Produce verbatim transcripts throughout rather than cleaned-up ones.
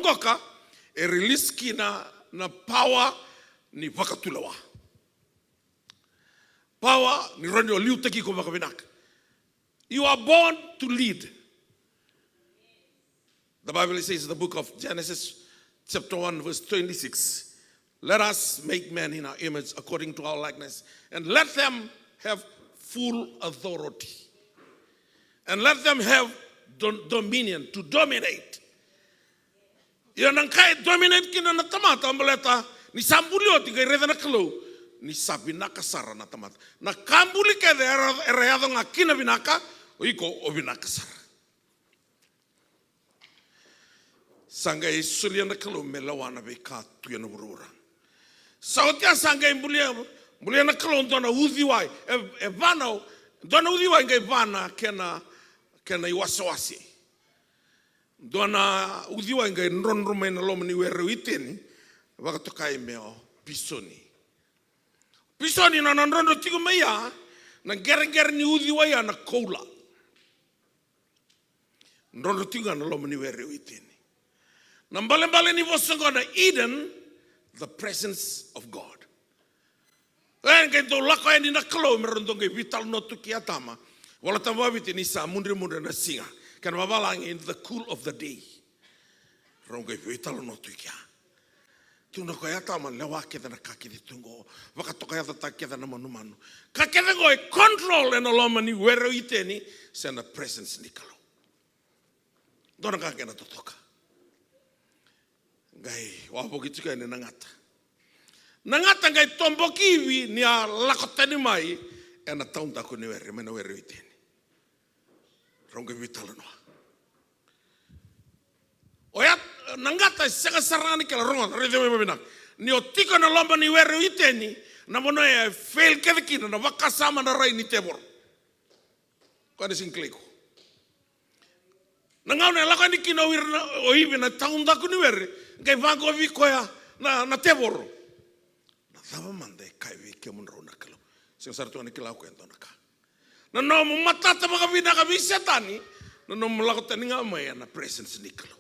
qoka, e release kina na power ni vakatulewa. Power ni rawa ni o liutaki iko vakavinaka. You are born to lead. The Bible says, the book of Genesis, chapter one, verse twenty-six, "Let us make man in our image, according to our likeness, and let them have full authority. And let them have dom-, dominion, to dominate." Ia na ka e dominate kina na tamata, baleta ni sa buli oti, qai raica na Kalou ni sa vinaka sara na tamata. Na ka buli kece era, era yaco ga kina vinaka, o iko o vinaka sara. Sa qai solia na Kalou me lewa na veika tu ena vuravura. Sa oti ya sa qai bulia, bulia na Kalou dua na uciwai, e, e va na, dua na uciwai qai va na kena, kena iwasewase. Dua na uciwai qai drodro mai na loma ni were o Iteni, vakatokai me o pisoni. Pisoni na nona drodro tiko mai ya, na qereqere ni uciwai ya na koula. Drodro tiko ga na loma ni were o Iteni. Na balebale ni vosa qo na Eden, the presence of God. E qai dau lako yani na Kalou me rau dau qai veitalanoa tu kei Atama. Vola Tabu vakaviti ni sa mudremudre na siga. Kena vavalagi, in the cool of the day. Rau qai veitalanoa tu i kea. Tukuna o koya, Atama, lewa kece na ka kece tu qo. Vakatokayacataka kece na manumanu. Ka kece qo e control ena loma ni were o Iteni, se na presence ni Kalou. Dua na ka qai na totoka. Qai wavoki tiko yani na gata. Na gata qai toboki Ivi ni a lako tani mai ena taudaku ni were, mai na were o Iteni. Rau qai veitalanoa. Oya, na gata e sega sara ga ni kila, rogoca, raica mai vakavinaka. Ni o tiko ena loma ni were o Iteni, na vanua e fail kece kina na vakasama, na rai ni tevoro. Koya na siga kilai iko. Na gauna e lako yani kina o ira na, o Ivi na taudaku ni were, qai vaqo vei koya na, na tevoro. Na cava mada e kaya vei kemudrau na Kalou? Sega sara tu ga ni kila o koya e dua na ka. Na nomu matata vakavinaka vei Setani, na nomu lako tani ga mai ena presence ni Kalou.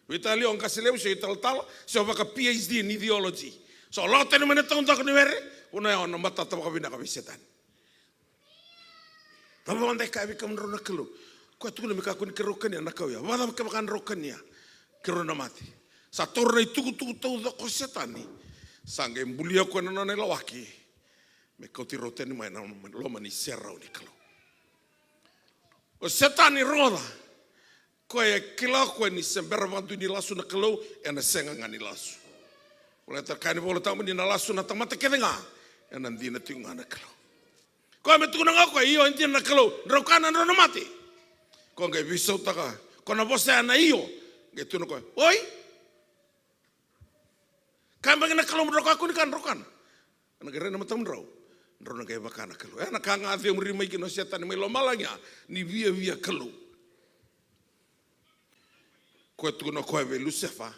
Veitalia o qase levu, se o italatala, se o vaka P H D in theology. So o lako tani mai na taudaku ni were, o na, o na matata vakavinaka vei Setani. Cava mada e kaya vei kemudrau na Kalou? Koya tukuna me kakua ni keirau kania na kau ya. Vakacava kevaka drau kania, keirau na mate? Sa taura na itukutuku taucoko o Setani. Sa qai bulia koya na nona ilawaki me kauti rau tani mai na loma ni serau ni Kalou. O Setani, rogoca, koya e kila o koya ni se bera vakadua ni lasu na Kalou, ena sega ga ni lasu. Baleta e kaya na iVola Tabu ni na lasu na tamata kece ga, ena dina tiko ga na Kalou. Koya me tukuna ga o koya, io, e dina na Kalou, drau kana drau na mate. Koya qai veisautaka, ko na vosa ya na io, qai tukuna o koya, oi? Kaya beka na Kalou mo drau kakua ni kana, drau kana. Ena qai rai na matamudrau, drau na qai vaka na Kalou. Ena ka ga a cemuri mai kina o Setani mai lomalagi ya, ni viavia Kalou. Koya tukuna o koya vei Lusefa.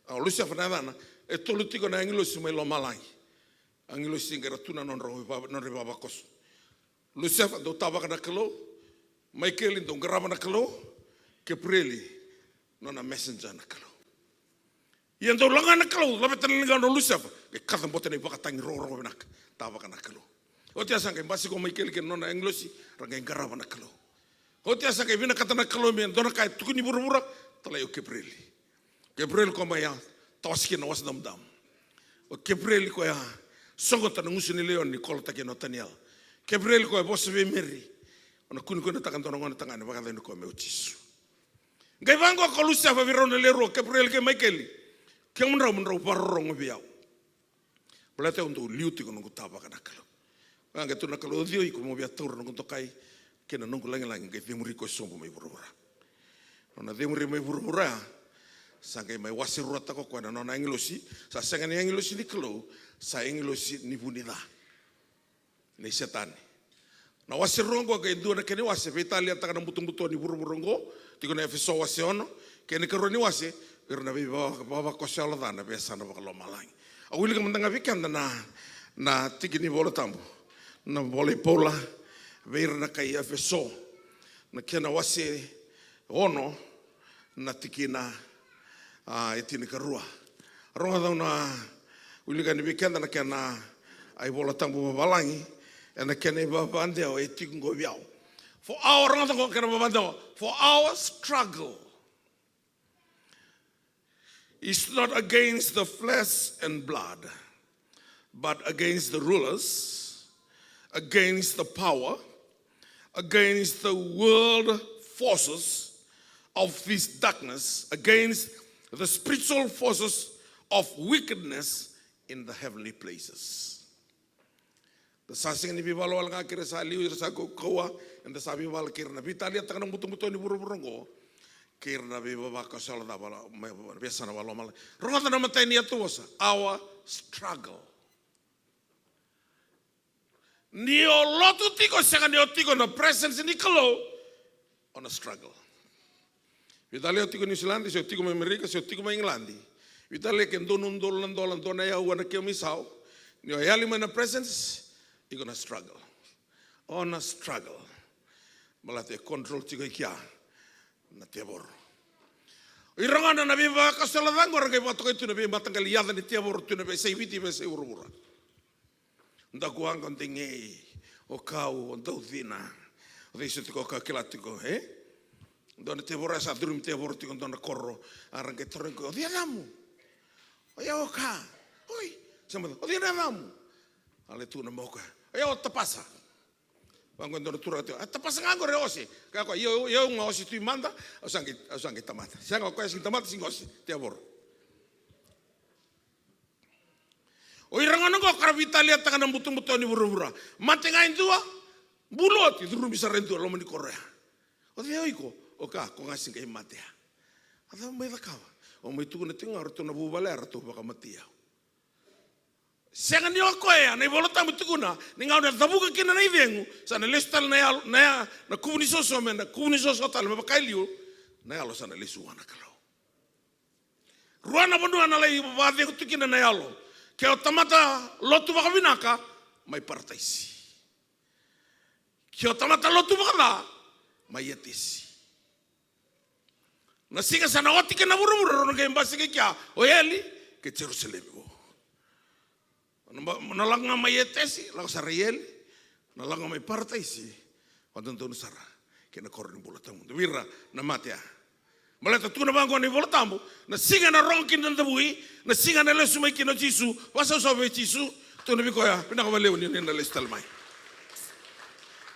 A, o Lusefa na yacana, e tolu tiko na agilosi mai lomalagi. Agilosi qai ra tu na nodra iva-, nodra ivavakoso. Lusefa, dau tavaka na Kalou. Maikeli, dau qarava na Kalou. Keprieli, nona messenger na Kalou. Ia dau lako ga na Kalou, laveta na ligamu o Lusefa, qai kacabote na ivakatagi rogorogo vinaka, tavaka na Kalou. Oti ya sa qai basika o Maikeli kei na nona agilosi, ra qai qarava na Kalou. Oti ya sa qai vinakata na Kalou me dua na ka e tukuni vuravura, talai o Keprieli. Keprieli koya mai ya, tawasi kina na Wasa Damudamu. O Keprieli koya sogota na gusu ni leoni, kolotaki ena o Taniela. Keprieli koya vosa vei Meri, o na kunekunetaka dua na gone tagane, vakayacani koya me o Jisu. Qai vaqo ko Lusefa vei rau na lewe rua, Keprieli kei Maikeli. Kemudrau mo drau vakarorogo vei au. Baleta au dau liu tiko noqu tavaka na Kalou. Ga qai tukuna na Kalou, o cei o iko mo via taura noqu dokai kei na noqu lagilagi, qai cemuri koya sobu mai vuravura. Nona cemuri mai vuravura ya, sa qai mai wase ruataka o koya na nona agilosi, sa sega ni agilosi ni Kalou, sa agilosi ni vu ni ca. Nei Setani. Na wase rua oqo qai dua na kena iwase, veitaliataka na butobuto ni vuravura oqo, tiko na Efeso wase ono, kei na ikarua ni wase, ira na veivavakoso yalo ca na veiyasana vakalomalagi. Au wilika mada ga vei keda na, na tiki ni Vola Tabu, na vola i Paula vei ira na kai Efeso, na kena wase ono, na tikina, A, e tinikarua. Rogoca au na wilika yani vei keda na kena, a, iVola Tabu vavalagi, ena kena ivavadewa e tiko qo vei au. For our, rogoca qo kena vavadewa. For our struggle is not against the flesh and blood, but against the rulers, against the power, against the world forces of this darkness, against the spiritual forces of wickedness in the heavenly places. Da sa sega ni veivala wale ga kei ira sa liu, ira sa kaukauwa, eda sa veivala kei ira na veitaliataka na butobuto ni vuravura oqo, kei ira na veivavakoso yalo cava, na veiyasana vakalomalagi. Rogoca na matai ni yatu vosa, our struggle. Ni o lotu tiko, sega ni o tiko na presence ni Kalou, o na struggle. Veitalia o tiko New Zealand, se o tiko mai Amerika, se o tiko mai England. Veitalia ke donu dolu na dola, donu na yaua na kemu isau. Ni o yali mai na presence, iko na struggle. O na struggle. Baleta e control tiko i kea na tevoro. O ira gona na veivakasola ca qo ra qai vakatokai tu na veimataqali yaca ni tevoro tu na veiyasai Viti, veiyasai vuravura. Dakuwaqa, o Degei, o Kau, o Daucina. O cei soti ko ka kila tiko, e? Dua na tevoro e sa curumi tevoro tiko dua na koro. A ra qai tarogi koya, o cei yacamu? O yau o Ka. Oi, sa mata, o cei na yacamu? A lai tukuna mai o koya, o yau o Tapasa. Vaqo e dua na turaga tiko, a Tapasa ga qori e ose. Kaya koya, io, io, ga ose tu i mada, au sa qai, au sa qai tamata. Sega, o koya sa qai tamata, sa qai ose, tevoro. O ira gona oqo ka ra veitaliataka na butobuto ni vuravura. Mate ga e dua, bulu oti, curumi sara e dua loma ni koro ya. O cei o iko? O Ka, ko ga sa qai mate ya. A cava mai cakava? O mai tukuna tiko ga o ratou na vuvale ya, ratou vakamatei au. Sega ni o koya, na iVola Tabu tukuna ni gauna e cavuka kina na icegu, sa na lesu tale na yalo, na ya, na kuvu ni soso me na kuvu ni soso tale me vaka e liu, na yalo sa na lesu vua na Kalou. Rua na vanua na lai vakacegu tu kina na yalo. Ke o tamata lotu vakavinaka, mai parataisi. Ke o tamata lotu vakaca, mai etesi. Na siga sa na oti kina na vuravura, rau na qai basika i kea o eli kei Jerusalemi vou. Na ba-, na lako ga mai etesi, lako sara i eli, na lako ga mai parataisi, vakadodonu sara kei na koro ni bula tawamudu. Vei ira na mate ya. Baleta tukuna vaqo na iVola Tabu, na siga ena rogo kina na davui, na siga ena lesu mai kina o Jisu, vakasausau vei Jisu, tukuna vei koya, vinaka vakalevu ni na lesu tale mai.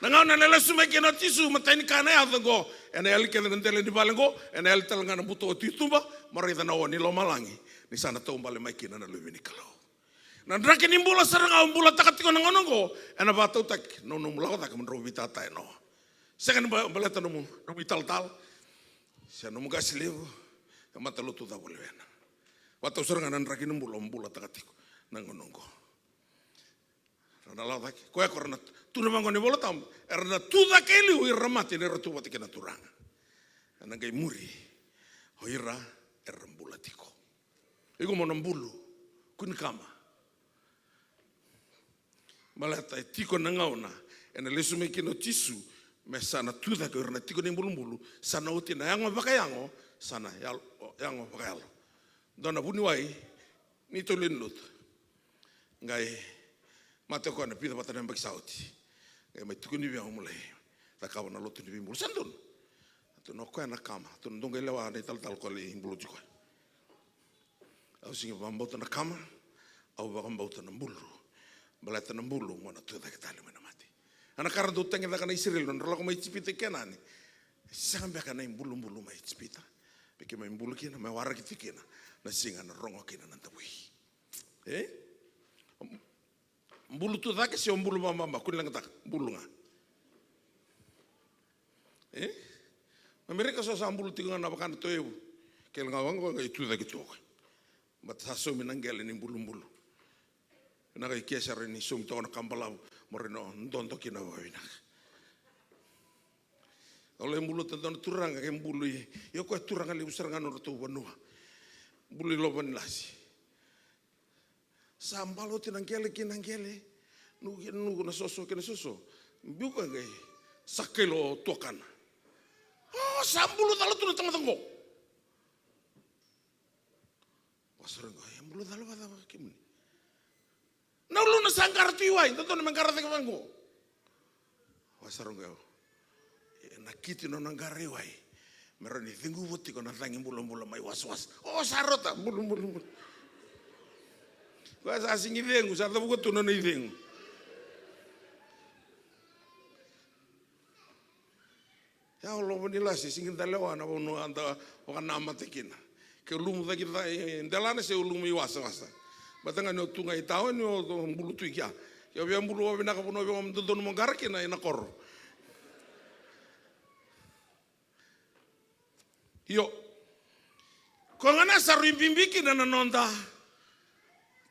Na gauna ena lesu mai kina o Jisu, matai ni ka ena yaco qo, ena yali kece na dela ni vale qo, ena yali tale ga na buto oti i tuba, mo raica na o ni lomalagi, ni sa na taubale mai kina na Luve ni Kalou. Na draki ni bula sara ga o bulataka tiko na gauna oqo, ena vakatautaki na nomu lako cake mo drau veitata e Noa. Sega ni ba-, baleta nomu, nomu italatala, se nomu qase levu, e matalotu cava o lewena. Vakatau sara ga na draki ni bula o bulataka tiko na gauna oqo. Ra na lako cake, koya ko ra na tukuna vaqo na iVola Tabu, era na tu cake e liu ira na mate ni ra tu vata kei na Turaga. Ena qai muri o ira era bula tiko. Iko mo na bulu, kua ni kama. Baleta e tiko na gauna ena lesu mai kina o Jisu, me sa na tu cake o ira na tiko ni bulubulu, sa na oti na yago vakayago, sa na yalo, yago vakayalo. Dua na vuniwai ni taulewe ni lotu. Qai mate o koya na vica vata na yabaki sa oti. Qai mai tukuni vei au mo lai cakava na lotu ni veibulu. Sa donu. Tukuna o koya na kama. Tukuna dou qai lewa na italatala ko lai buluti koya. Au sega ni vakabauta na kama, au vakabauta na bulu. Baleta na bulu mo na tu cake tale mai na mate. A na ka ra dau tagicaka na Isireli, nodra lako mai Ijipita i Kenani. Sega beka na ibulubulu mai Ijipita. Me keimami bulu kina, me waraki tiko kina na siga na rogo kina na davui. E? Bulu tu cake se o bulu vababa, kua ni leqataka, bulu ga. E? Amerika so sa bulu tiko ga na vaka na toevu. Kele ga vaqo qai tu cake tu o koya. Baleta sa saumi na qele ni bulubulu. Na qai kea sara ni saumi toka na ka balavu, mo rai na dodo kina vakavinaka. Au lai buluta dua na turaga, qai bulu i, ia o koya turaga levu sara ga na nodratou vanua. Bulu i Lovanilasi. Sa bala oti na qele kei na qele, nuku kei na nuku, na soso kei na soso. Biu koya qai sa kaila o tuakana. O, sa bulu cala tu na tamata qo. Sa raica, e bula cala vakacava kemuni? Na uluna sa qara tu i wai, dodonu me qara cake vaqo. Sa raica, e nakiti nona qara i wai me rawa ni ceguva tiko na cagi bulabula mai wasawasa. O sa rota, bulabula, bula. Koya sa sigi cegu, sa cavuka tu nona icegu. Ia o Lovonilase, sigi da lewa na vanua da vakanamata kina. Ke lumu cake i delana se o lumu i wasawasa. Baleta ga ni o tu ga i taoni, o bulu tu i kea. Ke o via bulu vakavinaka vanua vei au me dodonu mo qara kina, ena koro. Io. Koya ga na sa rui bibi kina na noda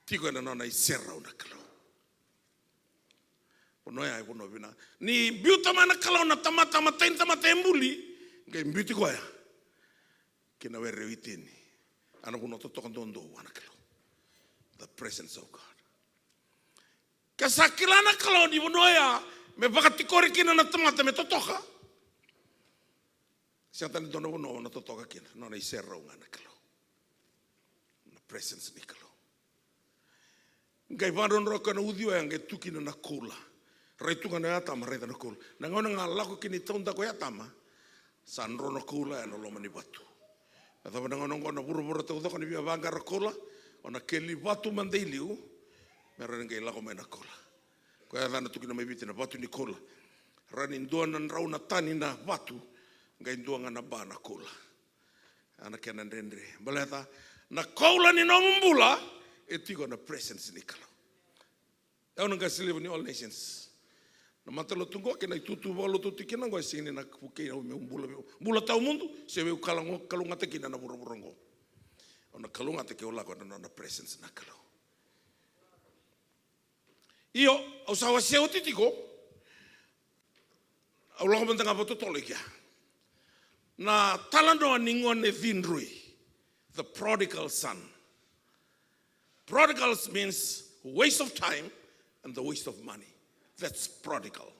tiko ena nona iserau na Kalou. Vanua ya e vanua vinaka. Ni biuta mai na Kalou na tamata, matai ni tamata e buli, qai biuti koya ki na were o Iteni. A na vanua totoka duadua vua na Kalou. The presence of God. Ke sa kila na Kalou ni vanua ya me vakatikori kina na tamata me totoka, sega tale ni dua na vanua o na totoka kina, nona iserau ga na Kalou. Na presence ni Kalou. Qai vakadrodro koya na uci oya, qai tu kina na koula. Rai tu ga na Atama, raica na koula. Na gauna ga lako kina i taudaku o Atama, sa dro na koula ena loma ni vatu. Na cava na gauna oqo na vuravura taucoko ni via vaqara koula, o na keli vatu mada i liu, me rawa ni qai lako mai na koula. Koya yacana tu kina mai Viti na vatu ni koula. Rawa ni dua na drau na tani na vatu, qai dua ga na ba na koula. A na kena dredre. Baleta na koula ni nomu bula, e tiko na presence ni Kalou. Au na qase levu ni All Nations. Na matalotu qo kei na itutu vakalotu tiko kina qo e sega ni na vukei au meu bula, meu bula tawamudu, se meu kalougata kina na vuravura qo. Au na kalougata ke au lako ena nona presence na Kalou. Io, au sa wasea oti tiko. Au lako mada ga vakatotolo i kea. Na talanoa ni gone cidroi, the prodigal son. Prodigals means waste of time and the waste of money. That's prodigal.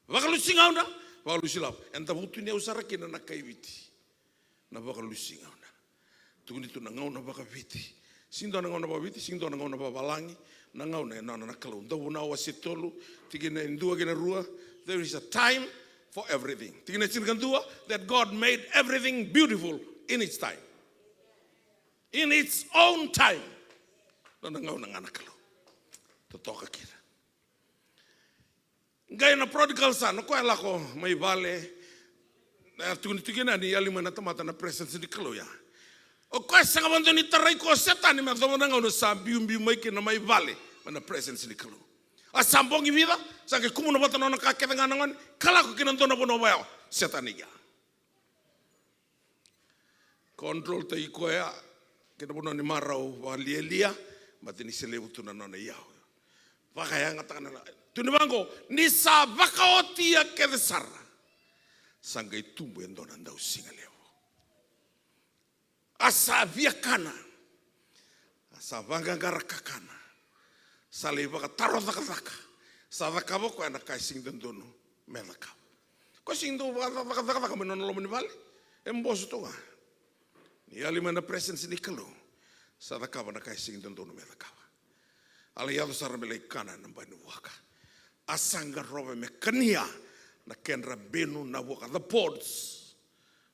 Vakalusi gauna, vakalusi lavo. Eda vutuniyau sara kina na kai Viti. Na vakalusi gauna. Tukuni tu na gauna vakaviti. Sega ni dua na gauna vakaviti, sega ni dua na gauna vakavalagi. Na gauna e nona na Kalou. Dauvunau wase tolu, tikina e dua kei na rua. There is a time for everything. Tikina e tinikadua, that God made everything beautiful in its time. In its own time. Nona gauna ga na Kalou. Totoka kina. Qai na prodigal son, o koya e lako mai vale. Na tukuni tiko kina ni yali mai na tamata na presence ni Kalou ya. O koya sega vakadua ni tarai koya o Setani me yacova na gauna sa biubiu mai kina mai vale mai na presence ni Kalou. A sa bogi vica, sa qai kumuna vata na nona ka kece ga na gone, ka lako ki na dua na vanua vakayawa. Setani ya. Control taki koya kei na vanua ni marau vakalialia, baleta ni se levu tu na nona iyau. Vakayagataka na, tukuni vaqo, ni sa vakaotia kece sara, sa qai tubu e dua na dausiga levu. A sa viakana. A sa vaqaqara kakana. Sa lai vakataro cakacaka. Sa cakava o koya na ka e sega ni dodonu me cakava. Koya sega ni dau vakacakacaka mai na nona loma ni vale. E boso tu ga. Ni yali mai na presence ni Kalou, sa cakava na ka e sega ni dodonu me cakava. A lai yaco sara me lai kana ena bai ni vuaka. A sa qarova me kania na kedra benu na vuaka, the pods.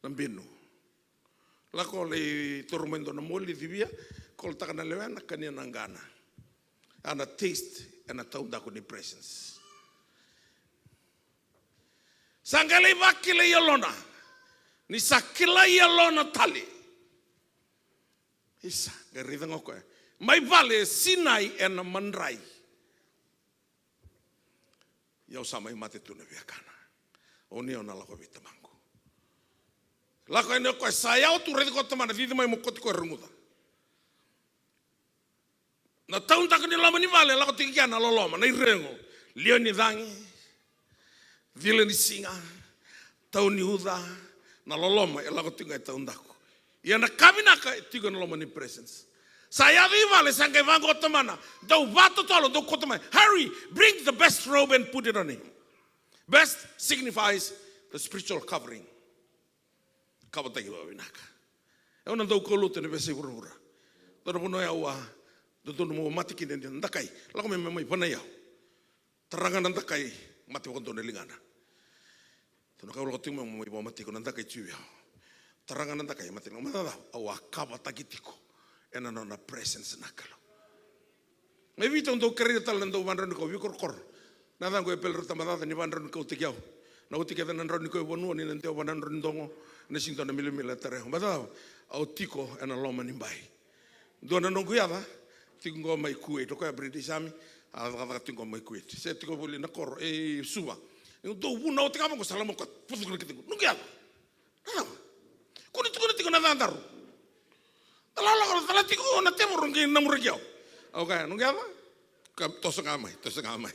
Na benu. Lako lai toro mai dua na moli, civia, kolotaka na lewena, kania na qana. A na taste ena taudaku ni presence. Sa qai lai vakilai yalona. Ni sa kilai yalona tale. Isa, qai raica ga o koya. Mai vale e sinai ena madrai. Ia au sa mai mate tu na viakana. O ni au na lako vei tamaqu. Lako yani o koya sa yawa tu, raici koya tamana, cici mai mo koti koya, reguca. Na taudaku ni loma ni vale, lako tiko kina na loloma, na irego, liwa ni cagi, cila ni siga, tau ni uca, na loloma e lako tiko ga e taudaku. Ia na ka vinaka e tiko ena loma ni presence. Sa yaco i vale, sa qai vaqo o tamana, dau vatotolo, dau kauta mai. Hurry, bring the best robe and put it on him. Best signifies the spiritual covering. Kavataki vakavinaka. Au na dau kaulotu ena veiyasai vuravura. Dua na vanua au a dodonu meu mate kina ni dakai. Lako mai, mai, mai vanai au. Tara ga na dakai, mate vakadua na ligana. Dua na ka au lako tiko mai, mai vakamatei iko, na dakai tu vei au. Tara ga na dakai, mate na, mate na, au a kavataki tiko ena nona presence na Kalou. Mai Viti au dau kerea tale na dau vadrau ni kau, veikorokoro. Na yacaqu o Epeli Ratabacaca, ni vadrau ni kautaki au. Na oti kece na drau ni kau e vanua, ni na dewa na drau ni dogo, na sega ni dua na milamila e tara au. Baleta au tiko ena loma ni bai. Dua na noqu yaca tiko qo mai Kuwait, o koya British Army, a cakacaka tiko qo mai Kuwait. Se tiko voli na koro e Suva. Niu dau vunau tiko ga vaqo, sa lako mai o koya, putuka na kete qo. Noqu yaca. Rarama. Kua ni tukuna tiko na cadaru. Cala, cala, cala tiko na tevoro qai namuraki au. Au kaya, noqu yaca? Ka toso ga mai, toso ga mai.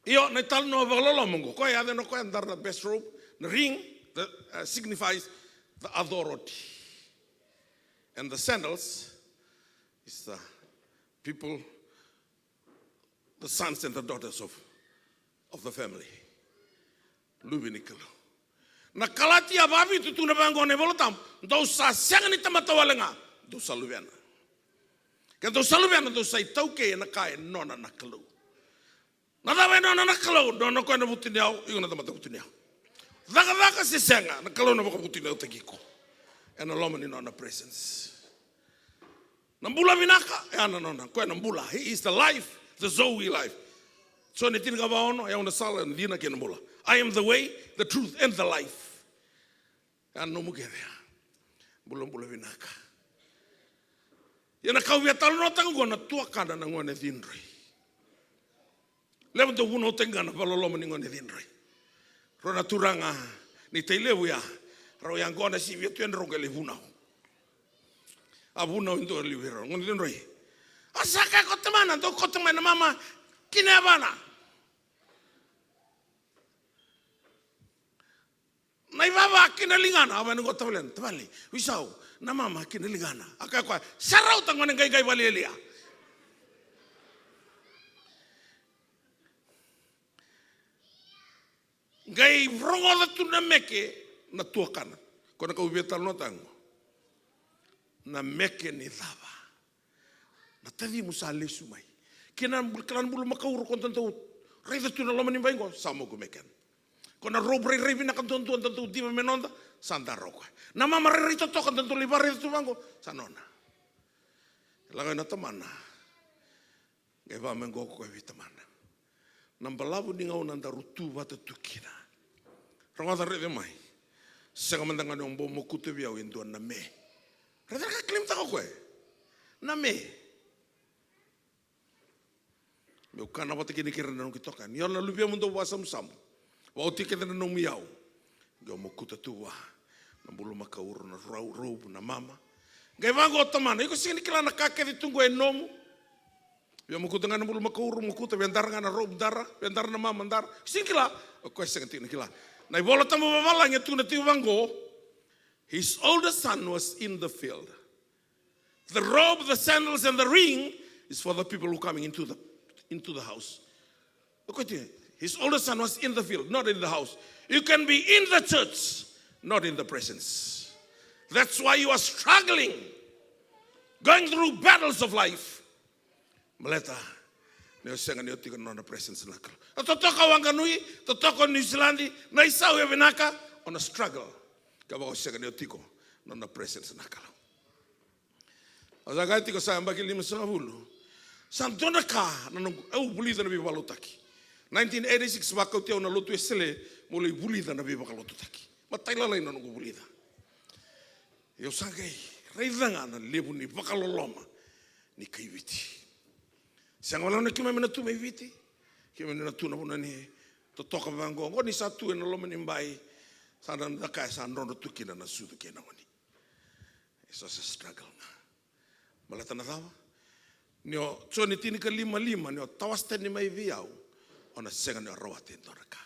Io, na italanoa vakaloloma qo. Koya e yaco, na koya dara na best robe, na ring, that, uh, signifies the authority. And the sandals is the people, the sons and the daughters of, of the family. Luve ni Kalou. Na Kalatia vavitu tukuna vaqo na iVola Tabu, dou sa sega ni tamata wale ga, dou sa luvena. Ke dou sa luvena, dou sa itaukei ena ka e nona na Kalou. Na cava e nona na Kalou? Nona o koya na vutuniyau, iko na tamata vutuniyau. Cakacaka se sega, na Kalou na vakavutuniyautaki iko ena loma ni nona presence. Na bula vinaka, e a na nona, o koya na bula. He is the life, the Zoe life. Joni tinikava ono, e au na sala, na dina kei na bula. I am the way, the truth, and the life. E a na nomu kece ya. Bulabula vinaka. Ia na ka au via talanoataka qo na tuakana na gone cidroi. Levu dau vunautaki ga na vakaloloma ni gone cidroi. Rau na turaga ni Tailevu ya, rau yaqona sivia tu e drau qai lai vunau. A vunau e dua levu vei rau, gone cidroi. A sa kaya ko tamana, dou kauta mai na mama ki na yavana. Na ivava ki na ligana, a vaya na qo tavalena, tavale, veisau, na mama ki na ligana. A kaya koya, sa rauta gone qai, qai valialia. Qai rogoca tu na meke na tuakana. Ko na ka au via talanoataka qo. Na meke ni cava? Na tacimu sa lesu mai. Kei na bul-, kila na bulumakau ko da dau raica tu na loma ni bai qo, sa moku meke. Ko na robe rairai vinaka duadua da dau diva me noda, sa dara o koya. Na mama rairai totoka da dau lai vakaraica tu vaqo, sa nona. Lako na tamana. Qai vaka mai qo ko koya vei tamana. Na balavu ni gauna daru tu vata tu kina. Rogoca, raica mai. Sega mada ga ni o bau mokuta vei au e dua na me. Raica na ka e claim-taka o koya. Na me. Meu kana vata kina kei ira na noqu itokani. Ni o na luvemu dau vakasamusamu. Vakaoti kece na nomu iyau. Qai o mokuta tu vua na bulumakau, na rau, robe, na mama. Qai vaqo o tamana, iko sega ni kila na ka kece tu qo e nomu. Via mokuta ga na bulumakau, mokuta, via dara ga na robe, dara, via dara na mama, dara. Sega ni kila, o koya sega tiko ni kila. Na iVola Tabu vavalagi e tukuna tiko vaqo. His older son was in the field. The robe, the sandals, and the ring is for the people who coming into the, into the house. Look at you. His older son was in the field, not in the house. You can be in the church, not in the presence. That's why you are struggling, going through battles of life. Baleta ni o sega ni o tiko na nona presence na Kalou. Na totoka o Waqanui, totoka o Niusiladi, na isau e vinaka, o na struggle. Kevaka o sega ni o tiko na nona presence na Kalou. Au sa kaya tiko sa yabaki limasagavulu. Sa dua na ka na noqu, au vulica na veivakalotutaki. Nineteen eighty-six, vakauti au na lotu Wesele meu lai vulica na veivakalotutaki. Matailalai na noqu vulica. Ia au sa qai raica ga na levu ni vakaloloma ni kai Viti. Sega walega na keimami na tu mai Viti. Keimami na tu na vanua ni totoka vaqo. Qo ni sa tu ena loma ni bai. Sa na, na kaya sa drodro tu kina na sucu kei na oni. E so sa struggle ga. Baleta na cava? Ni o Joni tinikalima lima, ni o tawase tani mai vei au, o na sega ni o rawata e dua na ka.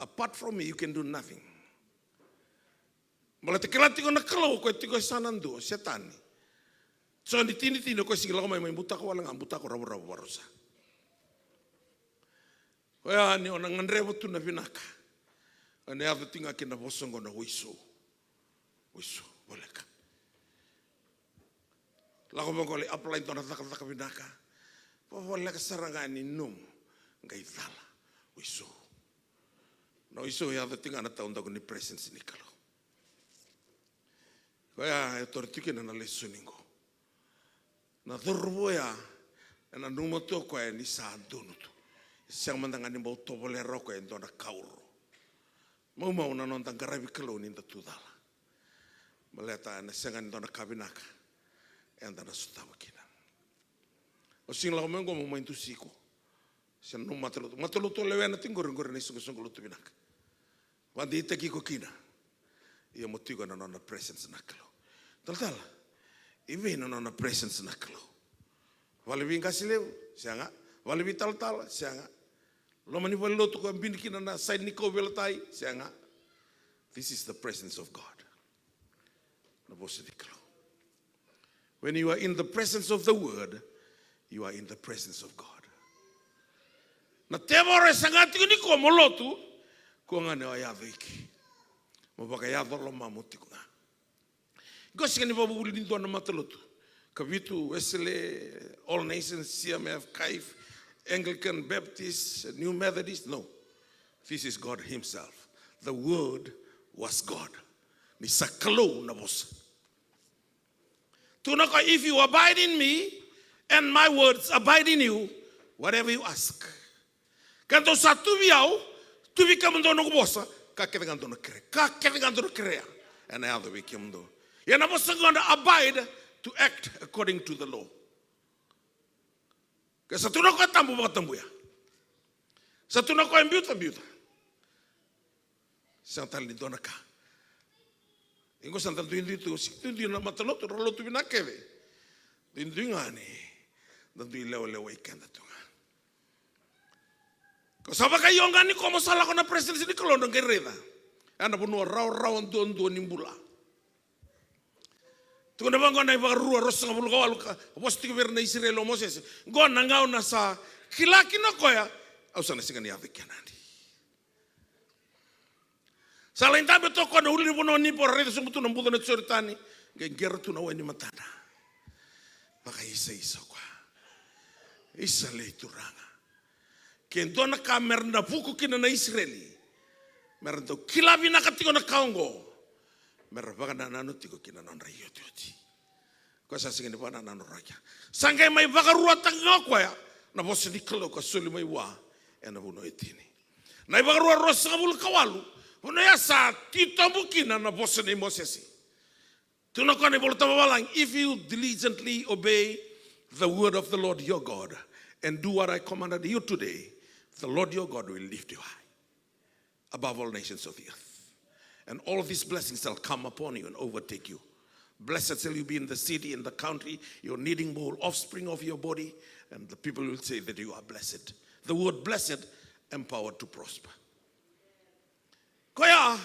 Apart from me, you can do nothing. Baleta kila tiko na Kalou, o koya tiko e sa na dua, o Setani. Joni tini tini, o koya sega ni lako mai, mai butako wale ga, butako ravoravo vakarusa. Oya ni o na gadreva tu na vinaka. Ena yaco tiko ga kina na vosa oqo na waiso. Waiso, voleka. Lako vaqo lai apply dua na cakacaka vinaka. Vavoleka sara ga ni nomu qai cala. Waiso. Na waiso e yaco tiko ga na taudaku ni presence ni Kalou. Koya e toro tiko kina na lesoni qo. Na cauravou ya, e nanuma tu o koya ni sa donu tu. E sega mada ga ni bau tovolea rawa o koya e dua na kauro. Maumau na noda qaravi Kalou ni da tu cala. Baleta ena sega ni dua na ka vinaka eda na sotava kina. Au sega ni lako mai qo mo mai dusi iko. Se na nomu matalotu. Matalotu o lewena tiko qori, qori na isoqosoqo lotu vinaka. Vakadeitaki iko kina. Ia mo tiko ena nona presence na Kalou. Talatala, i vei na nona presence na Kalou? Vale vei qase levu? Sega. Vale vei talatala? Sega. Loma ni valelotu ko bini kina na side ni kauveilatai? Sega. This is the presence of God. Na vosa ni Kalou. When you are in the presence of the word, you are in the presence of God. Na tevoro e saga tiko ni ko mo lotu, ko ga ni o yaco iki. Mo vakayaco lomamu tiko ga. Iko sega ni vakavuvuli ni dua na matalotu. Kavitu, Wesley, All Nations, C M F, CAIF, Anglican, Baptist, New Methodist, no. This is God himself. The word was God. Ni sa Kalou na vosa. Tukuna o koya, if you abide in me and my words abide in you, whatever you ask. Ke dou sa tu vei au, tu vei kemudou noqu vosa, ka kece ga dou na kerea. Ka kece ga dou na kerea, ena yaco vei kemudou. Ia na vosa qo na abide, to act according to the law. Ke sa tukuna o koya tabu, vakatabuya. Sa tukuna o koya biuta, biuta. Sega tale ni dua na ka. Iko sa da duidui tu, sega duidui na matalotu, ra lotu vinaka kece. Duidui ga ni da dui lewalewai keda tu ga. Ko sa vakaio ga ni ko mo sa lako na presence ni Kalou, dou qai raica. Ena vanua rawarawa duadua ni bula. Tukuna vaqo na iVakarua ruasagavulu ka walu ka vosa tiko vei ira na Isireli o Mosese. Qo na gauna sa kila kina o koya, au sa na sega ni yaco i Kenani. Sa lai dabe toka o koya na ulunivanua ni Nipo, raica sobu tu na buca na Joritani, qai qera tu na wai ni matana. Vakaisaisa o koya. Isa lei Turaga. Ke dua na ka mera na vuku kina na Isireli, mera dau kila vinaka tiko na ka oqo, mera vakanananu tiko kina nodra iotioti. Koya sa sega ni vakanananu rawa kina. Sa qai mai vakaruataka ga o koya na vosa ni Kalou ka soli mai vua ena vanua e tini. Na iVakarua ruasagavulu ka walu, vanua ya sa titobu kina na vosa nei Mosese. Tukuna o koya na iVolatabu vavalagi, if you diligently obey the word of the Lord your God and do what I commanded you today, the Lord your God will lift you high above all nations of the earth. And all these blessings shall come upon you and overtake you. Blessed shall you be in the city, in the country, your kneading bowl, offspring of your body, and the people will say that you are blessed. The word blessed, empowered to prosper. Koya,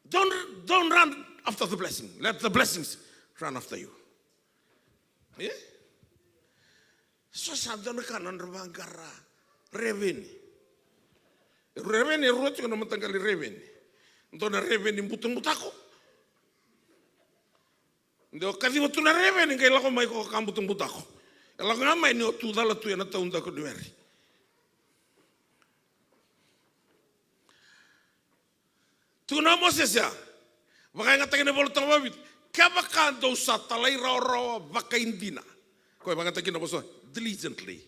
don't, don't run after the blessing. Let the blessings run after you. E? So sa dua na ka nodra vaqara reveni. Reveni e rua tiko na mataqali reveni. Dua na reveni butabutako. Dua kaciva tu na reveni qai lako mai ko ka butabutako. E lako ga mai ni o tu cala tu ena taudaku ni were. Tukuna o Mosese ya, vakayagataki na iVolatabu vakaViti, kevaka dou sa talairawarawa vakaidina. Koya vakayagataki na vosa diligently.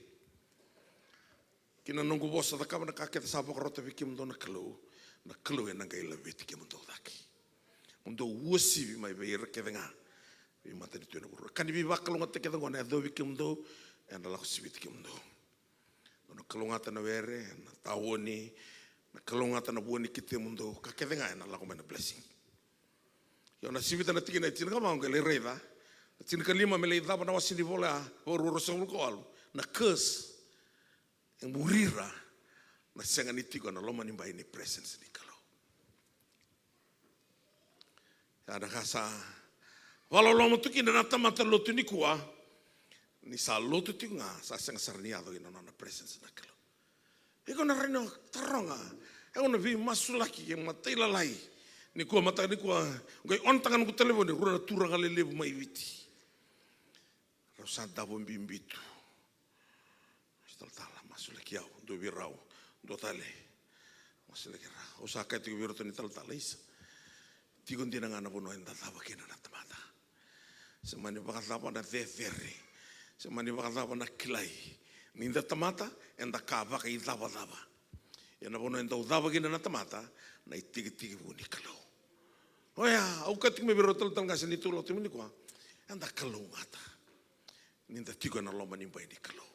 Kina noqu vosa, cakava na ka kece sa vakarota vei kemudou na Kalou, na Kalou ena qai laveti kemudou cake. Mo dou uasivi mai vei ira kece ga, veimatanitu ena vuravura. Ka ni veivakalougatataki kece oqo na yacovi kemudou, ena lako siviti kemudou. Dou na kalougata na were, na taoni, na kalougata na vua ni ketemudou, ka kece ga ena lako mai na blessing. Io, na sivita na tikina e tinikava, qai lai raica. Na tinikalima me lai cava na wase ni vola ya, Vakarua ruasagavulu ka walu. Na curse e muri ira na sega ni tiko ena loma ni bai ni presence ni Kalou. Ya na ka sa vakaloloma tu kina na tamata lotu nikua, ni sa lotu tiko ga, sa sega sara ni yaco kina nona presence na Kalou. Iko na rawa ni o taroga, Au na veimasulaki e matailalai. Nikua, mataka nikua, qai on taka noqu talevoni, rua na turaga lelevu mai Viti. Rau sa davo bibi tu. Talatala, masulaki au, dua vei rau, dua tale. Masulaki rau. Au sa kaya tiko vei iratou ni talatala, isa. Tiko dina ga na vanua eda cava kina na tamata. Se mani vakacava na cecere. Se mani vakacava na kilai. Ni da tamata, eda ka vakaicavacava. Ia na vanua eda dau cava kina na tamata, na itekitekivu ni Kalou. Oya, au kaya tiko mai vei rau talatala qase ni tou lako tiko mai nikua. Eda kalougata. Ni da tiko ena loma ni bai ni Kalou.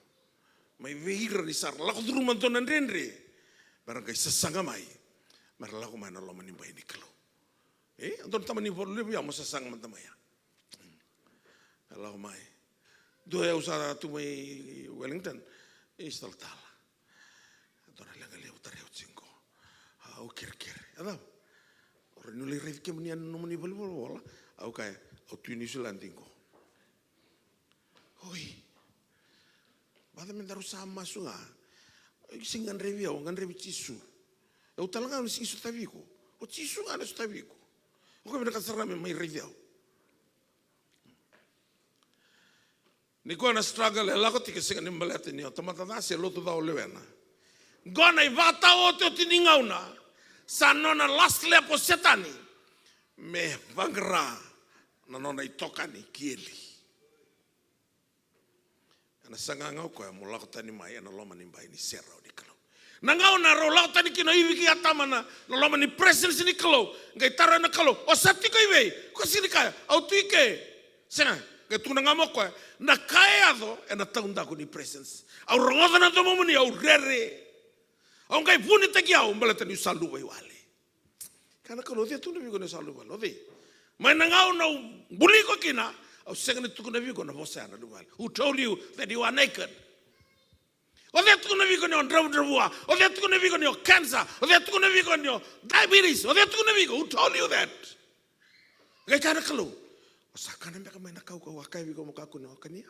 Mai vei ira ni sa ra lako curuma dua na dredre. Me ra qai sasaga mai. Me ra lako mai na loma ni bai ni Kalou. E, a dua na tama ni valu levu ya mo sasaga mada mai ya. E lako mai. Dua e au sa tu mai Wellington. E, sa talatala. A dua na leqa levu tara au tiko. Au kerekere. A cava? O ra ni lai raici kemuni ena nomuni valenivolavola. Au kaya, au tu i New Zealand tiko. Oi. Vata me daru sa masu ga. Oi, sega ni gadrevi au, gadrevi Jisu. Au tale ga au na sega ni sotavi iko. O Jisu ga na sotavi iko. O koya vinakata sara ga me mai raici au. Ni koya na struggle e lako tiko, sega ni baleta ni o tamata ca se lotu ca o lewena. Qo na ivakataotioti ni gauna. Sa nona last lap o Setani me vaqara na nona itokani ki eli. Ena saga ga o koya mo lako tani mai ena loma ni bai ni serau ni Kalou. Na gauna rau lako tani kina o Ivi kei Atama na, na loma ni presence ni Kalou. Qai taro na Kalou, o sa tiko i vei? Ko sega ni kaya, au tu i ke. Sega, qai tukuna ga mai o koya, na ka e yaco ena taudaku ni presence. Au rogoca na domomuni, au rere. Au qai vunitaki au baleta niu sa luvaiwale. Kaya na Kalou, o cei tukuna vei iko ni o sa luvaiwale? O cei? Mai na gauna au buli iko kina, au sega ni tukuna vei iko na vosa ya na luvaiwale. Who told you that you are naked? O cei tukuna vei iko ni o dravudravua? O cei tukuna vei iko ni o cancer? O cei tukuna vei iko ni o diabetes? O cei tukuna vei iko? Who told you that? Qai kaya na Kalou, o sa kana beka mai na kaukauwa a kaya vei iko mo kakua ni o kania?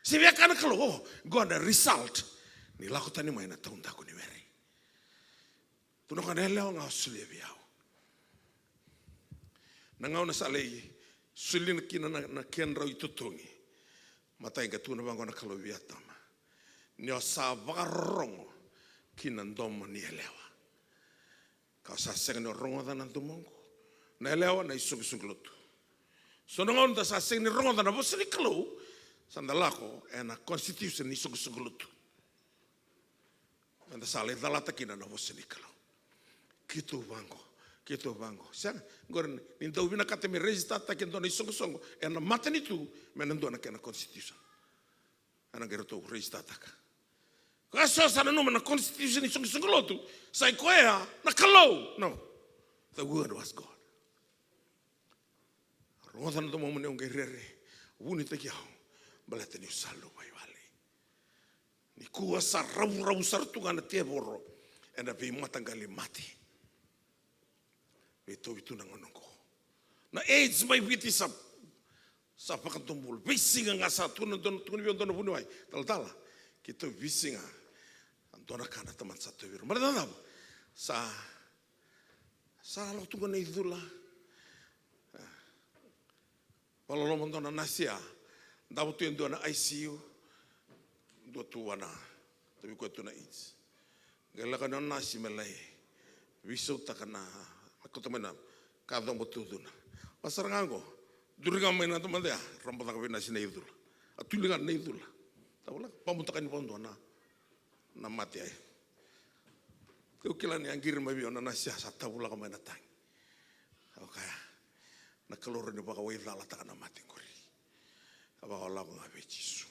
Se via kaya na Kalou, o, qo na result ni lako tani mai na taudaku ni were. Tukuna o koya na yalewa ga o solia vei au. Na gauna sa lai solia kina na, na kedrau itotogi. Matai qai tukuna vaqo na Kalou vei Atama. Ni o sa vakarorogo ki na domo ni yalewa. Ka o sa sega ni o rogoca na domoqu. Na yalewa na isoqosoqo lotu. So na gauna da sa sega ni rogoca na vosa ni Kalou, sa da lako ena constitution ni isoqosoqo lotu. Eda sa lai calata kina na vosa ni Kalou. Keitou vaqo, keitou vaqo. Sega, qori ni dau vinakata me register-taki e dua na isoqosoqo ena matanitu, me na dua na kena constitution. Ena qai ratou register-taka. Ka so sa nanuma na constitution ni isoqosoqo lotu, sa i koya na Kalou. No. The word was God. Rogoca na domomuni, au qai rere, vunitaki au, baleta niu sa luvaiwale. Nikua sa ravuravu sara tu ga na tevoro ena veimataqali mate. Veitauvi tu na gauna oqo. Na AIDS mai Viti sa, sa vakadobula. Veisiga ga sa tukuna, tukuna vei au dua na vuniwai, talatala, keitou veisiga. A dua na ka na tamata sa tauvi ira. Baleta na cava? Sa, sa lako tu ga na icula. Vakaloloma dua na nasi ya, davo tu e dua na I C U, dua tu vana, tauvi koya tu na AIDS. Qai lako yani o nasi me lai veisautaka na, me kauta mai na ka cobo tu cuna. Vakasara ga qo, duri ga mai na tamata ya, rabacaka vei nasi na icula. A tuli ga na icula. Tavulaka, vabutaka ni vakadua na, na mate ai. Keu kila ni a qiri mai vei au na nasi ya, sa tavulaka mai na tagi. Au kaya, na Kalou rawa ni vakawaicalataka na mate qori. A vakalako ga vei Jisu.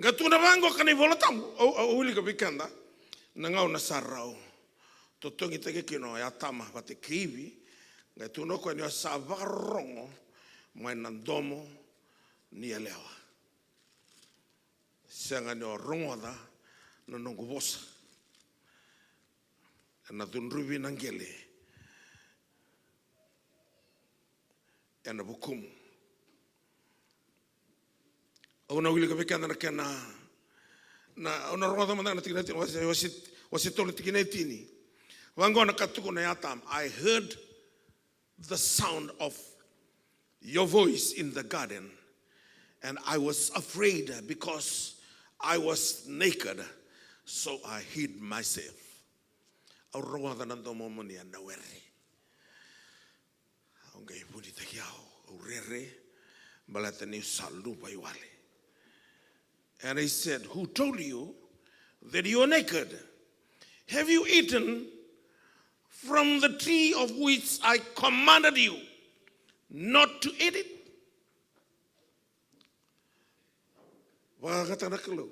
Qai tukuna vaqo ka na iVola Tabu, au, au wilika vei keda. Na gauna sa rau totogitaki kina o Atama vata kei Ivi, qai tukuna o koya ni o sa vakarorogo mai na domo ni yalewa. Sega ni o rogoca na noqu vosa. Ena cudruvi na qele ena vukumu. Au na wilika vei keda na kena, na, au na rogoca mada na tikina, tikina, wase, wase, Wase tolu tikina e tini. Vaqo na ka tukuna o Atama, "I heard the sound of your voice in the garden, and I was afraid because I was naked, so I hid myself." Au rogoca na domomuni ena were. Au qai vunitaki au, au rere, baleta niu sa luvawale. And he said, "Who told you that you are naked? Have you eaten from the tree of which I commanded you not to eat it?" Vakayagataka na Kalou.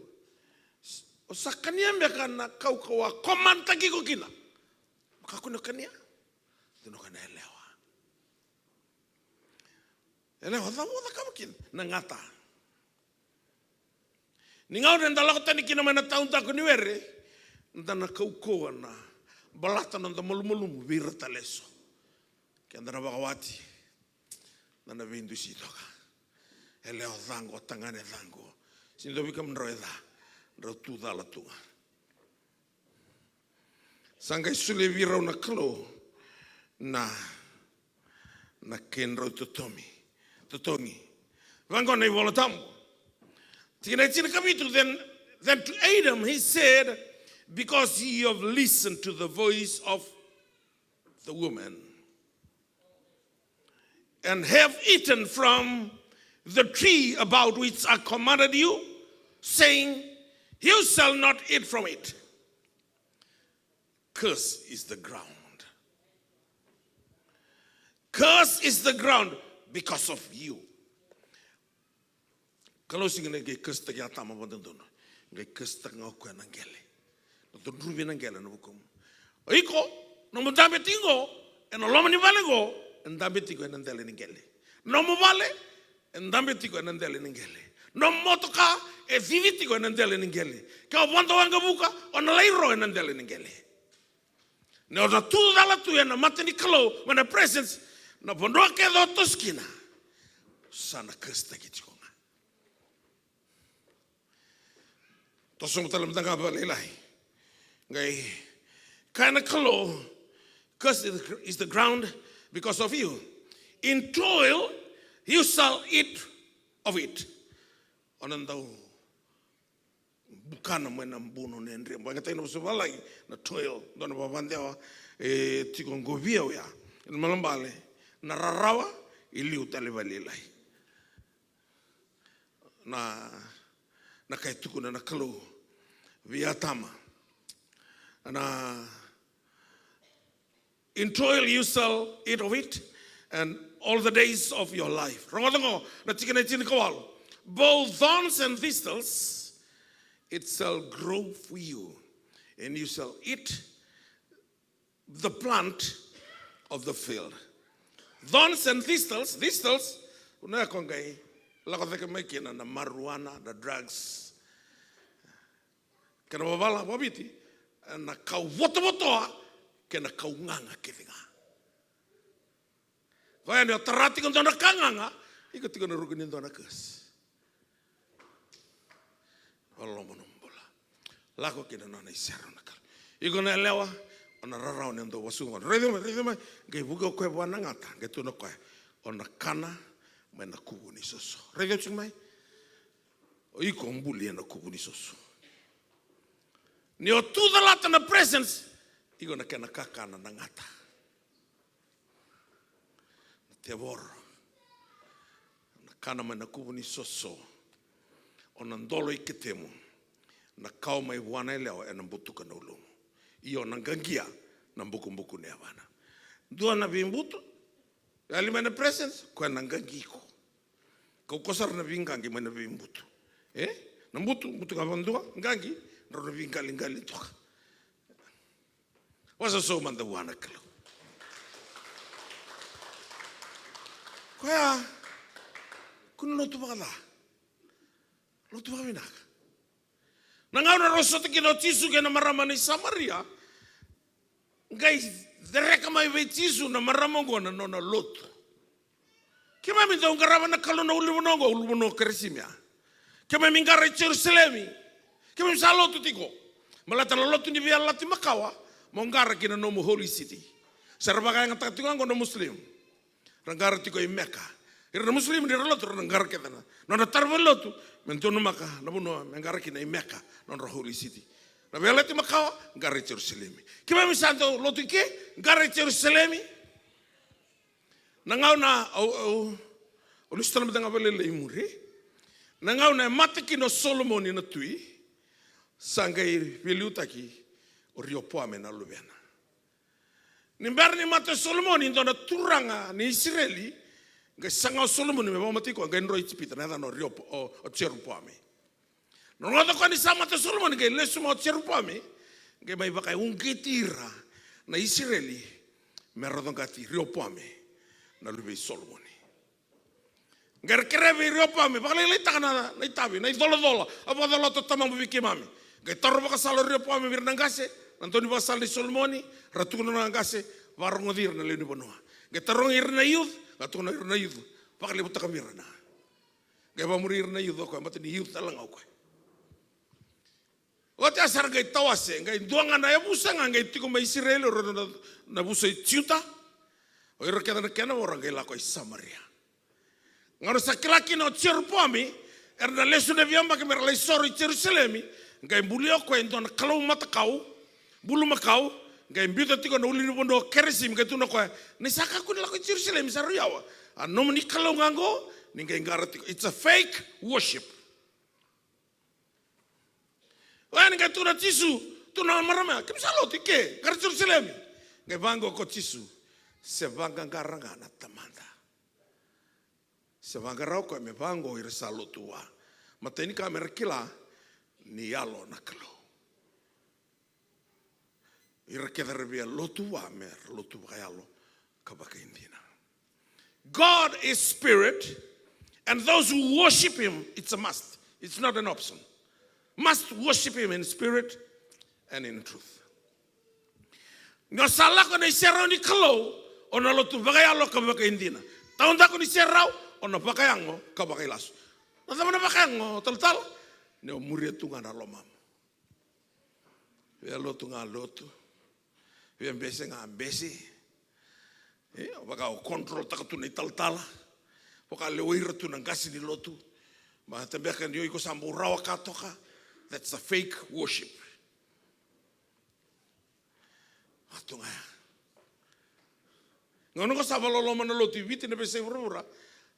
O sa kania beka na kaukauwa a commandtaki iko kina? Kakua ni kania. Tukuna o koya na yalewa. Yalewa, cava o cakava kina? Na gata. Ni gauna eda lako tani kina mai na taudaku ni were, da na kaukauwa na balata noda malumalumu vei ira tale eso. Keda na vakawati, da na veidusi toka. Yalewa caqo, tagane caqo. Sega ni dua vei kemudrau e ca, drau tu cala tu ga. Sa qai solia vei rau na Kalou na, na kedrau totomi, totogi. Vaqo na iVola Tabu. Tikina e tinikavitu, then, then to Adam he said, "Because you have listened to the voice of the woman, and have eaten from the tree about which I commanded you, saying, 'You shall not eat from it.' Curse is the ground. Curse is the ground because of you." Kalou sega ni qai cursetaki Atama vakadodonu. Qai cursetaka ga o koya na qele. Na cudruvi na qele ena vukumu. O iko, nomu dabe tiko ena loma ni vale qo, e dabe tiko ena dela ni qele. Nomu vale, e dabe tiko ena dela ni qele. Nomu motoka, e cici tiko ena dela ni qele. Ke o vodo waqavuka, o na lai ro ena dela ni qele. Ni o na tu cala tu ena mata ni Kalou, mai na presence, na vanua kece o toso kina, sa na cursetaki tiko ga. Toso tale mada ga vakalailai. Qai kaya na Kalou, "Cursed is the ground because of you. In toil you shall eat of it." O na dau bukana mai na buno ni dreba. Vakayagataki na vosa vavalagi na toil, dua na vakadewa e tiko qo vei au ya. Ena malabale, na rarawa, e liu tale vakalailai. Na, na ka e tukuna na Kalou vei Atama. Na, "In toil you shall eat of it, and all the days of your life." Rogoca qo, na tikina e tinikawalu. "Both thorns and thistles it shall grow for you, and you shall eat the plant of the field." Thorns and thistles, thistles, o na yako qai lako cake mai kina na marijuana, na drugs. Kena vavala vakaviti, na kau votovotoa kei na kau gaga kece ga. Koya ni o tara tiko dua na ka gaga, iko tiko na ruku ni dua na curse. Loloma nomu bula. Lako kina nona isere na Kalou. Iko na yalewa, o na rarawa ni dau vasu gona. Raica mai, raica mai. Qai vuki o koya vua na gata, qai tukuna o koya, o na kana mai na kuvu ni soso. Raica tiko mai. O iko buli ena kuvu ni soso. Ni o tu calata na presence, iko na kena kakana na gata. Na tevoro. Na kana mai na kuvu ni soso. O na dolo i ketemu. Na kawa mai vua na yalewa ena butuka na ulumu. Io na qaqia na bukubuku ni yavana. Dua na veibutu. Yali mai na presence, koya na qaqi iko. Kau ko sara na veiqaqi mai na veibutu. E? Na butu, butu ga vakadua, qaqi, drau na veiqaliqali toka. Wasawasa mada vua na Kalou. Koya, kua ni lotu vakaca. Lotu vakavinaka. Na gauna rau sota kina o Jisu kei na marama ni Samaria, qai cereka mai vei Jisu na marama oqo na nona lotu. Keimami dau qarava na Kalou na ulunivanua oqo, ulunivanua o Karasimia. Keimami qara i Jerusalemi. Keimami sa lotu tiko. Baleta na lotu ni veiyalayalati makawa, mo qara ki na nomu holy city. Sa ra vakayagataka tiko ga qo na Muslim. Ra qara tiko i Mecca. Ira na Muslim ni ra lotu, ra na qara kece na nodra tara vale lotu, me donumaka na vanua me qara kina i Mecca, nodra holy city. Na veiyalayalati makawa, qara i Jerusalemi. Keimami sa dau lotu i ke, qara i Jerusalemi. Na gauna au, au, au lesu tale mada ga vakalailai i muri. Na gauna e mate kina o Solomoni na tui, sa qai veiliutaki o Riopoame na luvena. Ni bera ni mate o Solomoni, dua na turaga ni Isireli, qai saga o Solomoni me vakamatei koya, qai dro i Ijipita, na yacana o Riopo-, o, o Jeropoame. Na rogoca koya ni sa mate o Solomoni, qai lesu mai o Jeropoame, qai mai vakauqeti ira na Isireli me ra coqati Riopoame na luve i Solomoni. Qai ra kerea vei Riopoame, vakalailaitaka na, na itavi, na icolacola a vakacolata o tamamu vei keimami. Qai taro vakasala o Riopoame vei ira na qase na daunivakasala nei Solomoni, ra tukuna na qase, vakarogoci ira na lewe ni vanua. Qai tarogi ira na youth, qai tukuna ira na youth, vakalevutaka vei ira na. Qai vakamuri ira na youth o koya, baleta ni youth tale ga o koya. Oti ya sa ra qai tawase, qai dua ga na yavusa ga qai tiko mai Isireli, o ira na, na yavusa i Juta. O ira kece na kena vo ra qai lako i Samaria. Gauna sa kila kina o Jeropoami era na lesu na veiyabaki me ra lai soro i Jerusalemi, qai bulia o koya e dua na kalou matakau, bulumakau, qai biuta tiko na ulunivanua o Keresimi, qai tukuna o koya, ni sa kakua ni lako i Jerusalemi, sa rui yawa. A nomuni kalou ga qo, ni qai qara tiko. It's a fake worship. Oya ni qai tukuna o Jisu, tukuna na marama ya, keimami sa lotu i ke, qara Jerusalemi. Qai vaqo ko Jisu, se vaqaqara ga na Tamada. Se vaqara o koya me vaqo ira sa lotu vua. Matai ni ka me ra kila ni yalo na Kalou. Ira kece ra via lotu vua me ra lotu vakayalo ka vakaidina. God is spirit, and those who worship him, it's a must. It's not an option. Must worship him in spirit and in truth. Ni o sa lako ena iserau ni Kalou, o na lotu vakayalo ka vakaidina. Taudaku ni serau, o na vakayago ka vakailasu. Na cava na vakayago, talatala? Ni o muria tu ga na lomamu. Via lotu ga lotu. Via bese ga bese. E, vaka o control taka tu na italatala. Vaka lewai ira tu na qase ni lotu. Baleta beka ni o iko sa bau rawa ka toka. That's a fake worship. Vaka tu ga ya. Gauna ko sa vakaloloma na lotu i Viti, na veiyasai vuravura,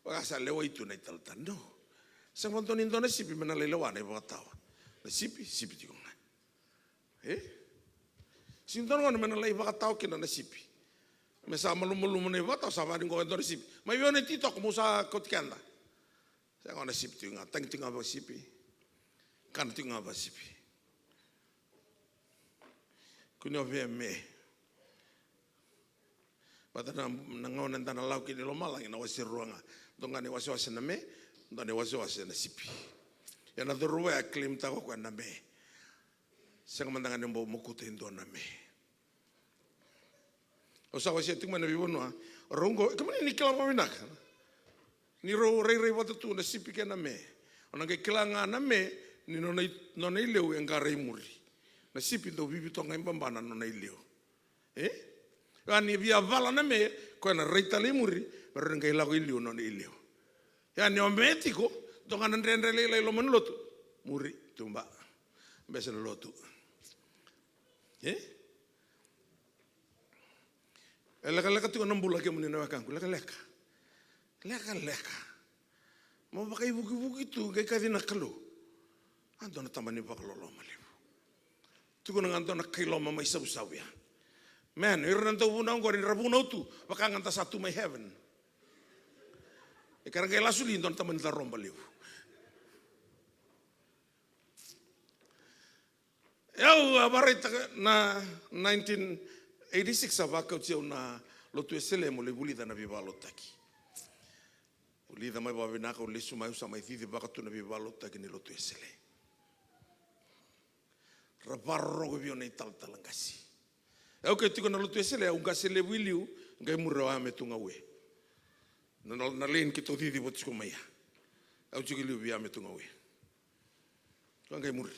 vaka sa lewai tu na italatala. No. Sega vakadua ni dua na sipi me na lai lewa na ivakatawa. Na sipi, sipi tiko ga. E? Sega ni dua na gauna me na lai vakatawa kina na sipi. Me sa malumalumu na ivakatawa, sa vaka ni qo e dua na sipi. Mai vei au na ititoko meu sa kauti keda. Sega, o na sipi tiko ga, tagi tiko ga vakasipi. Kana tiko ga vakasipi. Kua ni o via me. Baleta na, na gauna eda na lako kina i lomalagi na wase rua ga. Dua ga na iwasewase na me, dua na iwasewase na sipi. Ia na cauravou ya e claim taka o koya na me. Sega mada ga ni bau mokuta e dua na me. Au sa wasea tiko mai na veivanua. O rau oqo, kemuni ni kila vakavinaka. Ni rau rairai vata tu na sipi kei na me. O na qai kila ga na me ni nona i, nona ileu e qara i muri. Na sipi dau vivi toka ga i baba na nona ileu. E? Ia ni via vala na me, koya na rai tale i muri, me rawa ni qai lako i liu nona ileu. Ia ni o me tiko, dua ga na dredre lailai loma ni lotu. Muri, tuba. Bese na lotu. E? E lekaleka tiko na bula kemuni na wekaqu, lekaleka. Lekaleka. Mo vakaivukivuki tu, qai kaci na Kalou. A dua na taba ni vakaloloma levu. Tukuna ga dua na kai loma mai savusavu ya. Man, ira na dauvunau oqori, ra vunau tu, vaka ga da sa tu mai heaven. E kera qai lasu li dua na taba ni daroba levu. Au a vakaraitaka na nineteen eighty-six, a vakauti au na Lotu Wesele mo lai vulica na veivakalotutaki. Vulica mai vakavinaka, au lesu mai, au sa mai cicivaka tu na veivakalotutaki ni Lotu Wesele. Ra vakarorogo vei au na italatala qase. Au ke tiko na Lotu Wesele, au qase levu i liu, qai muri o Ame Tugaue. Na, na, na lane keitou ciciva tiko mai ya. Au tiko i liu vei Ame Tugaue. Ka qai muri.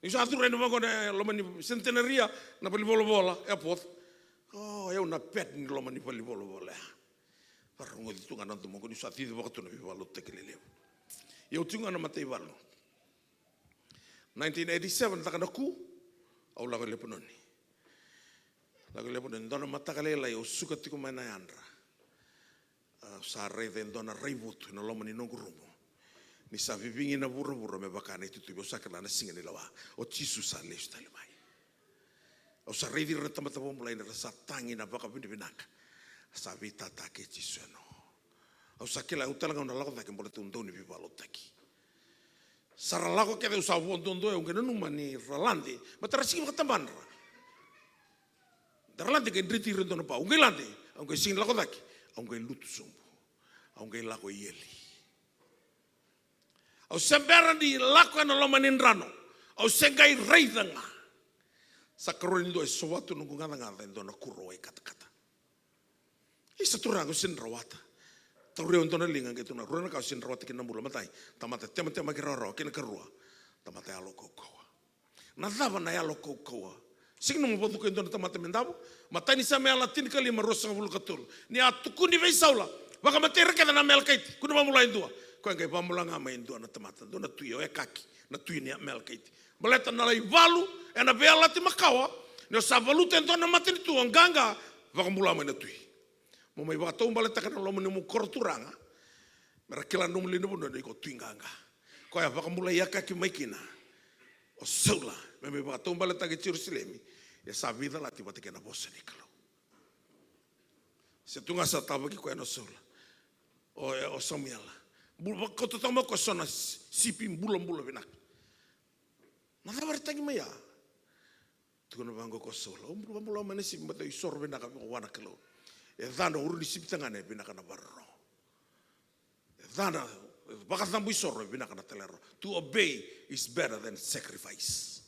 Niu sa curu yani vaqo na loma ni Centenaria, na valenivolavola, airport. O, au na pet ni loma ni valenivolavola ya. Vakarogoci tu ga na domoqu niu sa cici vaka tu na veivakalotutaki lelevu. Ia au tiko ga na mataivalu. Nineteen eighty-seven, caka na coup, au lako i Lepanoni. Lako i Lepanoni, dua na mataka lailai au suka tiko mai na yadra. Au sa raica e dua na raivotu ena loma ni noqu rumu. Ni sa vivigi na vuravura me vaka na itutuvi, au sa kila na siga ni lewa. O Jisu sa lesu tale mai. Au sa raici ira na tamata vakabulai ni ra sa tagi na vakavinavinaka. Sa veitata kei Jisu ena. Au sa kila au tale ga au na lako cake baleta au dau ni veivakalotutaki. Sa ra lako kece, au sa vo duadua, au qai nanuma ni ra lade. Baleta ra sigi vakatabadra. Da ra lade qai dreti ira e dua na pa. Au qai lade, au qai sigi lako cake, au qai lutu sobu. Au qai lako i eli. Au se bera ni lako ena loma ni drano. Au se qai raica ga. Sa karua ni dua e sovatu noqu gacagaca e dua na kuro wai katakata. Isa, Turaga, au sega ni rawata. Tauri au e dua na liga, qai tukuna, rua na ka au sega ni rawata kina na bula. Matai, tamata tematemaki rawarawa, kei na karua, tamata yalo kaukauwa. Na cava na yalo kaukauwa? Sega ni nomu vacuka e dua na tamata me davo. Matai ni Samuela tinikalima, ruasagavulu ka tolu. Ni a tukuni vei Saula, vakamatei ira kece na Amalekaiti, kua ni vakabulai e dua. Koya qai vakabula ga mai e dua na tamata, dua na tui, o Ekaki, na tui ni Amalekaiti. Baleta na lai valu ena veiyalayalati makawa, ni o sa valuta e dua na matanitu, o qaqa, vakabula mai na tui. Mo mai vakataubaletaka na loma ni nomu koro, Turaga, me ra kila na nomu lewe ni vanua ni ko tui qaqa. Koya vakabulai Ekaki mai kina o Saula me mai vakataubaletaka i Jerusalemi. Ia sa veicalati vata kei na vosa ni Kalou. Se tu ga sa tavaki koya na Saula, o, o Samuela. Bu-, vakauta tale mai o koya so na si-, sipi bulabula vinaka. Na cava era tagi mai ya? Tukuna vaqo ko Saula, au bula, bula mai na sipi, baleta au isoro vinaka vua na Kalou. E ca na uru ni sipi tagane, e vinaka na varorogo. E ca na vakacabo isoro, e vinaka na talairawarawa. To obey is better than sacrifice.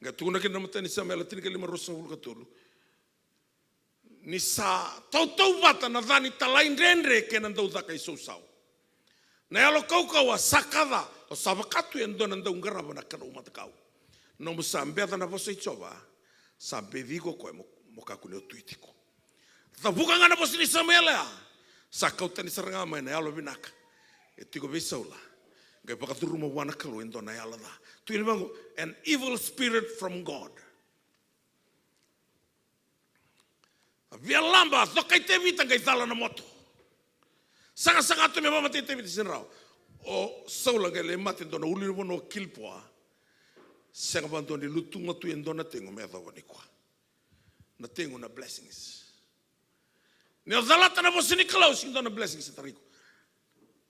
Qai tukuna kina na matai ni Samuela tinikalima, ruasagavulu ka tolu. Ni sa tautauvata na ca ni talaidredre kei na daucaka isausau. Na yalo kaukauwa sa ka ca, o sa vaka tu e dua na dauqarava na kalou matakau. Nomu sa beca na vosa i Jiova, sa beci iko o koya mo, mo kakua ni o tui tiko. Cavuka ga na vosa ni Samuela ya, sa kau tani sara ga mai na yalo vinaka e tiko vei Saula. Qai vakacuruma vua na Kalou e dua na yalo ca. Tukuni vaqo, an evil spirit from God. A via laba, cokai Tevita qai cala na moto. Sagasaga tu me vakamatei Tevita, sega ni rawa. O Saula qai lai mate e dua na ulunivanua o Kilipoa. Sega vakadua ni lutu ga tu e dua na tegu me yacova nikua. Na tegu na blessings. Ni o calata na vosa ni Kalou, sega ni dua na blessings e tara iko.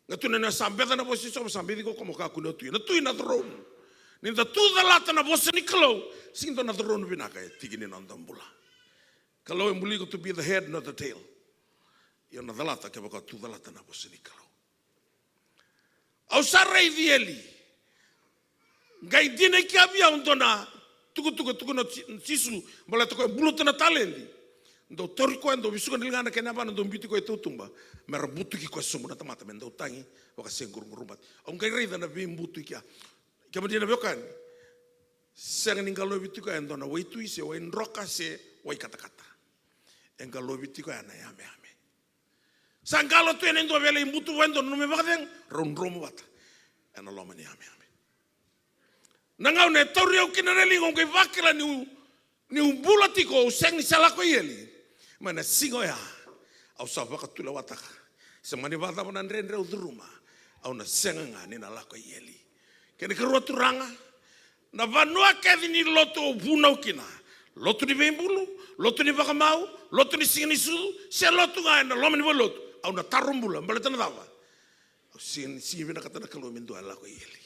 Qai tukuna ni o sa beca na vosa i Jiova, sa beci iko o koya mo kakua ni o tui. Na tui na throne. Ni da tu calata na vosa ni Kalou, sega ni dua na throne vinaka e tiki ni noda bula. Kalou e buli iko to be the head, not the tail. Ia o na calata kevaka o tu calata na vosa ni Kalou. Au sa raici Eli. Qai dina i ke vei au e dua na tukutuku e tukuna o Ji-, Jisu, baleta o koya e buluta na taledi. Dau tauri koya, dau vesuka na ligana kei na yavana, dau biuti koya i tautuba. Me ra butuki koya sobu na tamata me dau tagi, vaka se quraqurubati. Au qai raica na veibutu i kea. Kemuni na veiwekani, sega ni qalovi tiko ya e dua na waitui se waidroka se waikatakata. E qalovi tiko ya na yameyame. Sa qalo tu ena dua vei ira e butu vua e dua na nomu ivakacegu, rau dromu vata ena loma ni yameyame. Na gauna e tauri au kina na liga, au qai vakila niu, niu bula tiko, au sega ni sa lako i eli. Mai na siga oya, au sa vakatulewataka. Se mani vakacava na dredre au curuma, au na sega ga ni na lako i eli. Kena ikarua, Turaga, na vanua kece ni lotu au vunau kina, lotu ni veibulu, lotu ni vakamau, lotu ni siga ni sucu, se lotu ga ena loma ni valelotu, au na taro bula, baleta na cava? Au sega ni, sega ni vinakata na Kalou me dua e lako i eli.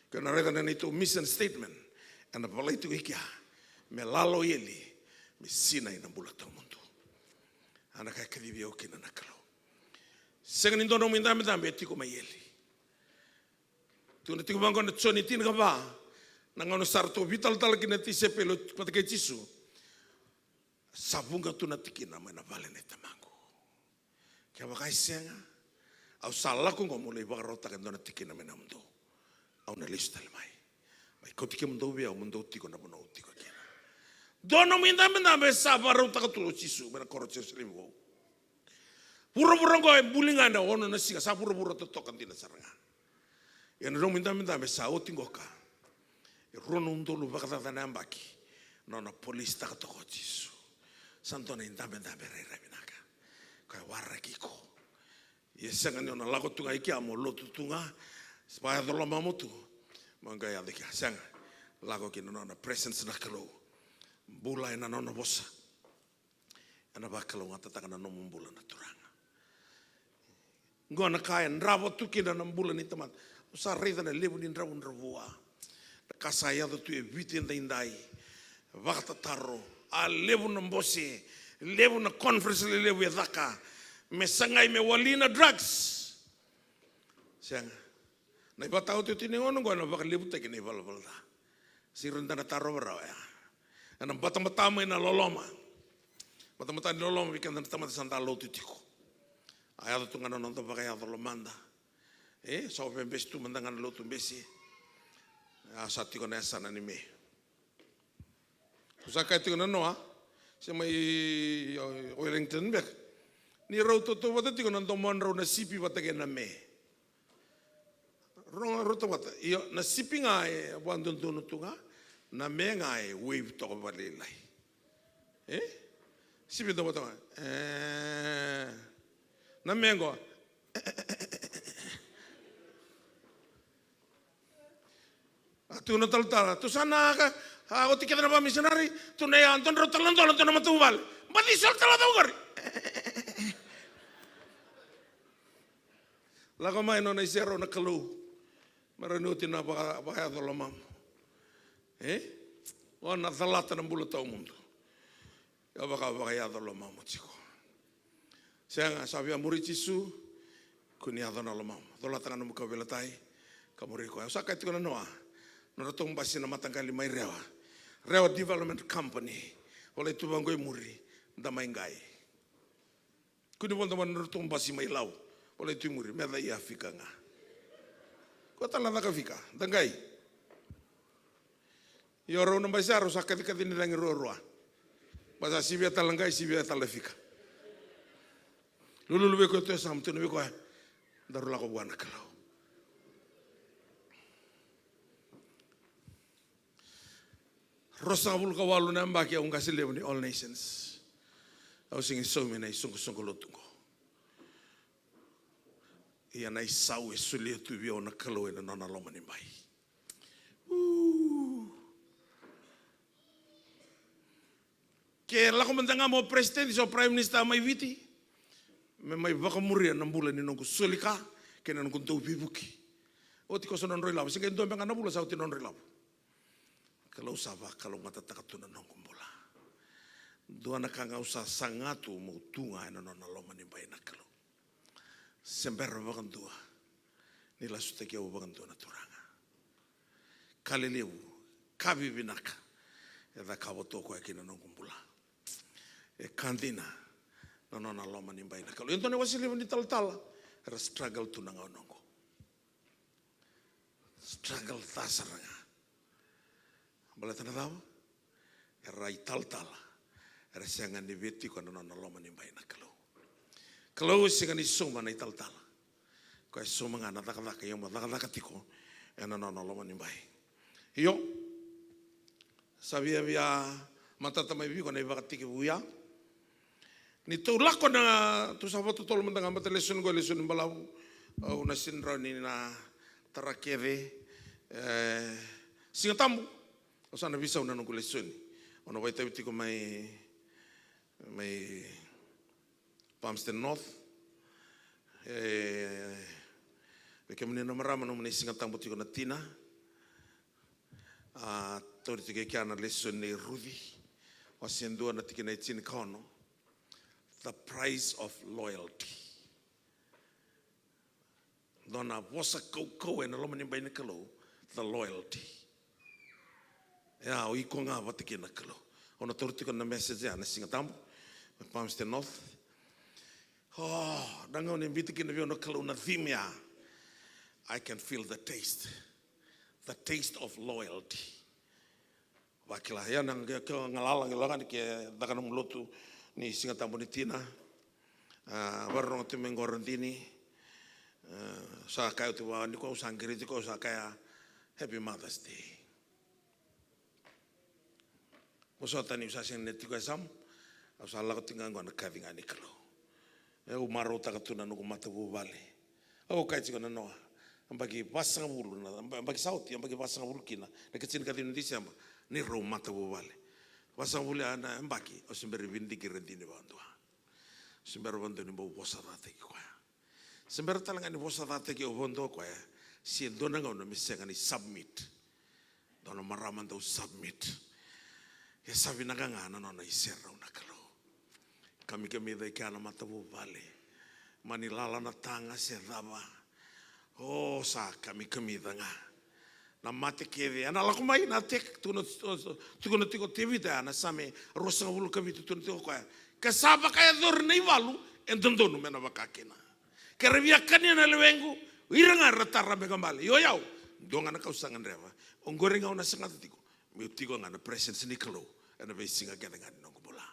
Ke o na raica na neitou mission statement, ena volai tiko i kea, me lako i eli, me sinai na bula tawamudu. A na ka e kacivi au kina na Kalou. Sega ni dua nomu idabedabe e tiko mai eli. Tukuna tiko vaqo na Joni tinikava, na gauna sa ratou veitalatala kina na tisaipeli vata kei Jisu. Sa vuqa tu na tikina mai na vale nei Tamaqu. Kevaka e sega, au sa lako qo meu lai vakarautaka e dua na tikina mai na yamudou. Au na lesu tale mai. Mai kauti kemudou vei au mo dou tiko na vanua au tiko kina. Dua nomu idabedabe sa vakarautaka tu o Jisu mai na koro o Jerusalemi vou. Vuravura oqo e buli ga ena ono na siga, sa vuravura totoka dina sara ga. Ia na nomu idabedabe sa oti qoka. E rua na udolu vakacaca na yabaki na nona polisitaka toka o Jisu. Sa dua na idabedabe rairai vinaka. Koya e waraki iko. Ia sega ni o na lako tu ga i kea mo lotu tu ga, vakayaco lomamu tu, mo qai yaco i kea. Sega, lako ki na nona presence na Kalou. Bula ena nona vosa. Ena vakalougatataka na nomu bula na Turaga. Qo na ka e drava tu kina na bula ni tamata. Au sa raica na levu ni dravudravua. Na ka sa yaco tu e Viti edaidai. Vakatataro. A levu na bose. Levu na conference lelevu e caka. Me sagai me wali na drugs. Sega. Na ivakataotioti ni gauna oqo ena vakalevutaki na ivalavala ca. Sega ni da na tarova rawa ya. Ena batabata mai na loloma. Batabata ni loloma vei keda na tamata sa da lotu tiko. A yaco tu ga na noda vakayaco lomada. E, sa ovebese tu mada ga na lotu bese. A sa tiko na yasana ni Me. Au sa kaya tiko na noa, se mai o, o Wellington beka. Ni rau tautauvata tiko na domodrau na sipi vata kei na Me. Rau, rau tautauvata. Io, na sipi ga e vakadodonu tu ga, na Me ga e wave toka vakalailai. E? Sipi tautauvata ga. E, na Me qo. A tu na talatala, tu sa na ka, a oti kece na vakamisinari, tu na ya, dua drau taladola, dua na matavuvale. Baci solo tala cau qori. Lako mai nona iserau na Kalou. Me rawa ni oti na vaka, vakayaco lomamu. E? O na calata na bula tawamudu. Ia vaka, vakayaco lomamu tiko. Sega, sa via muri Jisu, kua ni yaco na lomamu. Colata ga nomu kauveilatai, ka muri koya. Au sa kaya tiko na noa, na nodratou basi na mataqali mai Rewa. Rewa Development Company. Volai tu vaqo i muri, da mai qai. Kua ni vodo mai na nodratou basi mai Lau. Volai tu i muri, me caka i Afika ga. Ko tale na caka Afika, da qai. Io rau na basi ya rau sa kacikaci ni cagi ruarua. Ba sa sivia tale na qai, sivia tale na Afika. Lululu vei koya tu e sa, tukuna vei koya. Daru lako vua na Kalou. Ruasagavulu ka walu na yabaki au qase levu ni All Nations. Au sega ni saumi na isoqosoqo lotu qo. Ia na isau e solia tu vei au na Kalou ena nona loma ni bai. Ke lako mada ga mo president se o prime minister mai Viti, me mai vakamuria na bula ni noqu soli ka kei na noqu dau veivuke. Oti ko sa nodrau ilavo, se qai dua beka ga na vula sa oti nodrau ilavo. Kalou sa vakalougatataka tu na noqu bula. Dua na ka ga au sa saga tu meu tu ga ena nona loma ni bai na Kalou. Se bera vakadua ni lasutaki au vakadua na Turaga. Ka lelevu, ka vivinaka e cakava tu o koya kina noqu bula. E ka dina na nona loma ni bai na Kalou. E dua na iwase levu ni talatala era struggle tu na gauna oqo. Struggle ca sara ga. Baleta na cava? Era italatala. Era sega ni via tiko ena nona loma ni bai na Kalou. Kalou e sega ni sauma na italatala. Koya e sauma ga na cakacaka, ia mo cakacaka tiko ena nona loma ni bai. Io. Sa viavia matata mai vei iko na ivakatekivu ya. Ni tou lako na, tou sa vakatotolo mada ga, baleta lesoni qo e lesoni balavu. Au na sega ni rawa ni na tara kece. E, Siga Tabu au sa na veisau na noqu lesoni. Au na vakaitavi tiko mai, mai Palmerston North. E, vei kemuni na marama, nomuni Siga Tabu tiko na tina. A, tauri tiko e kea na lesoni nei Ruci, wase dua na tikina e tinikaono. The price of loyalty. Dua na vosa kaukauwa ena loma ni bai ni Kalou, the loyalty. Ia, o iko ga vata kei na Kalou. Au na tauri tiko na message ya na Siga Tabu, mai Palmerston North. O, na gauna e biuta kina vei au na Kalou na theme ya. I can feel the taste. The taste of loyalty. Vakila, ia na ke, ke galala, ke lagani ke caka nomu lotu ni Siga Tabu ni tina. A, varorogo tu me qo radini. A, sa kaya tu va, ni ko sa qiriti ko sa kaya, Happy Mother's Day. Vosota ni sa sega ni tiko e yasamu, au sa lako tiko ga qo na kaci ga ni Kalou. Au marautaka tu na noqu matavuvale. Au kaya tiko na noa, yabaki vasagavulu, na yabaki sa oti, yabaki vasagavulu kina, na ikatinikaciwa ni December, ni rau matavuvale. Vasagavulu ya na yabaki, au se bera ni vidiki radini vakadua. Au se bera vakadua ni bau vosacataki koya. Se bera tale ga ni vosacataki au vakadua o koya, se dua na gauna me sega ni submit. Dua na marama dau submit. E sa vinaka ga na nona iserau na Kalou. Kamikamica i kea na matavuvale. Mani lala na taga se cava. O sa kamikamica ga. Na mate kece, ena lako mai na attack, tukuna, tukuna tiko o Tevita, na Same ruasagavulu ka vitu, tukuna tiko o koya. Ke sa vakayacori na ivalu, e dodonu me na vaka kina. Ke ra via kania na lewequ, o ira ga era tara me kabale. Io yau, dua ga na ka au sa gadreva. Oqori ga au na sagata tiko. Meu tiko ga na presence ni Kalou ena veisiga kece ga ni noqu bula.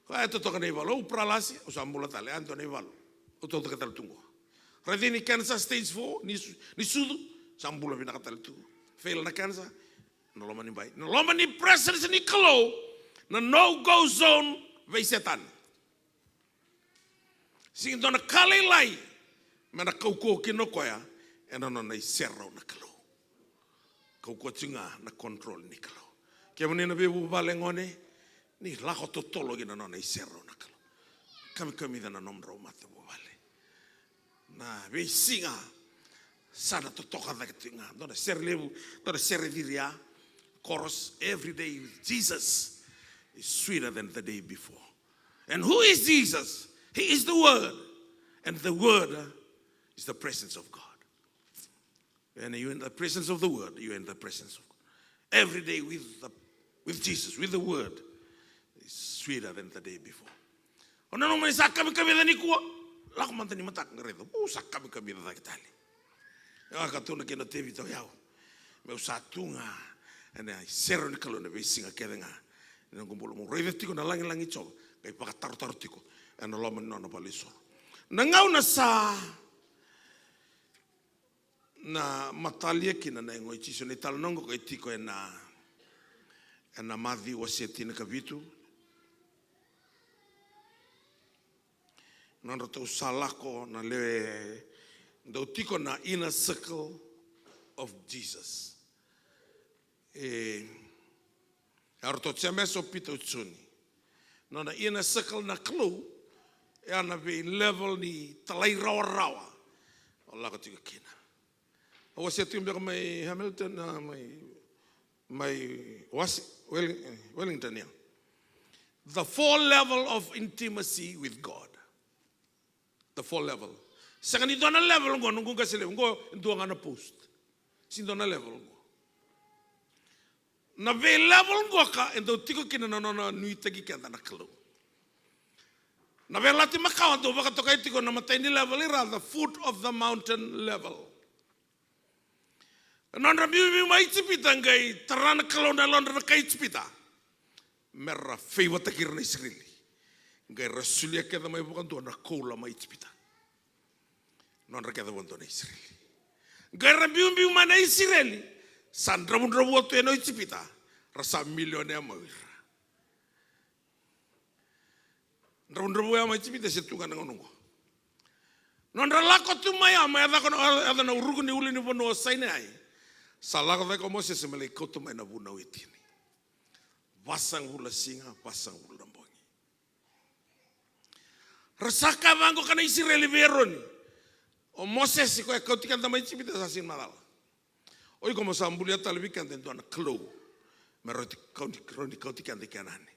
Koya e totoka na ivalu, au paralasi, au sa bula tale, e dua na ivalu. Au totoka tale tu qo. Raici ni cancer stage four, ni su-, ni sucu, sa bula vinaka tale tu. Fail na cancer, na loma ni bai. Na loma ni presence ni Kalou, na no-go zone vei Setani. Sega ni dua na ka lailai me na kaukauwa kina o koya ena nona iserau na Kalou. Kaukauwa tiko ga na control ni Kalou. Kemuni na veivuvale gone, ni lako totolo kina nona iserau na Kalou. Kamikamica na nomudrau matavuvale. Na veisiga sa na totoka cake tiko ga. Dua na sere levu, dua na sere ciria. Chorus, every day with Jesus is sweeter than the day before. And who is Jesus? He is the Word. And the Word is the presence of God. When you're in the presence of the Word, you're in the presence of God. Every day with the, with Jesus, with the Word, is sweeter than the day before. O nanuma ni sa kamikamica nikua, lako mada ni mataka qai raica, u sa kamikamica cake tale. E vakatuna kina o Tevita, o yau, meu sa tu ga ena iserau ni Kalou na veisiga kece ga ni noqu bula, meu raica tiko na lagilagi i Jiova, qai vakatarotaro tiko ena loma ni nona valenisoro. Na gauna sa na matalia kina na yago i Jisu, na italanoa qo e tiko ena, ena Maciu wase tinikavitu. Nodratou sa lako na lewe, dau tiko na inner circle of Jesus. E, o ratou Jemesa, o Pita, o Joni. Nona inner circle na Kalou, e a na vei level ni talairawarawa o lako tiko kina. Au wasea tiko beka mai Hamilton, a, mai, mai Wasi-, Welling-, eh, Wellington, ia. The four level of intimacy with God. The four level. Sega ni dua na level qo, noqu qase levu, qo e dua ga na post. Sega ni dua na level qo. Na vei level qoka e dau tiko kina na nona nuitaki keda na Kalou. Na Veiyalayalati Makawa dau vakatokai tiko na imatai ni level, ira the foot of the mountain level. Nodra biubiu mai Ijipita, qai tara na Kalou na yalodra na kai Ijipita me ra favour-taki ira na Isireli. Qai ra solia kece mai vakadua na koula mai Ijipita. Nodra kece vakadua na Isireli. Qai ra biubiu mai na Isireli, sa dravudravua tu yani o Ijipita, ra sa milionea mai o ira. Dravudravua ya mai Ijipita, se tu ga na gauna qo. Nodra lako tu mai ya, mai yaco na, yaco na ruku ni ulunivanua o Saineai. Sa lako cake o Mosese me lai kauta mai na vunau e tini. Vasagavulu na siga, vasagavulu na bogi. Ra sa kaya vaqo ka na Isireli vei Eroni. O Mosese, koya e kauti keda mai Ijipita, sa sega ni macala. O iko mo sa bulia tale vei keda e dua na Kalou me rawa ni kau-, rawa ni kauti keda i Kenani.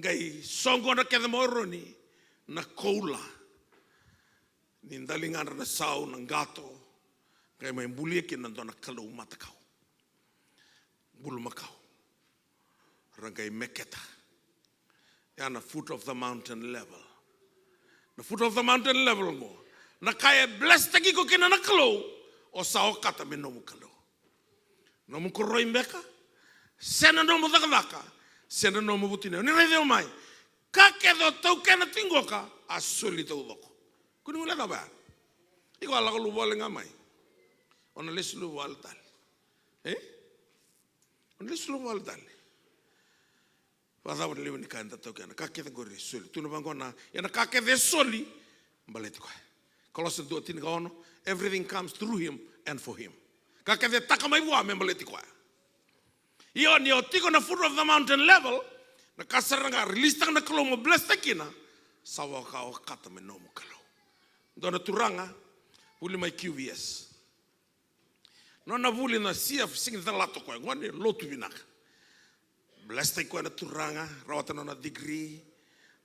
Qai soqona kece mai o Eroni na koula ni daligadra na sau, na qato. Qai mai bulia kina e dua na kalou matakau, bulumakau. Ra qai meketa. Ya na foot of the mountain level. Na foot of the mountain level qo, na ka e bless-taki iko kina na Kalou, o sa okata me nomu Kalou. Nomu koroi beka, se na nomu cakacaka, se na nomu vutuniyau. Ni raici au mai. Ka kece o taukena tiko qoka, a soli taucoko. Kua ni guilecava ya. Iko a lako luvawale ga mai. O na lesu luvawale tale. E? O na lesu luvawale tale. Vakacava na levu ni ka eda taukena? Ka kece qori e soli. Tukuna vaqo na, ia na ka kece e soli, baleti koya. Kolose dua tinikaono, everything comes through him and for him. Ka kece e taka mai vua me baleti koya. Io, ni o tiko na foot of the mountain level, na ka sara ga release taka na Kalou mo bless taka kina, sa vaka okata me nomu Kalou. Dua na turaga, vuli mai Q V S. Nona vuli na C F, sega ni cala toka o koya, gone lotu vinaka. Bless taki koya na Turaga, rawata nona degree,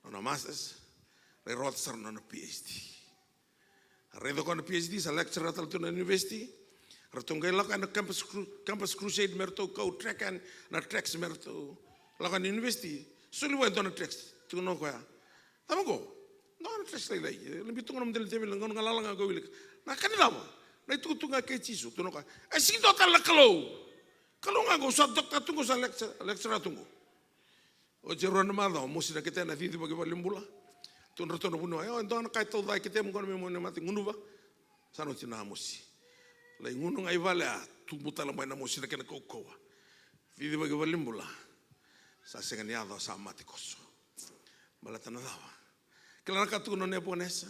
nona masters, lai rawata sara nona P H D. A raica koya na P H D, sa lecturer tale tu na university. Ratou qai lako yani na campus, cru- campus crusade me ratou kau track yani na tracks me ratou lako yani university. Soli vua e dua na tracks, tukuna o koya. Cava qo? Dua na tracks lailai. E lai biu tu ga na model teveli, na gauna ga lala ga qo wilika. Na ka ni cava? Na itukutuku ga kei Jisu, tukuna o koya. E sega ni dua tale na Kalou. Kalou ga qo, au sa doctor tu qo, au sa lecture- lecturer tu qo. Oti e rua na macawa, mosi na kete na cicivaki valenibula. Tukuna ratou na vuniwai, o, e dua na ka e tauca kete mo gona me mo ne mate gunuva. Sa na oti na mosi. Lai gunu ga i vale a tubu tale mai na mosi na kena kaukauwa. Cicivaki valenibula. Sa sega ni yaco, sa mate koso. Baleta na cava? Kila na ka tukuna o Nepukanesa.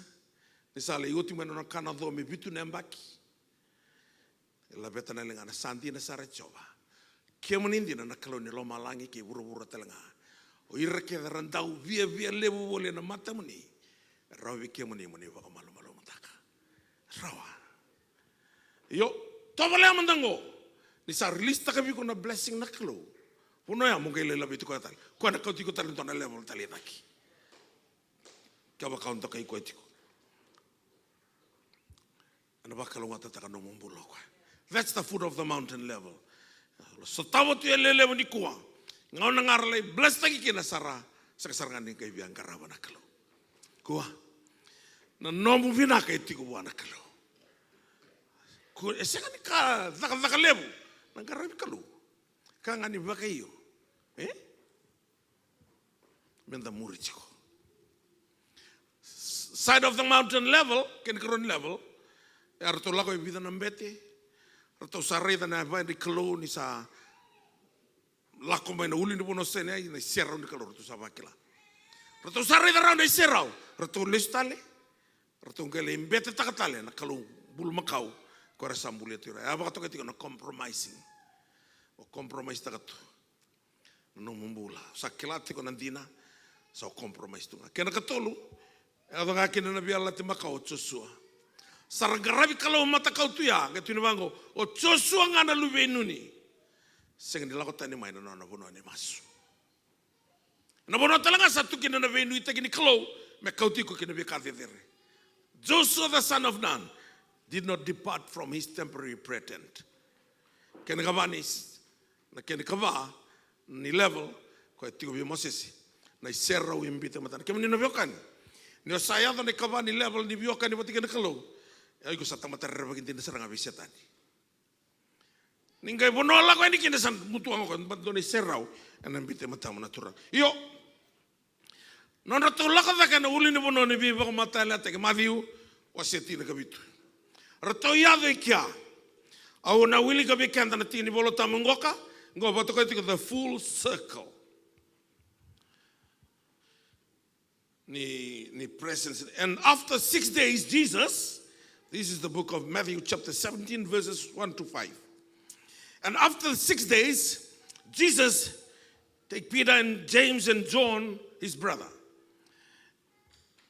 Ni sa lai oti mai na nona kana co me vitu na yabaki. E laveta na ligana, sa dina sara Jiova. Kemuni dina na Kalou ni lomalagi kei vuravura tale ga. O ira kece era dau viavia levu voli ena matamuni, e rawa vei kemuni mo ni vakamalumalumutaka. Rawa. Io, tovolea mada qo. Ni sa release taka vei iko na blessing na Kalou, vanua ya mo qai lai laveti koya tale. Koya na kauti iko tale dua na level tale i cake. Kevaka o dokai koya tiko, ena vakalougatataka nomu bula o koya. That's the foot of the mountain level. Sotava tu e lelevu nikua. Gauna ga ra lai bless taki kina, sa ra sega sara ga ni qai via qarava na Kalou. Kua. Na nomu vinaka e tiko vua na Kalou. Kua, e sega ni ka cakacaka levu na qaravi Kalou. Ka ga ni vakaio. E? Meda muri tiko. Side of the mountain level, kena ikarua ni level. E ratou lako e vica na bete. Ratou sa raica na yavai ni Kalou ni sa lako mai na ulu ni vanua o Saineai, na iserau ni Kalou ratou sa vakila. Ratou sa raica rawa na iserau, ratou lesu tale. Ratou qai lai betetaka tale na kalou bulumakau ko era sa bulia tu ira. E a vakatokai tiko na compromising. O compromise taka tu na nomu bula. Sa kila tiko na dina, sa o compromise tu ga. Kena katolu, e yaco ga kina na veiyalayalati makawa o Josua. Sa ra qaravi kalou matakau tu ya, qai tukuni vaqo, o Josua ga na luve i Nuni. Sega ni lako tani mai na nona vanua ni masu. Na vanua tale ga sa tu kina na veinuitaki ni Kalou me kauti iko kina veika cecere. Joshua the son of Nun did not depart from his temporary prayer tent. Kena ikava ni, na kena ikava ni level ko e tiko vei Mosese, na iserau e biuta e matana. Kemuni na veiwekani, ni o sa yaco na ikava ni level ni veiwekani vata kei na Kalou, e iko sa tamata rerevaki dina sara ga vei Setani. Ni qai vanua lako yani kina sa mutuaga ko, but dua na iserau ena biuta e matamu na Turaga. Io. Nodratou lako cake ena ulunivanua ni veivakamatailalaki, Maciu wase tinikavitu. Ratou yaco i kea. Au na wilika vei keda na tiki ni Vola Tabu qoka, qo vakatokai tiko the full circle. Ni, ni presence. And after six days, Jesus, this is the book of Matthew chapter seventeen, verses one to five. And after six days, Jesus take Peter and James and John, his brother,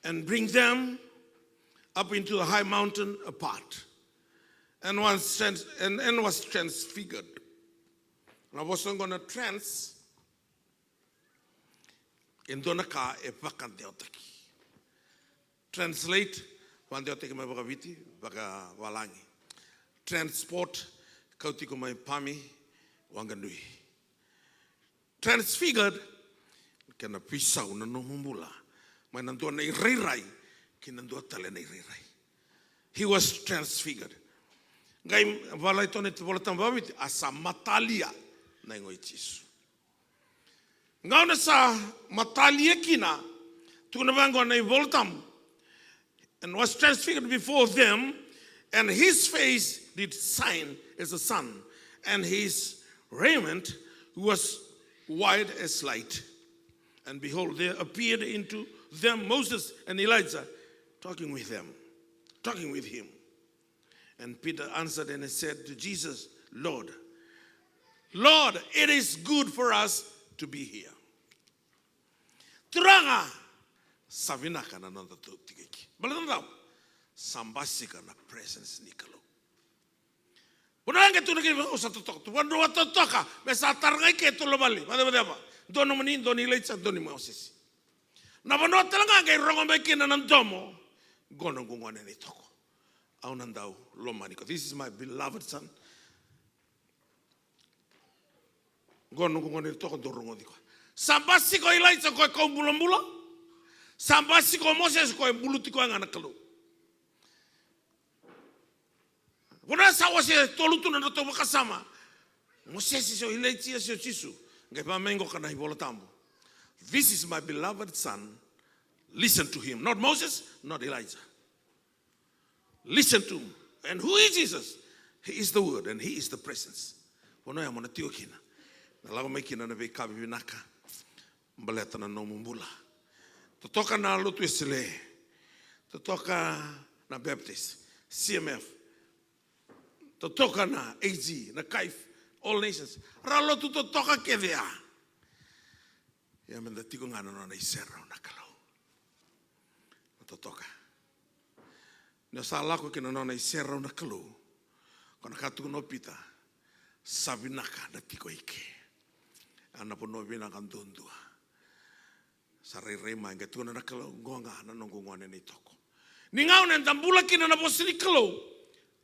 and bring them up into the high mountain apart, and was trans-, and, and was transfigured. Na vosa qo na trans, e dua na ka e vakadewataki. Translate, vakadewataki mai vakaViti, vakavalagi. Transport, kauti iko mai Pami, Wanganui. Transfigured, kena veisau na nomu bula. Mai na dua na irairai ki na dua tale na irairai. He was transfigured. Qai volai tu na iVolatabu vakaviti, a sa matalia na yago i Jisu. Gauna sa matalia kina, tukuna vaqo na iVolatabu, and was transfigured before them, and his face did shine as the sun, and his raiment was white as light. And behold, there appeared into them Moses and Elijah, talking with them, talking with him. And Peter answered and said to Jesus, "Lord, Lord, it is good for us to be here." Turaga, sa vinaka na noda tu tiko iki. Baleta na cava? Sa basika na presence ni Kalou. Vanua qai tu na kena, au sa totoka tu. Vanua totoka, me sa tara ga i ke tu lovali. Vacevaceva. Dua nomuni, dua ni Ilaija, dua ni Mosese. Na vanua tale ga qai rogo mai kina na domo. Qo noqu gone ni toko. Au na dau lomani koya. This is my beloved son. Qo noqu gone ni toko, dou rogoci koya. Sa basika o Ilaija, koya kau bulabula. Sa basika o Mosese, koya buluti koya ga na Kalou. Vanua sa wase tolu tu na nodratou vakasama. Mosese se o Ilaija se o Jisu. Qai vaka mai qo ka na iVolatabu. This is my beloved son. Listen to him. Not Moses, not Elijah. Listen to him. And who is Jesus? He is the word and he is the presence. Vanua ya mo na tiko kina. Na lako mai kina na veika vivinaka. Baleta na nomu bula. Totoka na Lotu Wesele. Totoka na Baptist. C M F. Totoka na A G, na CAIF, All Nations. Ra lotu totoka kece ya. Ia meda tiko ga na nona iserau na Kalou. Na totoka. Ni o sa lako ki na nona iserau na Kalou, ko na ka tukuna o Pita, sa vinaka na tiko i ke. A na vanua vinaka duadua. Sa rairai mai qai tukuna na Kalou, qo ga na noqu gone ni toko. Ni gauna eda bula kina na vosa ni Kalou,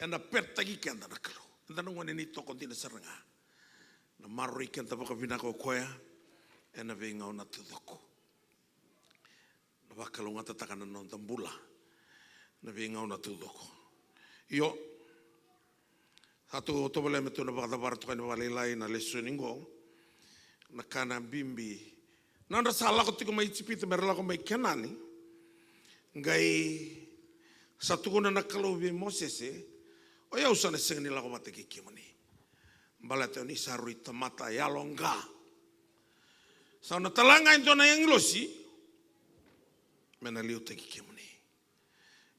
ena peretaki keda na Kalou. Eda na gone ni toko dina sara ga. Na maroroi keda vakavinaka o koya ena veigauna taucoko. Na vakalougatataka na noda bula na veigauna taucoko. Io, sa tou tovolea me tou na vakacavara toka ni vakalailai na lesoni qo. Na ka na bibi, na nodra sa lako tiko mai Ijipita me ra lako mai Kenani. Qai sa tukuna na Kalou vei Mosese, o yau sa na sega ni lako vata kei kemuni. Baleta ni sa rui tamata yaloqa. Sa na tala ga e dua na agilosi me na liutaki kemuni.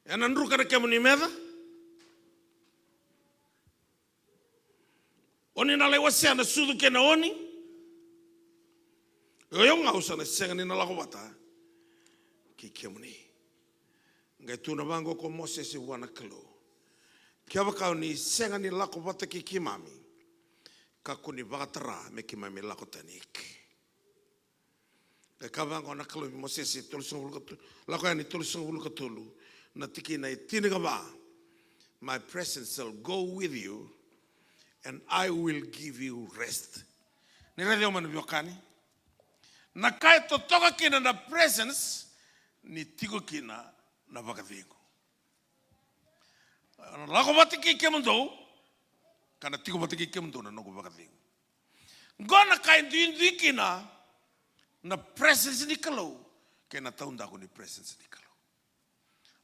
Ena druka na kemuni meca. O ni na lai wasea na sucu kei na oni. O yau ga au sa na sega ni na lako vata kei kemuni. Qai tukuna vaqo ko Mosese vua na Kalou, kevaka o ni sega ni lako vata kei keimami, kakua ni vakatara me keimami lako tani i ke. E kaya vaqo na Kalou vei Mosese, tolusagavulu ka tolu, Lako Yani tolusagavulu ka tolu, na tikina e tinikava. My presence shall go with you, and I will give you rest. Ni raici au mai na veiwekani. Na ka e totoka kina na presence, ni tiko kina na vakacegu. Na lako vata kei kemudou, ka na tiko vata kei kemudou na noqu vakacegu. Qo na ka e duidui kina na presence ni Kalou kei na taudaku ni presence ni Kalou.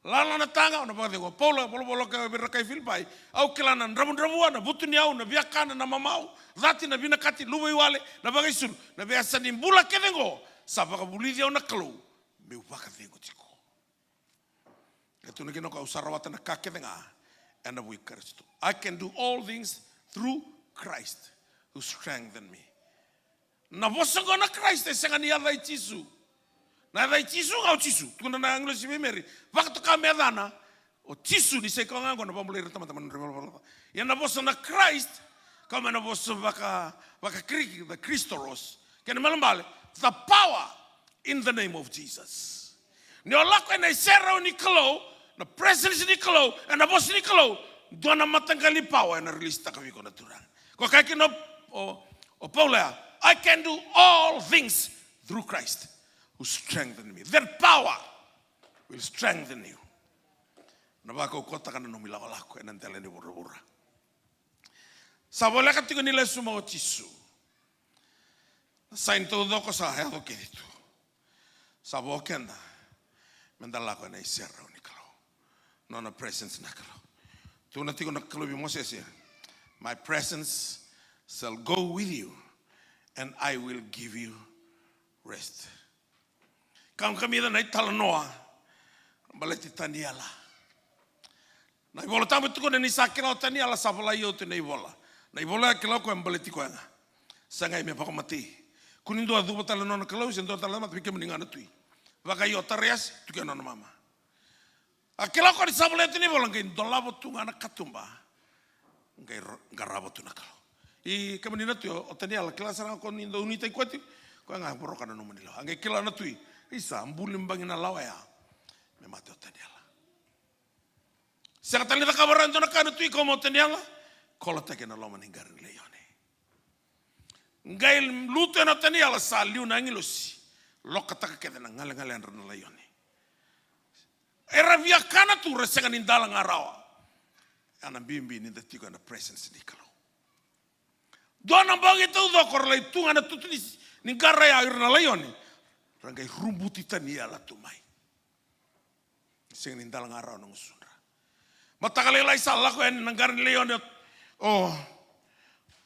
Lala na taga, o na vakacegu. O Paula volavola ka vei ira na kai Filipai, au kila na dravudravua, na vutuniyau, na viakana, na mamau, cati, na vinakati, luvaiwale, na vakaisulu, na veiyasa ni bula kece qo, sa vakavulici au na Kalou meu vakacegu tiko. E tukuna kina o koya, au sa rawata na ka kece ga ena vuku i Karisito. I can do all things through Christ who strengthen me. Na vosa qo na Christ e sega ni yaca i Jisu. Na yaca i Jisu ga o Jisu. Tukuna na agilosi vei Meri, vakatoka me yacana o Jisu ni sa i koya ga qo na vakabulai ira na tamata mai na nodra ivalavala ca. Ia na vosa na Christ, kau mai na vosa vaka, vaka Kiriki, the Christoros. Kena ibalebale, the power in the name of Jesus. Ni o lako ena iserau ni Kalou, na presence ni Kalou, ena vosa ni Kalou, dua na mataqali power ena release taka vei iko na Turaga. Ko kaya kina o, o, o Paula ya, I can do all things through Christ who strengthen me. That power will strengthen you. Na vakaukauwataka na nomu ilakolako ena dela ni vuravura. Sa voleka tiko ni lesu mai o Jisu. Na saini taucoko sa yaco kece tu. Sa vo keda meda lako ena iserau ni Kalou. Nona presence na Kalou. Tukuna tiko na Kalou vei Mosese, "My presence shall go with you and I will give you rest." Kamikamica na italanoa baleti Taniela. Na iVola Tabu e tukuna ni sa kila o Taniela, sa volai oti na ivola. Na ivola e kila o koya baleti koya ga. Sa qai me vakamatei. Kua ni dua cuva tale na nona kalou se dua tale na mata, vei kemuni ga na tui. Vakaio, Tariase, tu kei na nona mama. A kila o koya ni sa volai oti na ivola, qai dolava tu ga na katuba. Qai ro-, qarava tu na Kalou. I kemuni na tui, o Taniela, kila sara ga o koya ni dau nuitaki koya tiko. Koya ga voroka na nomuni lawa. A qai kila na tui. Isa, buli bagi na lawa ya. Me mate o Taniela. Sega tale ni cakava rawa e dua na ka na tui, kau mai o Taniela, kolotaki ena loma ni qara ni laione. Qai lutu yani o Taniela, sa liu na agilosi, lokataka kece na galegaledra na laione. Era via kana tu, ra sega ni dala ga rawa. Ya na bibi ni da tiko ena presence ni Kalou. Dua na bogi taucoko ra lai tu ga na tutu ni, ni qara ya o ira na laione. Ra qai rubuti Taniela tu mai. Sega ni dala ga rawa na gusudra. Mataka lailai sa lako yani na qara ni laione o, o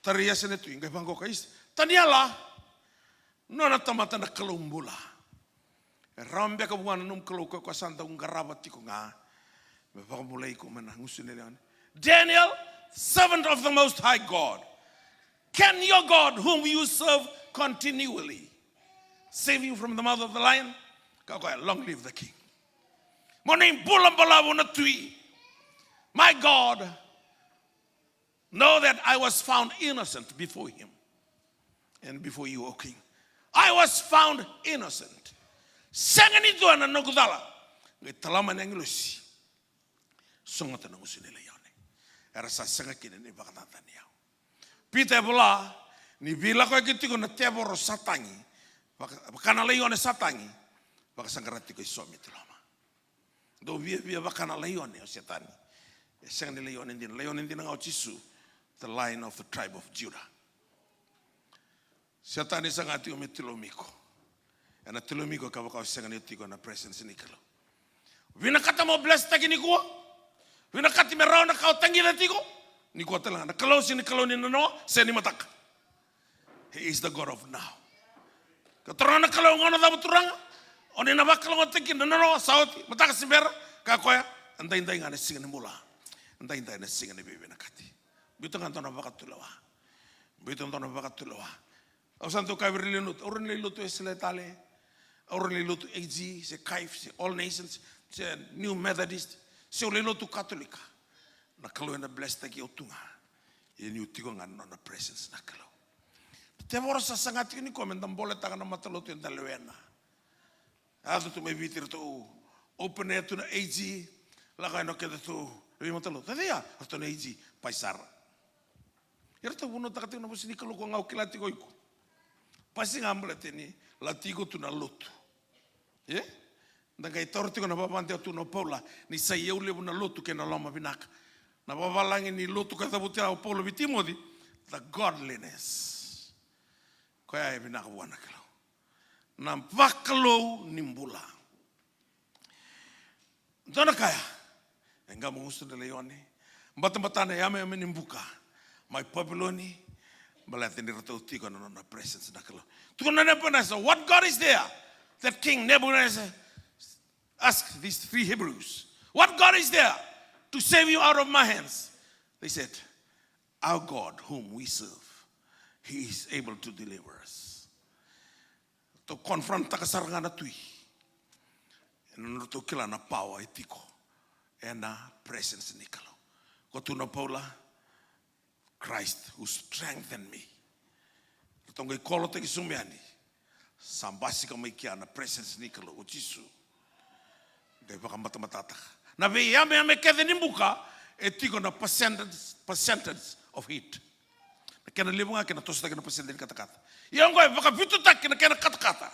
Tariase na tui, qai vaqo o koya, "Isa, Taniela, nona tamata na Kalou bula. E rawa beka vua na nomu Kalou koya, koya sa dau qarava tiko ga me vakabulai iko mai na gusu ni laione? Daniel, servant of the Most High God, can your God whom you serve continually save you from the mouth of the lion?" Kaya o koya, "Long live the king." Mo ni bula balavu na tui. My God, know that I was found innocent before him and before you, O king. I was found innocent. Sega ni dua na noqu cala. Qai tala mai na agilosi. Sogota na gusu ni laione. Era sa sega kina ni vakacacani au. Pita e vola ni veilakoyaki tiko na tevoro Satani. Vaka, vaka na laione Satani. Vakasaqara tiko i somi tiloma. Dau viavia vaka na laione o Setani. E sega ni laione dina. Laione dina ga o Jisu. The Lion of the tribe of Judah. Setani saga tiko me tilomiko. Ena tilomiko ka vaka o sega ni tiko na presence ni Kalou. Vinakata mo bless taki nikua. Vinakati me rawa na ka o tagica tiko. Nikua tale ga na Kalou, sega ni Kalou ni nanoa, sega ni mataka. He is the God of now. Ka toro na Kalou, gauna cava Turaga, o ni na vakalougatataki na nanoa, sa oti, mataka se bera, ka koya, a daidai ga na siga ni bula. A daidai na siga ni veivinakati. Biuta ga dua na vakatulewa. Biuta ga dua na vakatulewa. Au sa dau kaya vei ira na lewe ni lotu, au rawa ni lai lotu Wesele tale, au rawa ni lai lotu A G, se CAIF, se All Nations, se New Methodist, se au lai lotu Katolika. Na Kalou ena bless taki au tu ga. Ia niu tiko ga na nona presence na Kalou. Tevoro sa saga tiko nikua me da boletaka na matalotu eda lewena. A tu mai Viti ratou open air tu na A G, lako yani o kedatou veimatalotu. Tadei ya, ratou na A G, Paisara. Ia ratou vunautaka tiko na vosa ni Kalou ko ga au kila tiko o iko. Pasi ga baleta ni lati iko tu na lotu. E? Da qai taura tiko na vakadewa tu na Paula, ni sa iyau levu na lotu kei na loma vinaka. Na vavalagi ni lotu ka cavuti o Paula vei Timoci, the godliness. Koya e vinaka vua na Kalou. Na vakalou ni bula. Dua na ka ya, e qai mo gusu na laione. Batabata na yameyame ni buka mai Papiloni. Baleta ni ratou tiko na nona presence na Kalou. Tukuna na Nebuchadnezzar, "What God is there that King Nebuchadnezzar asked these three Hebrews? What God is there to save you out of my hands?" They said, "Our God whom we serve, he is able to deliver us." Ratou confront taka sara ga na tui. Ena nodratou kila na power e tiko ena presence ni Kalou. Ko tu na Paula, "Christ who strengthened me." Ratou qai kolotaki sobu yani. Sa basika mai kea na presence ni Kalou, o Jisu. Qai vakamatamataka. Na veiyameyame kece ni buka, e tiko na percentage, percentage of heat. Na kena levu ga kena tosotaki na pasede ni katakata. Ia oqo e vakavitutaki na kena katakata.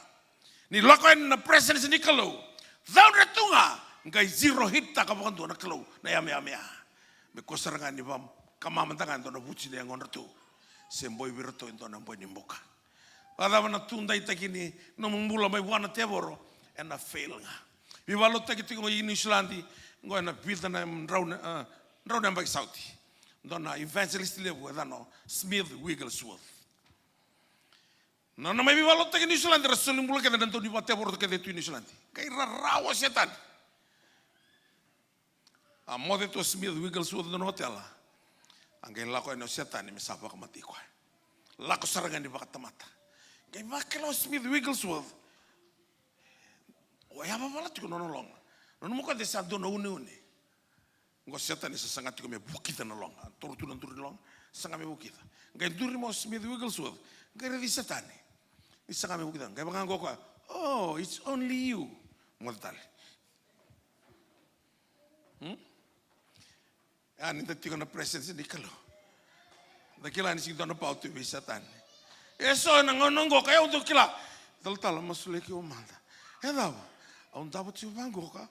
Ni lako yani na presence ni Kalou. Caudre tu ga, qai zero heat taka vakadua na Kalou, na yameyame ya. Me kua sara ga ni va, Kama mada ga e dua na vuci ni yagodratou, se boi vei iratou e dua na boi ni buka. Vakacava na tudaitaki ni nomu bula mai vua na tevoro? Ena fail ga. Veivakalotutaki tiko i Niusiladi qo ena vica na drau na, a, drau na yabaki sa oti. Dua na evangelist levu e yacana o Smith Wigglesworth. Na nona mai veivakalotutaki i Niusiladi, ra soli bula kece na dau ni vakatevoro kece tu i Niusiladi. Qai rarawa o Setani. A moce tu o Smith Wigglesworth na hotela. A qai lako yani o Setani me sa vakamatei koya. Lako sara ga ni vakatamata. Qai vakila o Smith Wigglesworth, o yavavala tiko na nona loga. Na nomu kaya de sa dua na uneune. Qo Setani sa saga tiko me vukica na loga. Toro tu na duru ni loga, saga me vukica. Qai duri mai o Smith Wigglesworth, qai raici Setani. Ni saga me vukica, qai vaka qo koya, "Oh, it's only you." Moce tale. Hmm? Ya ni da tiko na presence ni Kalou, da kila ni sega ni dua na power tu vei Setani. E so ena gauna qo ka yau dau kila. Talatala, masulaki au mada. E cava? Au davo tiko vaqo ka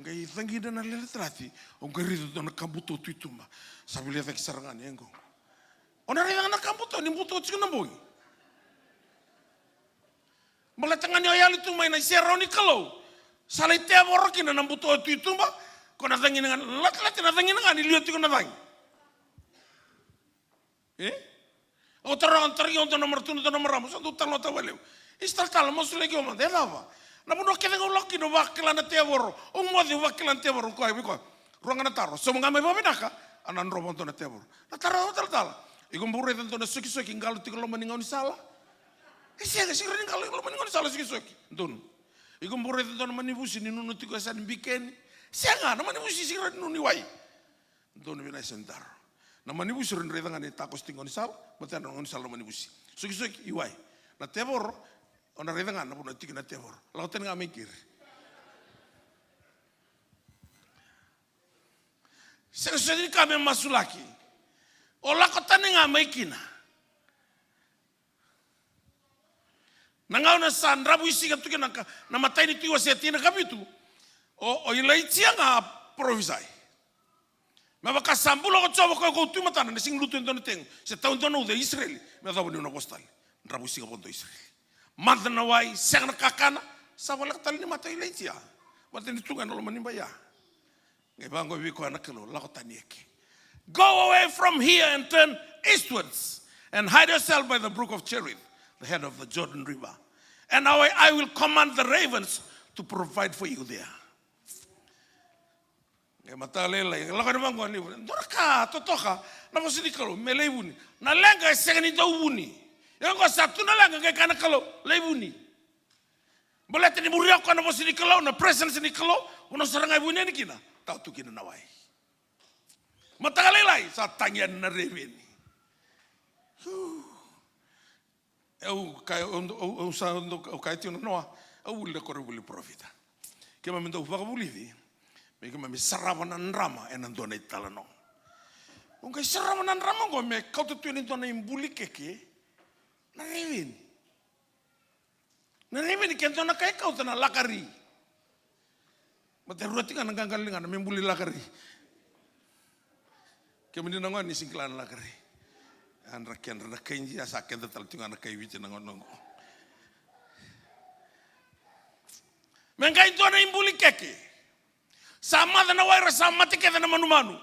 qai cagidra na lele tarati. Au qai raica dua na ka buto tu i tuba. Sa vilia cake sara ga ni e qo. O na raica ga na ka buto ni buto tiko na bogi. Baleta ga ni o yali tu mai na iserau ni Kalou, sa lai tevoro kina na buto tu i tuba. Ko na cagina ga, latilati na cagina ga ni liwa tiko na cagi. E? Au taroga, tarogi au dua na mara, tu na dua na marama, sa dau talanoataka vakalevu. Isa talatala, masulaki au mada, e cava? Na vanua kece ga au lako kina au vakila na tevoro. Au moce au vakila na tevoro, au kaya vei koya. Rua ga na taro, sauma ga mai vakavinaka, a na dro vakadua na tevoro. Na taro, talatala, iko bau raica dua na sokisoki qalo tiko loma ni gaunisala? E sega, sega ni qalo loma ni gaunisala sokisoki. Donu. Iko bau raica dua na manivusi ni nunu tiko e sa ni bikeni? Sega, na manivusi sega ni nunu i wai. Donu vina e sa ni taro. Na manivusi o ni raica ga ni takoso tiko gaunisala, baleta na gaunisala na manivusi. Sokisoki i wai. Na tevoro, o na raica ga na vanua tiko na tevoro. Lako tani ga mai keri. Sega soti ni ka me masulaki. O lako tani ga mai kina. Na gauna sa dravuisiga tu kina na ka, na matai ni Tui wase tinikavitu, o, o Ilaija ga a parofisai. Me vaka sa bula ko Jiova ko koya ko tu e matana, na sega ni lutu e dua na tegu se tau e dua na uca e Isireli, me yacova niu na vosa tale. Dravuisiga vakadua o Isireli. Mata na wai, sega na kakana, sa voleka tale ni mata o Ilaija. Vata ni tu ga ena loma ni bai ya. Qai vaqo vei koya na Kalou, lako tani eke. Go away from here and turn eastwards and hide yourself by the brook of Cherith, the head of the Jordan River. And I, I will command the ravens to provide for you there. Qai mataka lailai, lako yani vaqo ni dua na ka totoka na vosa ni Kalou, me lai vuni. Na leqa e sega ni dau vuni. Ia oqo sa tu na leqa, qai kaya na Kalou, lai vuni. Baleta ni muria o koya na vosa ni Kalou, na presence ni Kalou, vanua sara ga e vuni yani kina, tau tu kina na wai. Mataka lailai, sa tagi yani na reveni. Au kaya, au, au, au sa, au kaya tiko na noa, au vuli na koronivuli parofita. Keimami dau vakavulici me keimami sarava na drama ena dua na italanoa. Au qai sarava na drama oqo me kauta tu ena dua na ibuli keke na reveni. Na reveni ke dua na ka e kauta na lakari. Baleta e rua tiko ga na qaqalo ni gauna me buli lakari. Kemuni na gone ni sega ni kila na lakari. Yadra kedra na kai Ji, a sa keda tale tiko ga na kai Viti na gauna oqo. Me qai dua na ibuli keke. Sa maca na wai, ra sa mate kece na manumanu.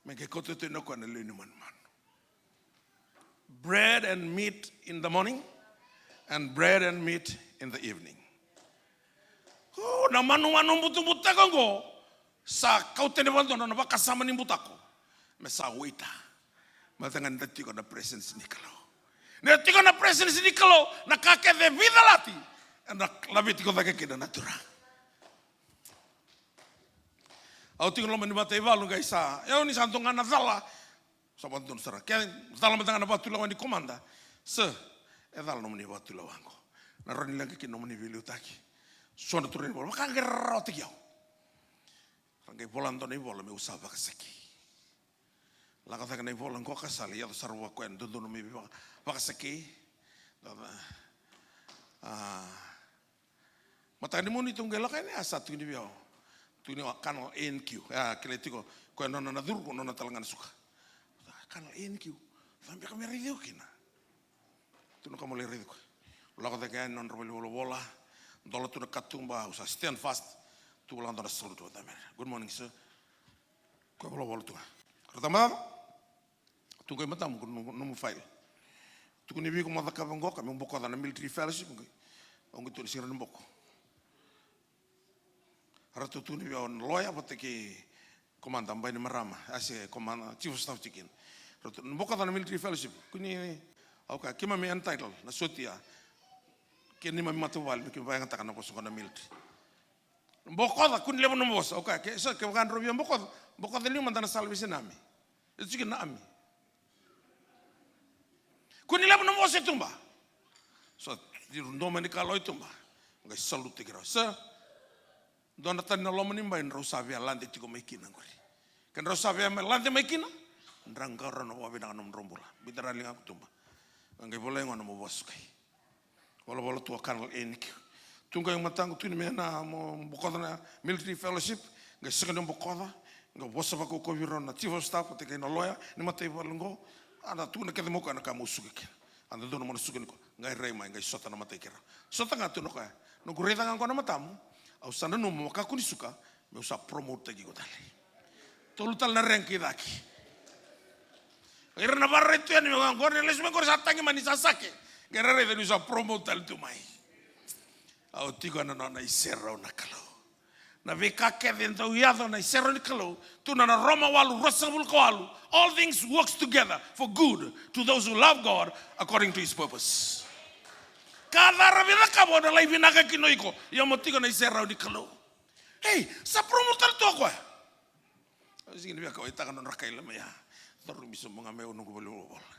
Me qai kauta tu o koya na lewe ni manumanu. Bread and meat in the morning and bread and meat in the evening. O, na manumanu butubutako oqo sa kauta yani vakadua na nona vakasama ni butako me sa waiter. Baleta ga ni da tiko na presence ni Kalou. Ni da tiko na presence ni Kalou, na ka kece e veicalati ena laveti iko cake kina na Turaga. Au tiko loma ni mataivalu qai sa, e, au ni sa dua ga na cala. Sa vakadodonu sara. Ke cala mada ga na vakatulewa ni komada. Sa, e cala nomuni vakatulewa qo. Na rawa ni leqa kina nomuni veiliutaki. So na turaga ni vola, vaka qai rarawataki au. Ra qai vola dua na ivola meu sa vakasakei. Lako cake na ivola qo ka sa lai yaco sara vua koya na dodonu me vaka, vakasakei. A, mataka ni Moniti au qai lako yani, a sa tukuni vei au. Tukuni au kana o A N Q. A, kilai tiko, koya nona na curu, ko nona tale ga na suka. Kana, e, ni kiu. Cava beka me raici au kina? Tukuna, ka mo lai raici koya. Lako cake yani nodra vale ni volavola. Dola tu na katuba, au sa stand fast. Tu lako dua na salute, vata mere. Good morning, sir. Koya volavola tu ga. Rata mada. Tu qai matamu, nomu, nomu file. Tukuni vei iko mo cakava qo, ka meu bokoca na military fellowship qai. Au qai tukuna, sega ni boko. Ratou tukuni vei au na loya vata kei komanda Bainimarama, a se komanda, chief of staff tiko kina. Ratou, bokoca na military fellowship. Kua ni, okay, keimami entitled na sotia. Kei neimami matavuvale, me keimami vakayagataka na vosa qo na military. Bokoca, kua ni levu na vosa. Okay, ke, so, kevaka drau via bokoca, bokoca liu mada na Salvation Army. E tiko na army. Kua ni levu na vosa e tuba. So, ira dua mai ni kalou e tuba. Qai salutaki rau. Sa, dua na tani na loma ni bai drau sa via lade tiko mai kina qori. Ke drau sa via mai lade mai kina, dra qarauna vakavinaka nomudrau bula. Biuta na ligamu tuba. Qai volai gona mo vosa kai. Volavola tu o Colonel Eniki. Tu qai mataqu tu ni me na mo bokoca na military fellowship. Qai sega ni bokoca. Qai vosa vakaukauwa vei rau na chief of staff, vata kei na loya ni mataivalu qo. A na tukuna kece mai o koya na ka mo suka kina. A dodonu mo na suka ni koya. Qai rai mai, qai sota na matai kei rau. Sota ga, tukuna o koya, noqu raica ga qo na matamu, au sa nanuma mo kakua ni suka, meu sa promote-taki iko tale. Tolu tale na rank i cake. Ira na vakaraica tu yani, me qori, lesu mai qori, sa tagi mai ni sa sake. Qai ra raica ni sa promote tale tu mai. Au tiko ena nona iserau na Kalou. Na veika kece e dau yaco na iserau ni Kalou. Tukuna na Roma walu, ruasagavulu ka walu. All things works together for good to those who love God according to his purpose. Ka ca era via cakava o na lai vinaka kina o iko. Ia mo tiko na iserau ni Kalou. Ei, sa promote tale tu o koya. Au sega ni via kauwaitaka nodra kaila mai ya. Cauravou sobu ga mai au noqu vale ni volavola.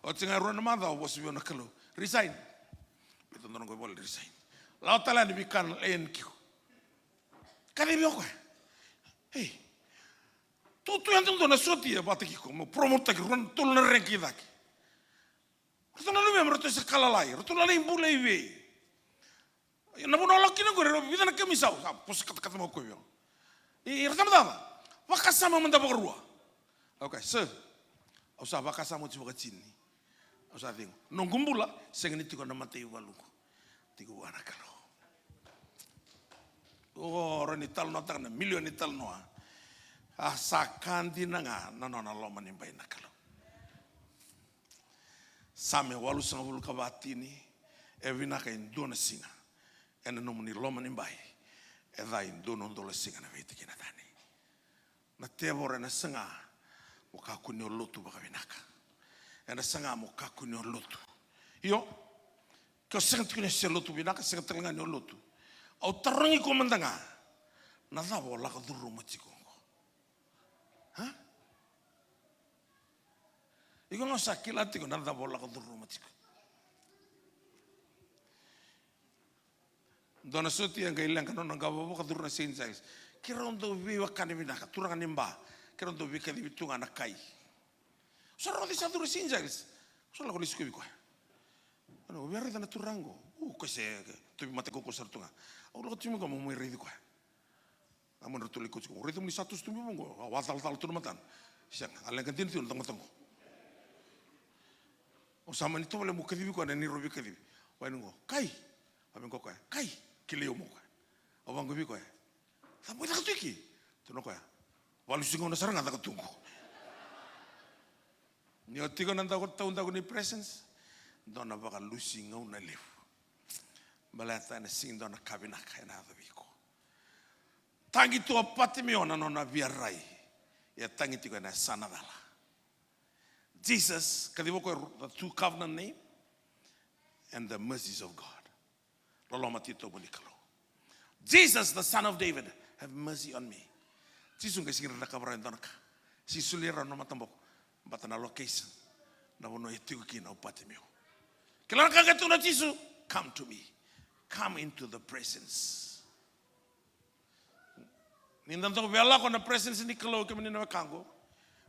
Oti ga e rua na macawa, vosa vei au na Kalou. Resign. Biuta dua noqu ivola, resign. Lako tale yani vei Colonel Ian Q. Kacivi au o koya. Ei. Tou tu yadudua na sotia vata kei iko, mo promote-taki rua, tolu na rank i cake. Ratou na luvemu, ratou se ka lalai, ratou na lai bula i vei? Na vanua o lako kina qori, e vica na kemu isau, sa vosa katakata mai o koya vei au. I, i ra tamata, vakasama mada vakarua. Okay, sir. Au sa vakasama oti vakatini. Au sa cegu. Noqu bula, sega ni tiko na mataivalu qo. Tiko vua na Kalou. O, rawa ni talanoataka na milioni ni talanoa. A sa ka dina ga na nona loma ni bai na Kalou. Same walusagavulu ka va, tini, e vinaka e dua na siga ena nomuni loma ni bai, e ca e dua na udolu na siga na veitikina tani. Na tevoro ena saga mo kakua ni o lotu vakavinaka. Ena saga mo kakua ni o lotu. Io, ke o sega tiko ni o se lotu vinaka, sega tale ga ni o lotu. Au tarogi iko mada ga, na cava o lako curuma tiko oqo? Ha? Iko ga o sa kila tiko na cava o lako curuma tiko. Dua na sotia e qai leqa nona qavokavoka, curu na Saint Giles. Keirau dau veiwekani vinaka, turaga ni Ba. Keirau dau veikacivi tu ga na kai. Sa rogoci sa curu na Saint Giles. Sa lako ni sikovi koya. Ana, au via raica na turaga qo. U, koya se tauvimate kaukaua sara tu ga. Au lako tu mai qo meu mai raici koya. A, mo drau tu lai kauti koya. Raica mo ni sa toso tu mai vaqo. A, a calacala tu na matana. Sega, a leqa dina tu na taqotago. Au sa mani tovolea meu kacivi koya na neirau veikacivi. Wai ni qo. Kai. A vaqo koya. Kai. Kilai au mai o koya. Au vaqo vei koya. Cava mo caka tu eke? Tukuna o koya. Valusi gauna sara ga caka tu qo. Ni o tiko na dau, taudaku ni presence, dua na vakalusi gauna levu. Baleta ena sega ni dua na ka vinaka ena yaco vei iko. Tagi tu o Patimeo na nona via rai. Ia tagi tiko ena yasana cala. Jesus, kaciva o koya, the two covenant name and the mercies of God. Loloma titobu ni Kalou. Jesus, the Son of David, have mercy on me. Jisu qai sega ni rawa ni cakava rawa e dua na ka. Sega ni solia rawa na mataboko. Baleta na location, na vanua e tiko kina o Patimeo. Kila na ka e tukuna o Jisu? Come to me. Come into the presence. Ni da dau via lako na presence ni Kalou, kemuni na wekaqu,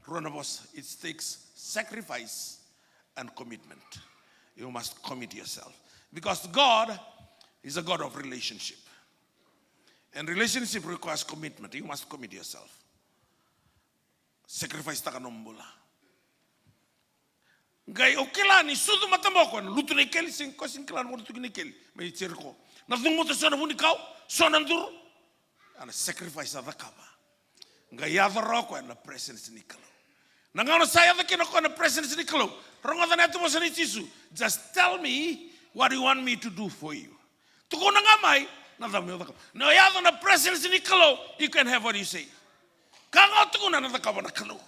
rua na vosa. It takes sacrifice and commitment. You must commit yourself. Because God is a God of relationship. And relationship requires commitment. You must commit yourself. Sacrifice-taka nomu bula. Qai o kila ni sucu mataboko, ena lutu na ikeli, sega, koya sega ni kila na vanua tuki na ikeli mai Jeriko. Na cumuta so na vunikau, so na duru. Ana sacrifice a cakava. Qai yaco rawa o koya na presence ni Kalou. Na gauna sa yaco kina o koya na presence ni Kalou, rogoca na yatu vosa nei Jisu. "Just tell me what you want me to do for you." Tukuna ga mai na cava meu cakava. Ni o yaco na presence ni Kalou, you can have what you say. Ka ga o tukuna na cakava na Kalou.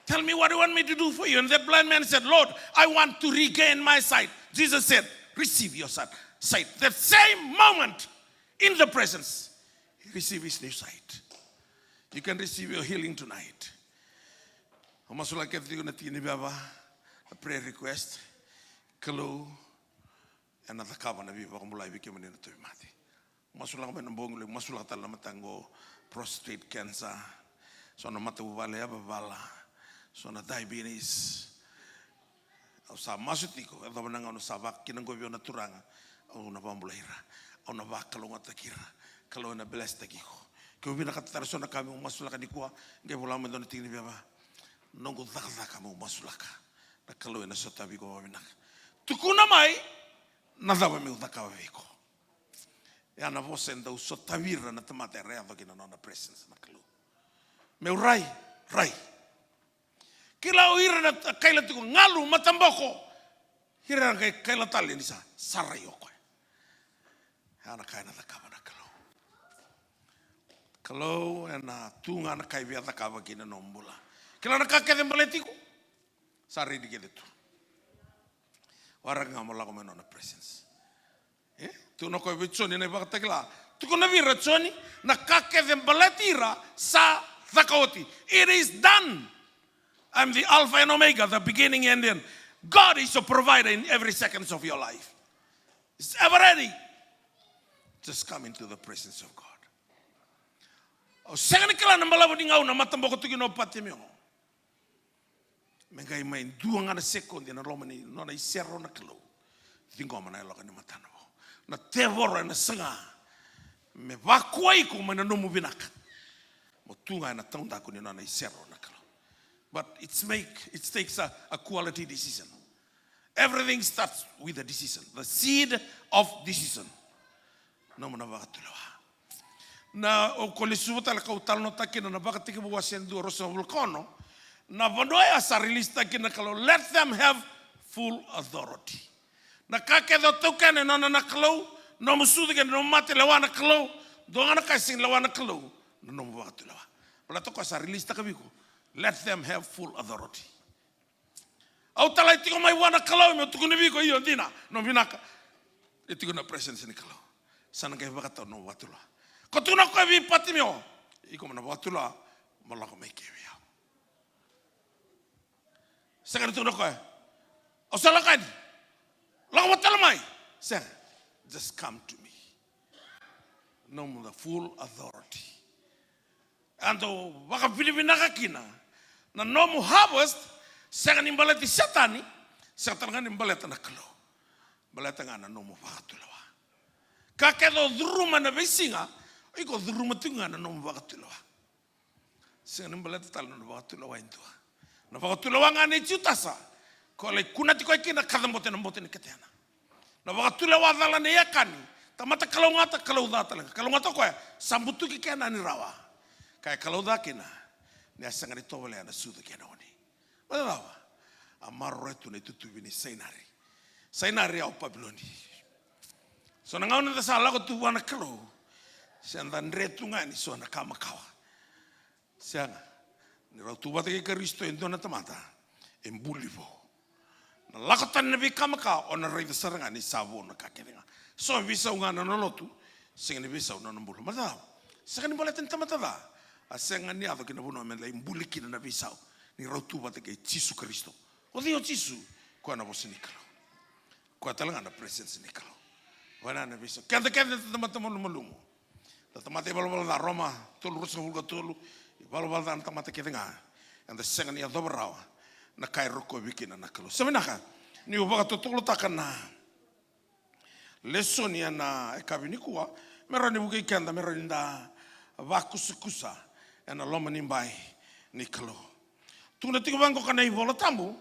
"Tell me what you want me to do for you." And that blind man said, "Lord, I want to regain my sight." Jesus said, "Receive your sight." Sight. That same moment, in the presence, he received his new sight. You can receive your healing tonight. Au masulaka kece tiko na tiki ni veva, a prayer request. Kalou ena cakava na veivakabulai vei kemuni na tauvimate. Masulaka mai na bogi, lai masulaka tale na mataqu, prostate cancer, so na matavuvale yavavala, so na diabetes. Au sa masu tiko, yacova na gauna sa vakina qo vei au na Turaga, au na vakabulai ira, au na vakalougatataki ira. Kalou ena blesstaki iko. Ke o vinakata tale so na ka meu masulaka nikua, qai vola mai dua na tiki ni veva. Noqu cakacaka meu masulaka. Na Kalou ena sotavi iko vakavinaka. Tukuna mai na cava meu cakava vei iko. Ya na vosa e dau sotavi ira na tamata era yaco kina na nona presence na Kalou. Meu rai, rai. Kila o ira na kaila tiko galu, mataboko. Ira na qai kaila tale ni sa, sa rai o koya. Ya na ka ena cakava na Kalou. Kalou ena tu ga na ka e via cakava kina nomu bula. Kila na ka kece baleti iko. Sa ready kece tu. Waraka ga mo lako mai na nona presence. E? Tukuna o koya vei Joni na iVakatakila. Tukuna vei ira Joni, na ka kece baleti ira sa caka oti. It is done. I'm the Alpha and Omega, the beginning and the end. God is your provider in every seconds of your life. It's ever ready. Just come into the presence of God. Au sega ni kila na balavu ni gauna mataboko tu kina o Patimeo. Me qai mai dua ga na sekodi ena loma ni nona isere na Kalou. Ciqoma na yaloka ni matana vou. Na tevoro ena saga me vakuai iko mai na nomu vinaka. Mo tu ga ena taudaku ni nona isere na Kalou. But it's make, it takes a, a quality decision. Everything starts with a decision. The seed of decision. Nomu na vakatulewa. Na o ko lesuva tale kau talanoataka kina na Vakatekivu wase dua ruasagavulu ka ono. Na vanua ya sa release taka kina na Kalou. Let them have full authority. Na ka kece o taukena e nona na Kalou, nomu sucu kei na nomu mate lewa na Kalou, dua ga na ka e sega ni lewa na Kalou, na nomu vakatulewa. Baleta o koya sa release taka vei iko. Let them have full authority. Au talai tiko mai vua na Kalou meu tukuna vei iko, io dina, nomu vinaka. E tiko na presence ni Kalou. Sa na qai vakatau nomu vakatulewa. Ko tukuna o koya vei Patimeo, iko mo na vakatulewa, mo lako mai ke vei au. Sega ni tukuna o koya, au sa lako yani. Lako vata tale mai. Sega. Just come to me. Nomu the full authority. Eda vakavinavinaka kina na nomu harvest, sega ni baleti Setani, sega tale ga ni baleta na Kalou. Baleta ga na nomu vakatulewa. Ka kece o curuma na veisiga, iko curuma tiko ga na nomu vakatulewa. Sega ni baleta tale na nona vakatulewa e dua. Na vakatulewa ga nei Jutasa, ko lai kunati koya kina, kacabote na boto ni ketena. Na vakatulewa cala nei Akani, tamata kalougata, kalou ca tale ga. Kalougata o koya, sa butuki Kenani rawa. Ka e kalou ca kina, ni a sega ni tovolea na sucu kei na oni. Baleta cava? A maroroya tu na itutuvi ni Sainari. Sainari ya o Papiloni. So na gauna eda sa lako tu vua na Kalou, se da dre tu ga ni so na ka makawa. Sega. Ni rau tu vata kei Karisito e dua na tamata, e buli vou. Na lako tani na veika makawa, o na raica sara ga ni sa vou na ka kece ga. So veisau ga na nona lotu, sega ni veisau na nona bula. Baleta cava? Sega ni baleta ni tamata ca. A sega ni yaco ki na vanua me lai buli kina na veisau. Ni rau tu vata kei Jisu Karisito. O cei o Jisu? Koya na vosa ni Kalou. Koya tale ga na presence ni Kalou. Koya na veisau. Keda kece na tamata malumalumu. Na tamata ivalavala ca, Roma tolu ruasagavulu ka tolu. Ivalavala ca na tamata kece ga. Eda sega ni yacova rawa na ka e rokovi kina na Kalou. Sa vinaka niu vakatotolotaka na lesoni ena yakavi nikua, me rawa ni vukei keda, me rawa ni da vakusakusa ena loma ni bai ni Kalou. Tukuna tiko vaqo ka na iVola Tabu,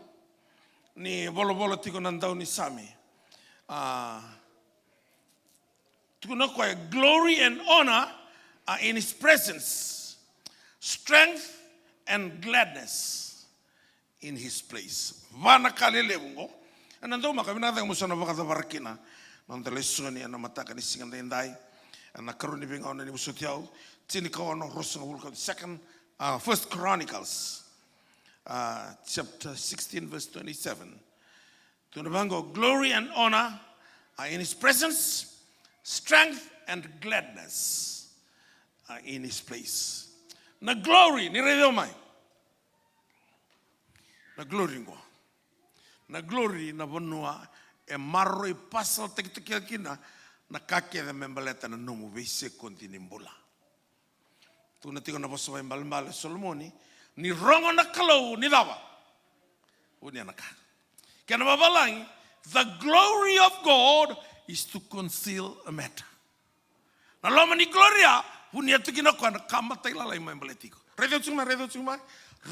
ni volavola tiko na daunisame. A, tukuna o koya, glory and honor are in his presence, strength and gladness in his place. Va na ka lelevu qo. Ena daumaka, vinaka cake mo sa na vakacavara kina na noda lesoni ena mataka ni siga daidai. Ena karua ni veigauna ni vosoti au, tinikaono, ruasagavulu ka, second, uh, First Chronicles, uh, chapter sixteen, verse twenty-seven. Tukuna vaqo, glory and honor are in his presence, strength and gladness are in his place. Na glory, ni raica mai. Na glory qo. Na glory na vanua e maroroi pasaltakitaki kina na ka kece me baleta na nomu veisekodi ni bula. Tukuna tiko na vosa vakaibalebale o Solomoni, ni rogo na Kalou ni cava? Vunia na ka. Kena vavalagi, the glory of God is to conceal a matter. Na loma ni glory ya, vunia tu kina o koya na ka matailalai mai baleti iko. Raica tiko mai, raica tiko mai.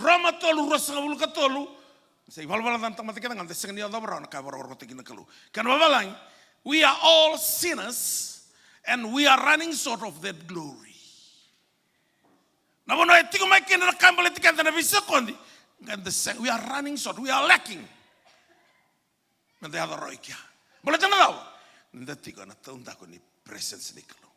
Roma tolu, ruasagavulu ka tolu. Sa ivalavala ca na tamata kece ga, da sega ni yacova rawa na ka e varavarotaki na Kalou. Kena vavalagi, we are all sinners and we are running short of that glory. Na vanua e tiko mai kina na ka e baleti keda na veisekodi, qai da sega, we are running short, we are lacking. Meda yaco rawa i kea. Baleta na cava? Ni da tiko ena taudaku ni presence ni Kalou.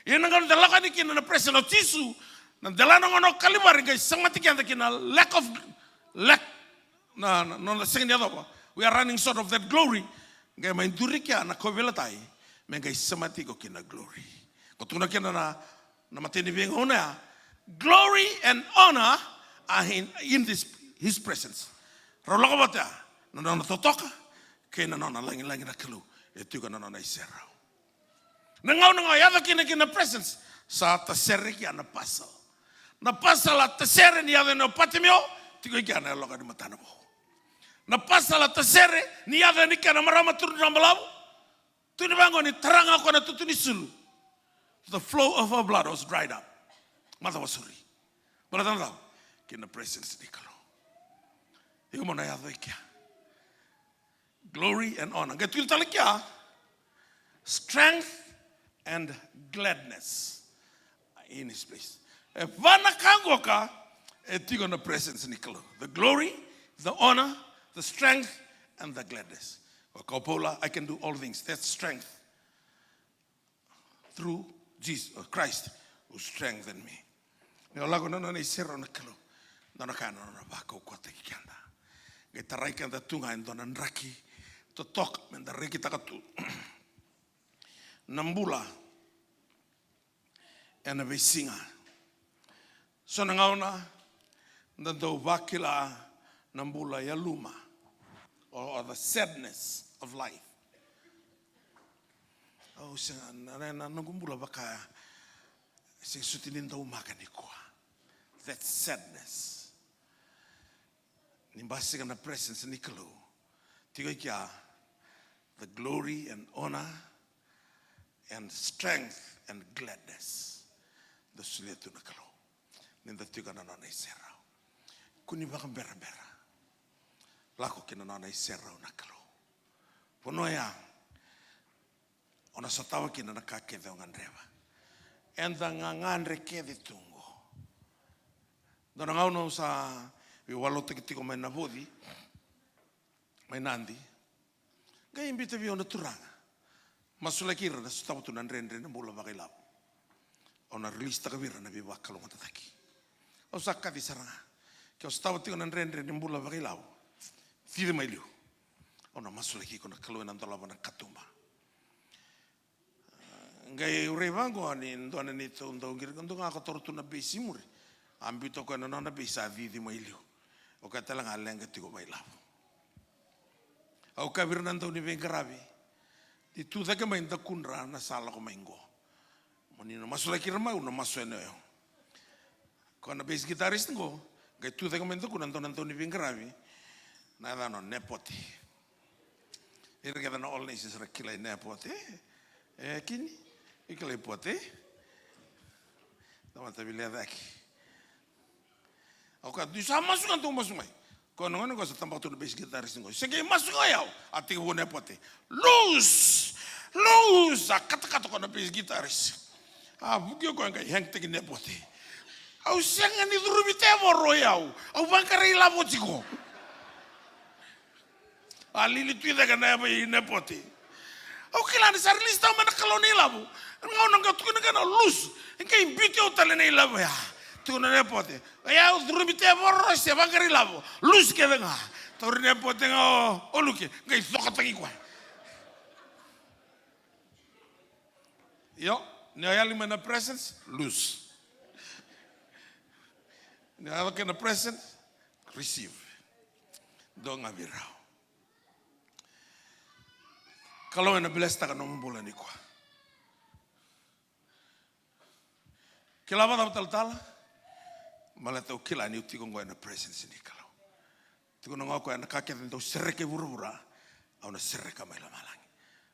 Ia na gauna da lako yani kina na presence o Jisu, na delana gona o Kalivari qai semati keda kina lack of, lack, na, na, na, na sega ni yacova. We are running short of that glory. Qai mai duri kea na kauveilatai, me qai semati iko kina glory. Ko tukuna kina na, na matai ni veigauna ya, glory and honor are in, in this, his presence. Rau lako vata ya na nona totoka kei na nona lagilagi na Kalou e tiko na nona iserau. Na gauna ga yaco kina kina presence, sa tasere kea na pasal. Na pasal a tasere ni yaco yani o Patimeo, tiko i kea na yaloka ni matana vou. Na pasal a tasere ni yaco yani kea na marama turu drabalavu, tukuni vaqo ni tara ga o koya na tutu ni sulu. The flow of her blood was dried up. Mata wasuri. Baleta na cava? Kina presence ni Kalou. Iko mo na yaco i kea. Glory and honor. Qai tukuni tale kea, strength and gladness in his place. E va na ka qoka e tiko na presence ni Kalou. The glory, the honor, the strength, and the gladness. O kaya o Paula, I can do all things. That's strength. Through Jesus, uh, Christ who strengthened me. Ni o lako na nona iserau na Kalou, dua na ka na nona vakaukauataki keda. Qai tarai keda tu ga e dua na draki totoka meda rekitaka tu na bula ena veisiga. So na gauna da dau vakila na bula yaluma, or, or the sadness of life. Au sega, na, na, na noqu bula vaka sega soti ni daumaka nikua. That sadness. Ni basika na presence ni Kalou, tiko i kea the glory and honor and strength and gladness. Da solia tu na Kalou ni da tiko na nona iserau. Kua ni vakaberabera. Lako ki na nona iserau na Kalou. Vanua ya o na sotava kina na ka kece o gadreva. Eda gagadre kece tu qo. Dua na gauna au sa veiwalotaki tiko mai Navoci, mai Nadi. Qai biuta vei au na turaga. Masulaki ira na sotava tu na dredre na bula vakailavo. Au na release taka vei ira na veivakalougatataki. Au sa kaci sara ga. Ke o sotava tiko na dredre ni bula vakailavo, cici mai liu. Au na masulaki iko na Kalou ena dolava na katuba. Qai urai vaqo ni dua na neitou dauqiri, dua ga ko toro tu na base i muri. A biuta o koya na nona base, a cici mai liu. O koya tale ga a leqa tiko vakailavo. Au kaya vei ira na dau ni veiqaravi, ni tu cake mai dakudra na sa lako mai qo. Mo ni na masulaki ira mai, au na masu yani o yau. Ko na bass guitarist qo, qai tu cake mai dakuna dua na dau ni veiqaravi. Na yacana o Nepote. Ira kece na All Nations ra kilai Nepote. E, kini, e kilai Pote. Tamata veilecayaki. Au kaya, dou sa masu ga, dou masu mai. Ko na gone ko sa tabaka tu na bass guitarist qo. Se qai masu ga o yau. A tekivu o Nepote. Lose! Lose! A katakata ko na bass guitarist. A vuki o koya qai hang taki Nepote. Au sega ni curumi tevoro o yau. Au vaqara ilavo tiko. A lili tu i cake na yava i Nepote. Au kila ni sa release tau mai na Kalou na ilavo. Gauna qai tukuna ga na lose. E qai biuti au tale na ilavo ya. Tukuna Nepote. O yau curumi tevoro se vaqara ilavo. Lose kece ga. Tauri Nepote ga o, o Luke. Qai cokataki koya. Io, ni o yali mai na presence, lose. Ni o yaco kei na presence, receive. Dua ga vei rau. Kalou ena bless taka nomu bula nikua. Kila vakacava talatala? Baleta au kila niu tiko qo ena presence ni Kalou. Tukuna ga o koya, na ka kece dou sereka i vuravura, au na sereka mai lomalagi.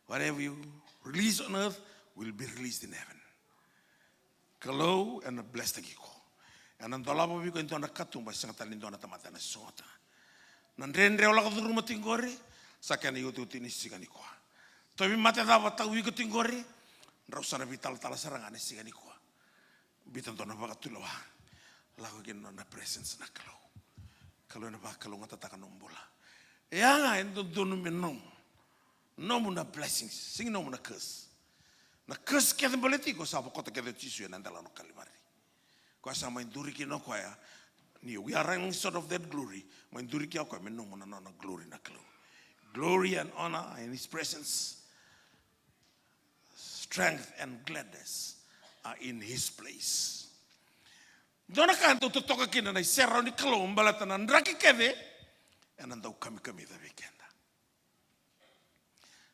Whatever you release on earth will be released in heaven. Kalou ena bless taki iko. Ena dolava vei iko e dua na katuba, e sega tale ni dua na tamata ena sogota. Na dredre o lako curuma tiko qori, sa kena iotioti ni siga nikua. Tauvimate cava tau iko tiko qori, drau sa na veitalatala sara ga na siga nikua. Biuta dua na vakatulewa. Lako kina na presence na Kalou. Kalou ena vakalougatataka nomu bula. E ya ga e dodonu me nomu. Nomu na blessings, sega ni nomu na curse. Na curse kece baleti iko sa vakota kece o Jisu ena delana o Kalivari. Koya sa mai duri kina o koya. Ni we are running short of that glory. Mai duri kina o koya me nomu na nona glory na Kalou. Glory and honor in his presence. Strength and gladness are in his place. Dua na ka dau totoka kina na iserau ni Kalou baleta na draki kece ena dau kamikamica vei keda.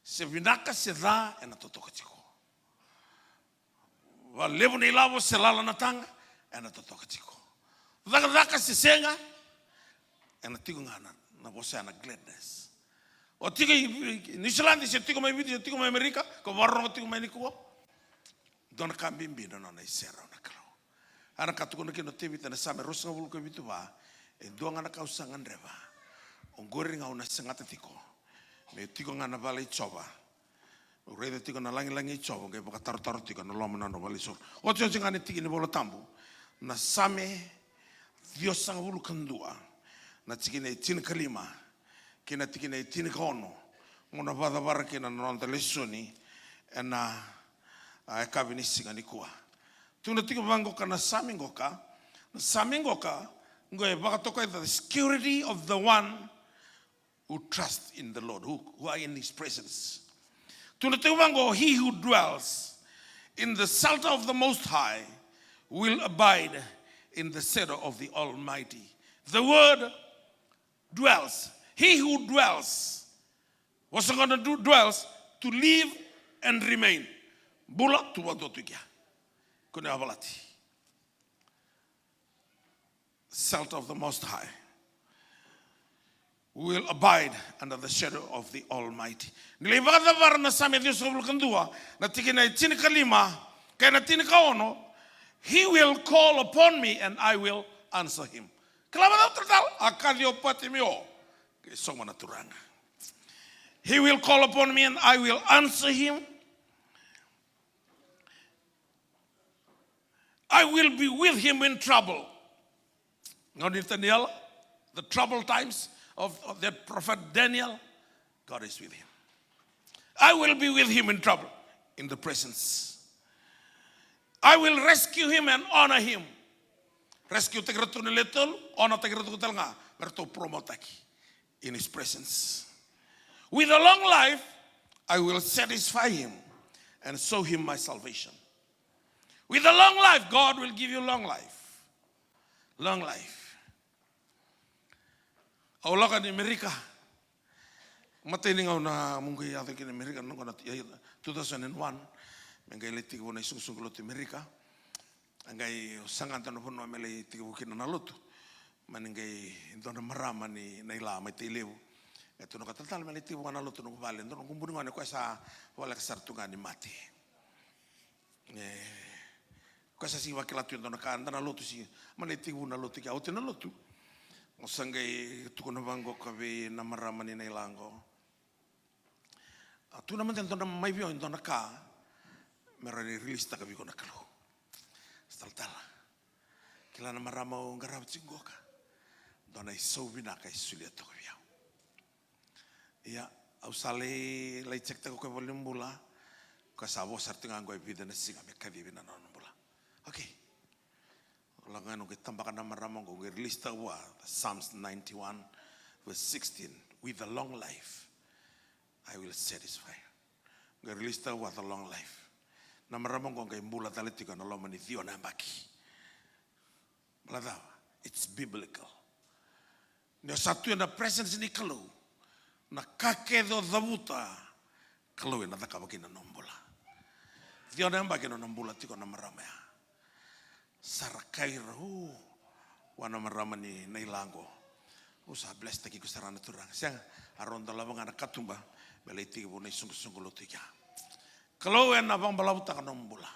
Se vinaka se ca ena totoka tiko. Valevu na ilavo se lala na taga ena totoka tiko. Cakacaka se sega ena tiko ga na, na vosa ya na gladness. O tiko i, i Niusiladi se tiko mai Viti se tiko mai Amerika, ko vakarorogo tiko mai nikua. Dua na ka bibi na nona iserau na Kalou. A na ka tukuna kina o Tevita na Same ruasagavulu ka vitu va, e dua ga na ka au sa gadreva. Oqori ga au na segata tiko. Me tiko ga na vale i Jiova. Au raica tiko na lagilagi i Jiova, qai vakatarotaro tiko na loma na nona valenisoro. Otioti ga ni tiki ni Vola Tabu. Na Same ciwasagavulu ka dua. Na tikina e tinikalima. Kei na tikina e tinikaono. Mo na vakacavara kina na noda lesoni. Ena, a, yakavi ni siga nikua. Tukuna tiko vaqoka na Same qoka. Na Same qoka. Qo e vakatokai the security of the one who trust in the Lord, who, who are in his presence. Tukuna tiko vaqo, he who dwells in the shelter of the Most High will abide in the shadow of the Almighty. The word dwells. He who dwells. Vosa qo na du-, dwells, to live and remain. Bula, tu vakadua tu i kea. Kua ni yavalati. Shelter of the Most High. We will abide under the shadow of the Almighty. Ni lai vakacavara na Same ciwasagavulu ka dua, na tikina e tinikalima, kei na tinikaono, he will call upon me and I will answer him. Kila vakacava talatala, a kaci o Patimeo, ke sauma na Turaga. He will call upon me and I will answer him. I will be with him in trouble. Gauna i Daniel, the troubled times of, of the prophet Daniel, God is with him. I will be with him in trouble, in the presence. I will rescue him and honor him. Rescue taki ratou na lewe tolu, honor taki ratou tale ga, me ratou promote taki in his presence. With a long life, I will satisfy him and show him my salvation. With a long life, God will give you long life. Long life. Au lako i Amerika. Matai ni gauna meu qai yaco kina i Amerika, na gauna, ia, two thousand and one. Me qai lai tekivu na isoqosoqo lotu i Amerika. A qai saga dua na vanua me lai tekivu kina na lotu. Mani qai dua na marama ni Naila mai Tailevu. E tukuna o koya, talatala, me lai tekivu ga na lotu noqu vale. Dua noqu buni gone, o koya sa voleka sara tu ga ni mate. E, Ka sa sigi vakila tu e dua na ka, da na lotu sigi. Mani tekivu na lotu, ke a oti na lotu, au sa qai tukuna vaqo ka vei na marama ni Naila qo. A, tukuna mada e dua na mai vei au e dua na ka me rawa ni release taka vei iko na Kalou. Sa talatala, kila na marama au qarava tiko qoka, dua na isau vinaka e solia toka vei au. Ia, au sa lai, lai check taka o koya e valenibula. Ka sa vo sara tiko ga qo e vica na siga me kacivi na nona bula. Okay. Lako ga, au qai tabaka na marama qo, qai release taka vua, Psalms ninety-one, verse sixteen. "With a long life, I will satisfy." Qai release taka vua the long life. Na marama qo qai bula tale tiko ena loma ni ciwa na yabaki. Baleta cava? It's biblical. Ni o sa tu ena presence ni Kalou, na ka kece o cavuta, Kalou ena cakava kina na nomu bula. Ciwa na yabaki na nona bula tiko na marama ya. Sa ra kai rau vua na marama ni Naila qo. Au sa bless taki iko sara na Turaga. Sega, a rau dolava ga na katuba me lai tekivu na isoqosoqo lotu i kea. Kalou ena vakabalavutaka na nomu bula.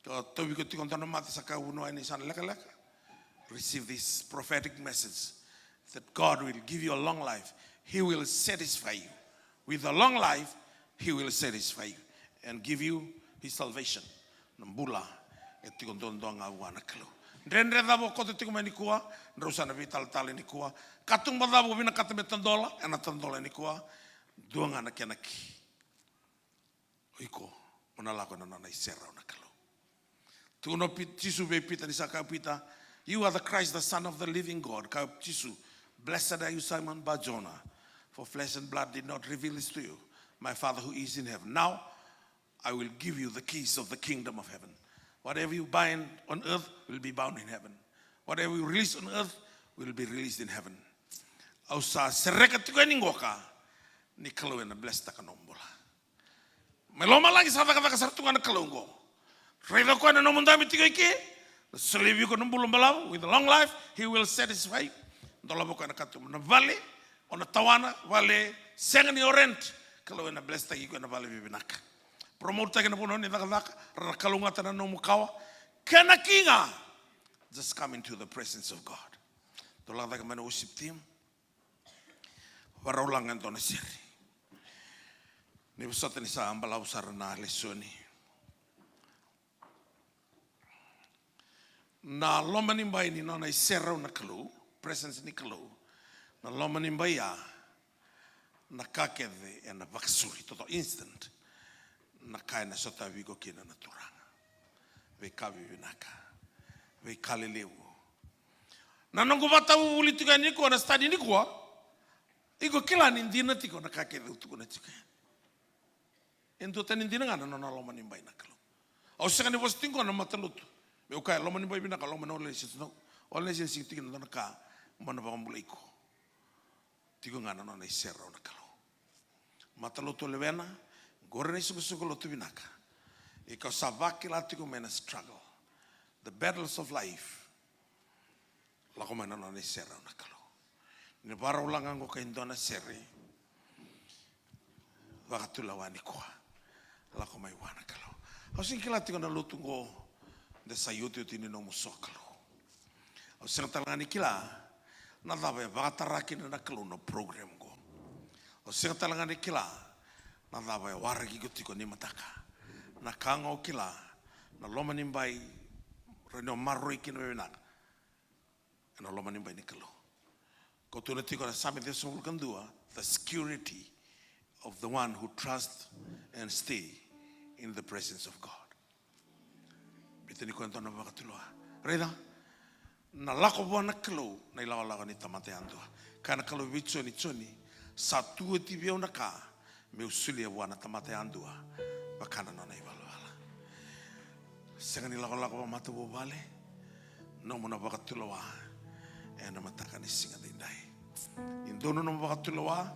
Ka tauvi iko tiko dua na mata, sa ka vunau yani sa na lekaleka. Receive this prophetic message that God will give you a long life. He will satisfy you. With a long life, He will satisfy you and give you His salvation. Na bula e tiko duadua ga vua na Kalou. Dredre cava o koto tiko mai nikua, drau sa na veitalatala nikua. Katuba cava o vinakata me tadola, ena tadola nikua. Dua ga na kena ki. O iko, mo na lako ena nona iserau na Kalou. Tukuna o Pit-, Jisu vei Pita, ni sa kaya o Pita, "You are the Christ, the Son of the living God." Kaya o Jisu, "Blessed are you, Simon Bar-Jonah, for flesh and blood did not reveal this to you, my Father who is in heaven. Now, I will give you the keys of the kingdom of heaven. Whatever you bind on earth will be bound in heaven. Whatever you release on earth will be released in heaven." Au sa sereka tiko yani qoka, ni Kalou ena bless taka nomu bula. Mai lomalagi sa cakacaka sara tu ga na Kalou oqo. Raica o koya na nomu dabe tiko i ke, na solia vei iko na bula balavu, with a long life, He will satisfy. Dolava o koya na katuba, na vale o na tawana, vale sega ni o rent, Kalou ena bless taki iko ena vale vivinaka. Promote taki na vanua ni cakacaka, ra na kalougata na nomu kawa. Kena ki ga, just come into the presence of God. Dou lako cake mai na worship team. Varau laga e dua na sere. Ni vosota ni sa balavu sara na lesoni. Na loma ni bai ni nona iserau na Kalou, presence ni Kalou. Na loma ni bai ya, na ka kece ena vakasuri, totoka, instant. Na ka ena sotavi iko kina na Turaga. Veika vivinaka, veika lelevu. Na noqu vakatavuvuli tiko yani nikua, na study nikua, iko kila ni dina tiko na ka kece au tukuna tiko yani. E duatani dina ga na nona loma ni bai na Kalou. Au sega ni vosa tiko na matalotu. Meu kaya loma ni bai vinaka, loma ni All Nations, no. All Nations sega tiko na dua na ka mo na vakabulai iko. Tiko ga na nona iserau na Kalou. Matalotu o lewena, qori na isoqosoqo lotu vinaka. Iko sa vakila tiko mai na struggle. The battles of life. Lako mai na nona iserau na Kalou. Ni varau laga qo ka e dua na sere. Vakatulewa nikua. Lako mai vua na Kalou. Au sega ni kila tiko na lotu qo, de sa iotioti ni nomu sokalou. Au sega tale ga ni kila na cava e vakatara kina na Kalou na program qo. Au sega tale ga ni kila na cava e waraki iko tiko ni mataka. Na ka ga au kila, na loma ni bai, rawa ni o maroroi kina me vinaka. Ena loma ni bai ni Kalou. Ko tukuna tiko na Same ciwasagavulu ka dua, the security of the one who trust and stay in the presence of God. Biuta ni koya e dua na vakatulewa. Raica, na lako vua na Kalou na ilakolako ni tamata yadua. Kaya na Kalou vei Joni, Joni, sa tu oti vei au na ka meu solia vua na tamata yadua, vaka na nona ivalavala. Sega ni lakolako vakamatavuvale, nomu na vakatulewa ena mataka ni siga daidai. Ni donu nomu vakatulewa,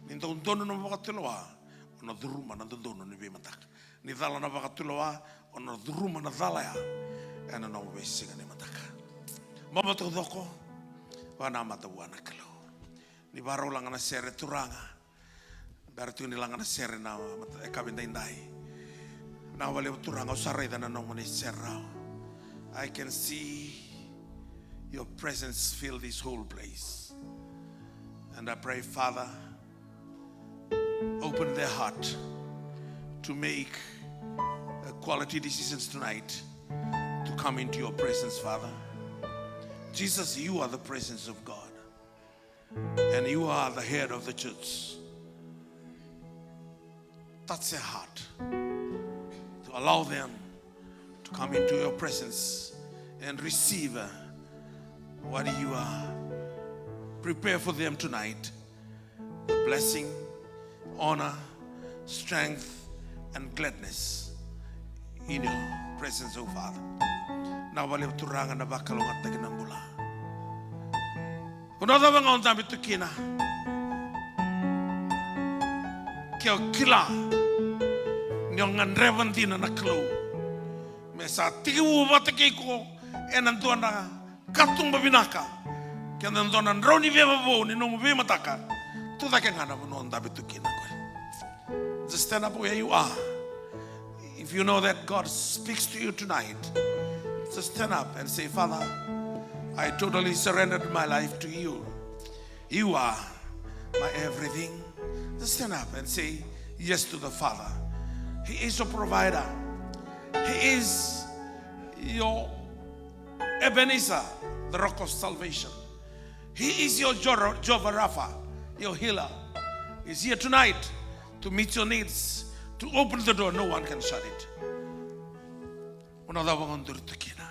ni dau donu nomu vakatulewa, o na curuma na dodonu ni veimataka. Ni cala na vakatulewa, o na curuma na cala ya ena nomu veisiga ni mataka. Bobo taucoko, vakanamata vua na Kalou. Ni varau laga na sere, Turaga. Bera tiko ni laga na sere na mata-, e kavi daidai. Vinaka vakalevu Turaga, au sa raica na nomuni serau. I can see your presence fill this whole place. And I pray, Father, open their heart to make, uh, quality decisions tonight to come into your presence, Father. Jesus, you are the presence of God. And you are the head of the church. Touch their heart to allow them to come into your presence and receive, uh, what you are prepare for them tonight. The blessing, honor, strength, and gladness in your presence, O Father. Vinaka vakalevu Turaga na vakalougatataki na bula. Vanua cava ga o dabe tu kina, ke o kila ni o gadreva dina na Kalou me sa tekivu vata kei iko ena dua na katuba vinaka kei na dua na drau ni veva vou ni nomu veimataka, tu cake ga na vanua o dabe tu kina qori. Just stand up where you are. If you know that God speaks to you tonight, just stand up and say, "Father, I totally surrendered my life to you. You are my everything." Just stand up and say yes to the Father. He is your provider. He is your Ebenezer, the rock of salvation. He is your Jor-, Jehovah Rapha, your healer. He's here tonight to meet your needs, to open the door, no one can shut it. Vanua cava ga o duri tu kina,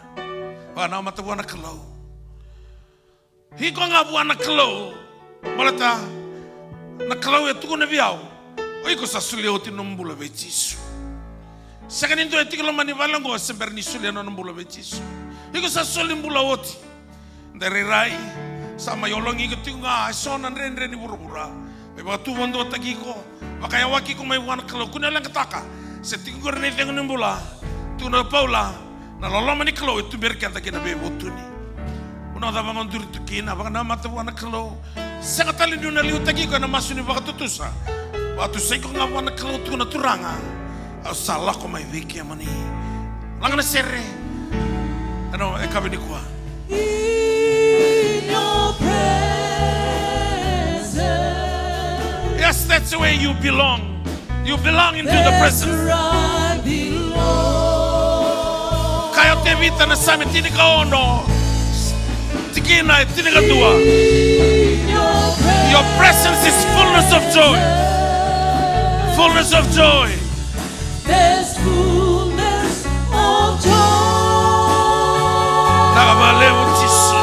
vakanamata vua na Kalou. Iko ga vua na Kalou. Baleta na Kalou e tukuna vei au, o iko sa solia oti na nomu bula vei Jisu. Sega ni dua e tiko loma ni vale oqo se bera ni solia na nona bula vei Jisu. Iko sa soli bula oti. Da rairai, sa mai ologi iko tiko ga eso na dredre ni vuravura. Me vakatuvaduataki iko, vakayawaki iko mai vua na Kalou. Kua ni leqataka, se tiko qori na icegu ni bula. Tukuna o Paula, na loloma ni Kalou e tuberi keda ki na veivutuni. Vanua cava ga o duri tu kina, vakanamata vua na Kalou. Sega tale ni o na liutaki iko ena masu ni vakatutusa. Vakatusai iko ga vua na Kalou, tukuna, Turaga, au sa lako mai vei kemuni. Laga na sere ena yakavi nikua. In your presence. Yes, that's where you belong. You belong into the presence. That's where I belong. Kaya o Tevita na Same tinikaono, tikina e tinikadua. In your presence. Your presence is fullness of joy. Fullness of joy. There's fullness of joy. Vinaka vakalevu Jisu.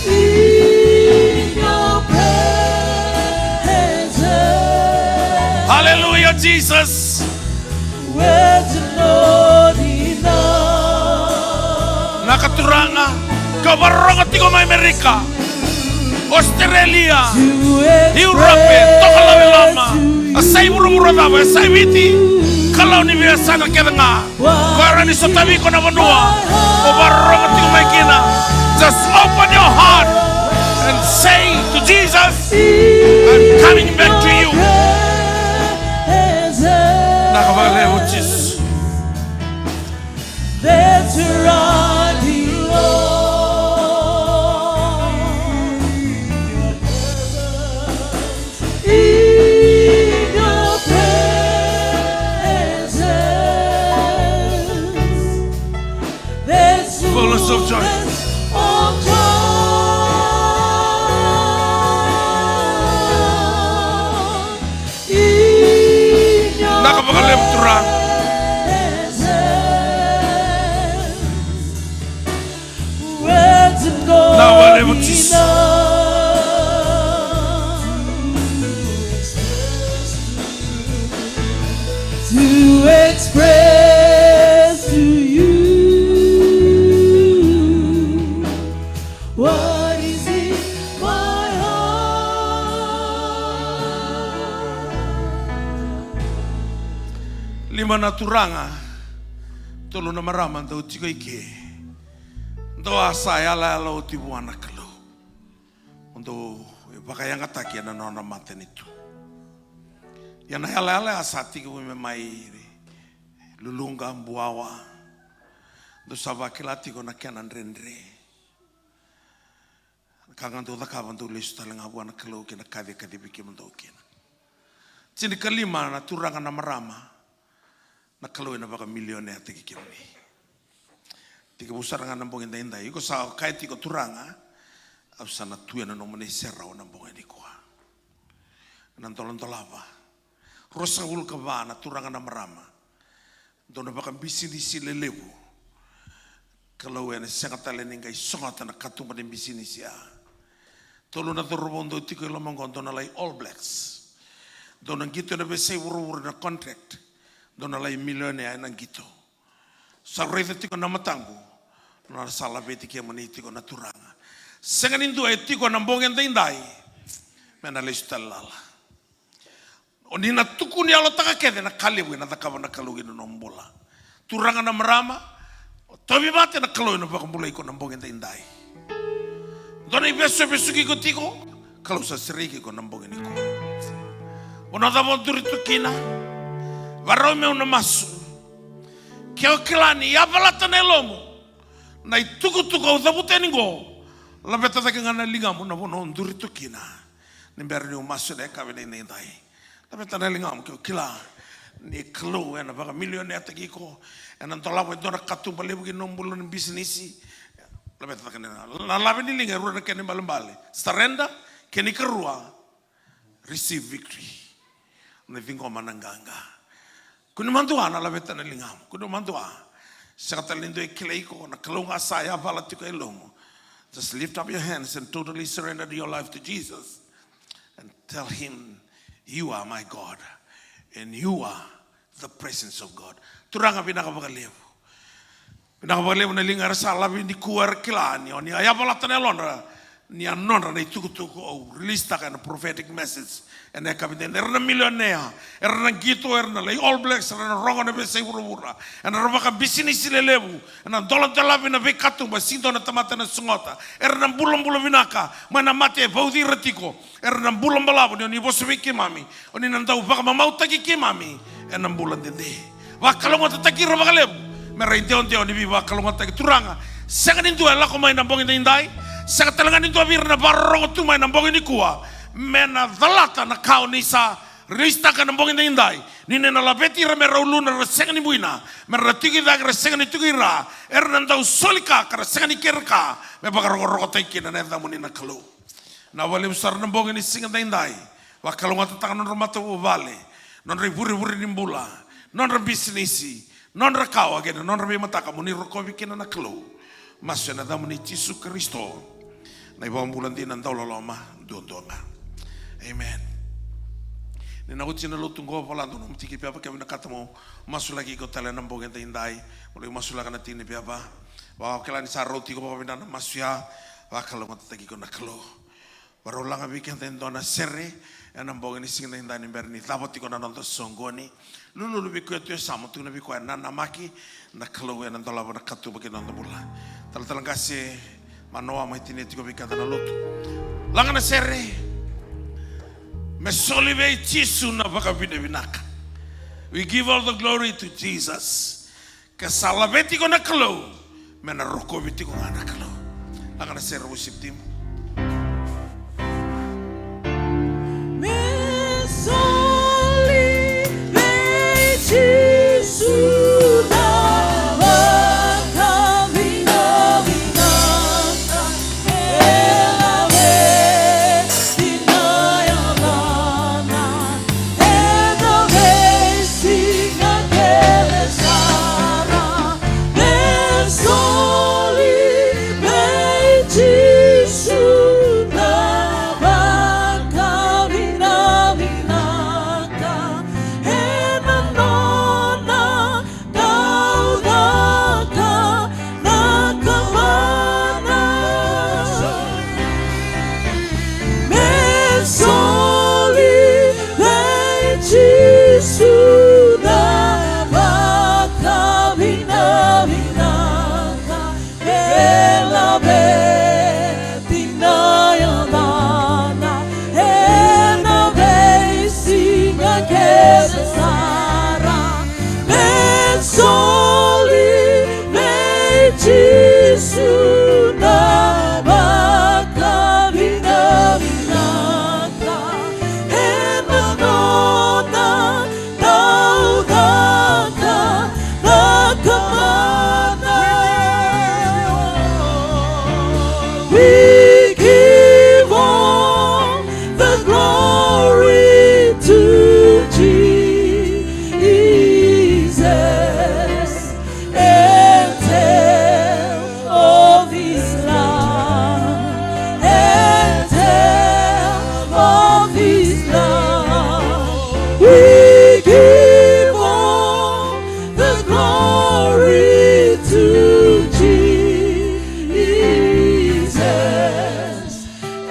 In your presence. Hallelujah, Jesus. Words are not enough. Vinaka Turaga, ka vakarorogo tiko mai Amerika, Australia, Europe, Tokalau e Loma, a sa i vuravura cava, a sa i Viti, Kalou ni veiyasana kece ga. Ko ira ni sotavi iko na vanua o vakarorogo tiko mai kina. Just open your heart and say to Jesus, "I'm coming back to you." Vinaka vakalevu Jisu. That's where I belong. In your presence, there's fullness of joy. Fullness of joy. In your presence. Vinaka vakalevu Turaga. Words are not enough. Vinaka vakalevu Jisu. To express to you what is in my heart. Lima na turaga, tolu na marama, dou tiko i ke. Dou a sa yalayala oti vua na Kalou. Dou vakayagataki ena nona matanitu. Ia na yalayala ya sa tekivu me mai Luluqa, Buawa. Dou sa vakila tiko na kena dredre. Na ka ga dou cakava, dou lesu tale ga vua na Kalou kei na kaci e kacivi kemudou kina. Tinikalima, na turaga, na marama, na Kalou ena vakamilioneataki kemuni. Tekivu sara ga na bogi daidai, iko sa kaya tiko, Turaga, au sa na tu ena nomuni serau na bogi nikua. Na doladolava. Ruasagavulu ka va na turaga, na marama, dou na vakabisinisi lelevu. Kalou ena sega tale ni qai sogota na katuba ni bisinisi ya. Tolu na cauravou dou tiko i loma qo, dou na lai All Blacks. Dou na qito ena veiyasai vuravura na contract. Dou na lai milionea ena qito. Sa raica tiko na mataqu, na sa laveti kemuni tiko na Turaga. Sega ni dua e tiko ena bogi daidai me na lesu tale lala. O ni na tukuni yalotaka kece na ka levu ena cakava na Kalou ena nomu bula. Turaga, na marama, o tauvi vata, na Kalou ena vakabulai iko na bogi daidai. Dua na ivesu e vesuki iko tiko, Kalou sa sereki iko na bogi nikua. Vanua cava o duri tu kina, varau meu na masu. Ke o kila ni yavalata na yalomu na itukutuku au cavuta yani qo, laveta cake ga na ligamu na vanua o duri tu kina. Ni bera niu masu ena yakavi ni daidai, laveta na ligamu ke o kila ni Kalou ena vakamilioneataki iko, ena dolava e dua na katuba levu ki na nomu bula ni bisinisi. Laveta cake na, na lave ni liga e rua na kena ibalebale. Surrender, kena ikarua, receive victory. Na ciqoma na qaqa. Kua ni madua na laveta na ligamu. Kua ni madua. Sega tale ni dua e kilai iko, na Kalou ga sa yavala tiko e lomamu. Just lift up your hands and totally surrender your life to Jesus. And tell him, "You are my God. And you are the presence of God." Turaga, vinaka vakalevu. Vinaka vakalevu na liga era sa lave nikua, era kila ni o ni a yavalata na yalodra, ni a nodra na itukutuku au release taka ena prophetic message. Ena yakavi daidai, era na milionea, era na qito, era na lai All Blacks, era na rogo na veiyasai vuravura, era na vakabisinisi lelevu, era na doladolavi na veikatuba, sega ni dua na tamata ena sogota, era na bulabula vinaka mai na mate e vauci ira tiko. Era na bula balavu ni o ni vosa vei keimami, o ni na dau vakamamautaki keimami ena bula dede. Vakalougatataki ira vakalevu me ra idewadewa ni veivakalougatataki. Turaga, sega ni dua e lako mai na bogi daidai, sega tale ga ni dua vei ira na vakarorogo tu mai na bogi nikua me na calata na ka o ni sa release taka na bogi daidai. Ni na laveti ira me ra uluna, ra sega ni buina, me ra tiko i cake, ra sega ni tiko i ra, era na dau soli ka ka ra sega ni kere ka, me vakarokorokotaki kina na yacamuni na Kalou. Na vakalevu sara na bogi ni siga daidai. Vakalougatataka nodra matavuvale, nodra ivurevure ni bula, nodra bisinisi, nodra kawa kei na nodra veimataka mo ni rokovi kina na Kalou. Masu ena yacamuni Jisu Karisito, na iVakabula dina dauloloma duadua ga. Amen. Ni na oti na lotu qo, vola dua nomu tiki ni pepa ke vinakata mo masulaki iko tale ena bogi daidai. Mo lai masulaka na tiki ni pepa. Vaka o kila ni sa rauti iko vakavinaka na masu ya, vakalougatataki iko na Kalou. Varau laga vei keda e dua na sere ena bogi ni siga daidai ni bera ni cava tiko na noda soqoni. Lululu vei koya tu e yasamu, tukuna vei koya e nanamaki, na Kalou ena dolava na katuba ki na noda bula. Talatala qase Manoa, mai tinia tiko vei keda na lotu. Laga na sere. Me soli vei Jisu na vakavinavinaka. We give all the glory to Jesus. Ke sa laveti iko na Kalou, me na rokovi tiko ga na Kalou. Laga na sere, worship team. Me soli vei Jisu na vakavinavinaka. Jesus, and tell of his love, and tell of his love. We give all the glory to Jesus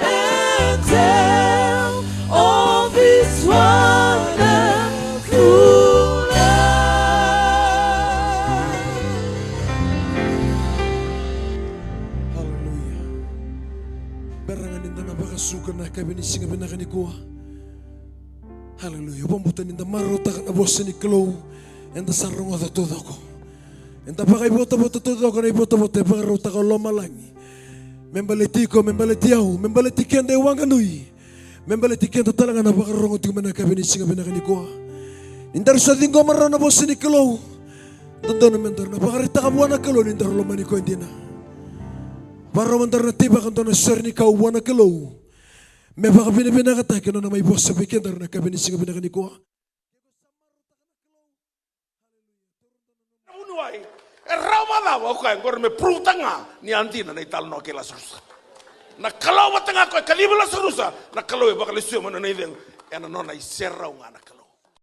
and tell of his wonderful love. Hallelujah. Bera ga ni da na vakasuka na yakavi ni siga vinaka nikua. Hallelujah. Vakabauta ni da marautaka na vosa ni Kalou, eda sa rogoca taucoko. Eda vakaivotavota taucoko na ivotavota e vakarautaka o lomalagi me baleti iko, me baleti au, me baleti keda e waqa nui, me baleti keda tale ga na vakarorogo tiko mai na yakavi ni siga vinaka nikua. Ni daru sa ciqoma rawa na vosa ni Kalou, dodonu me daru na vakaraitaka vua na Kalou ni daru lomani koya dina. Vakarau me daru na teivaka dua na sere ni kau vua na Kalou me vakavinavinakataki na nona mai vosa vei kedaru na yakavi ni siga vinaka nikua. Na vuniwai e rawa vakacava? Au kaya qori me prove-taka ga ni a dina na italanoa kei Lasarusa. Na Kalou vata ga koya e kacivi Lasarusa, na Kalou e vakalesuya mai na nona icegu. Ena nona iserau ga na Kalou.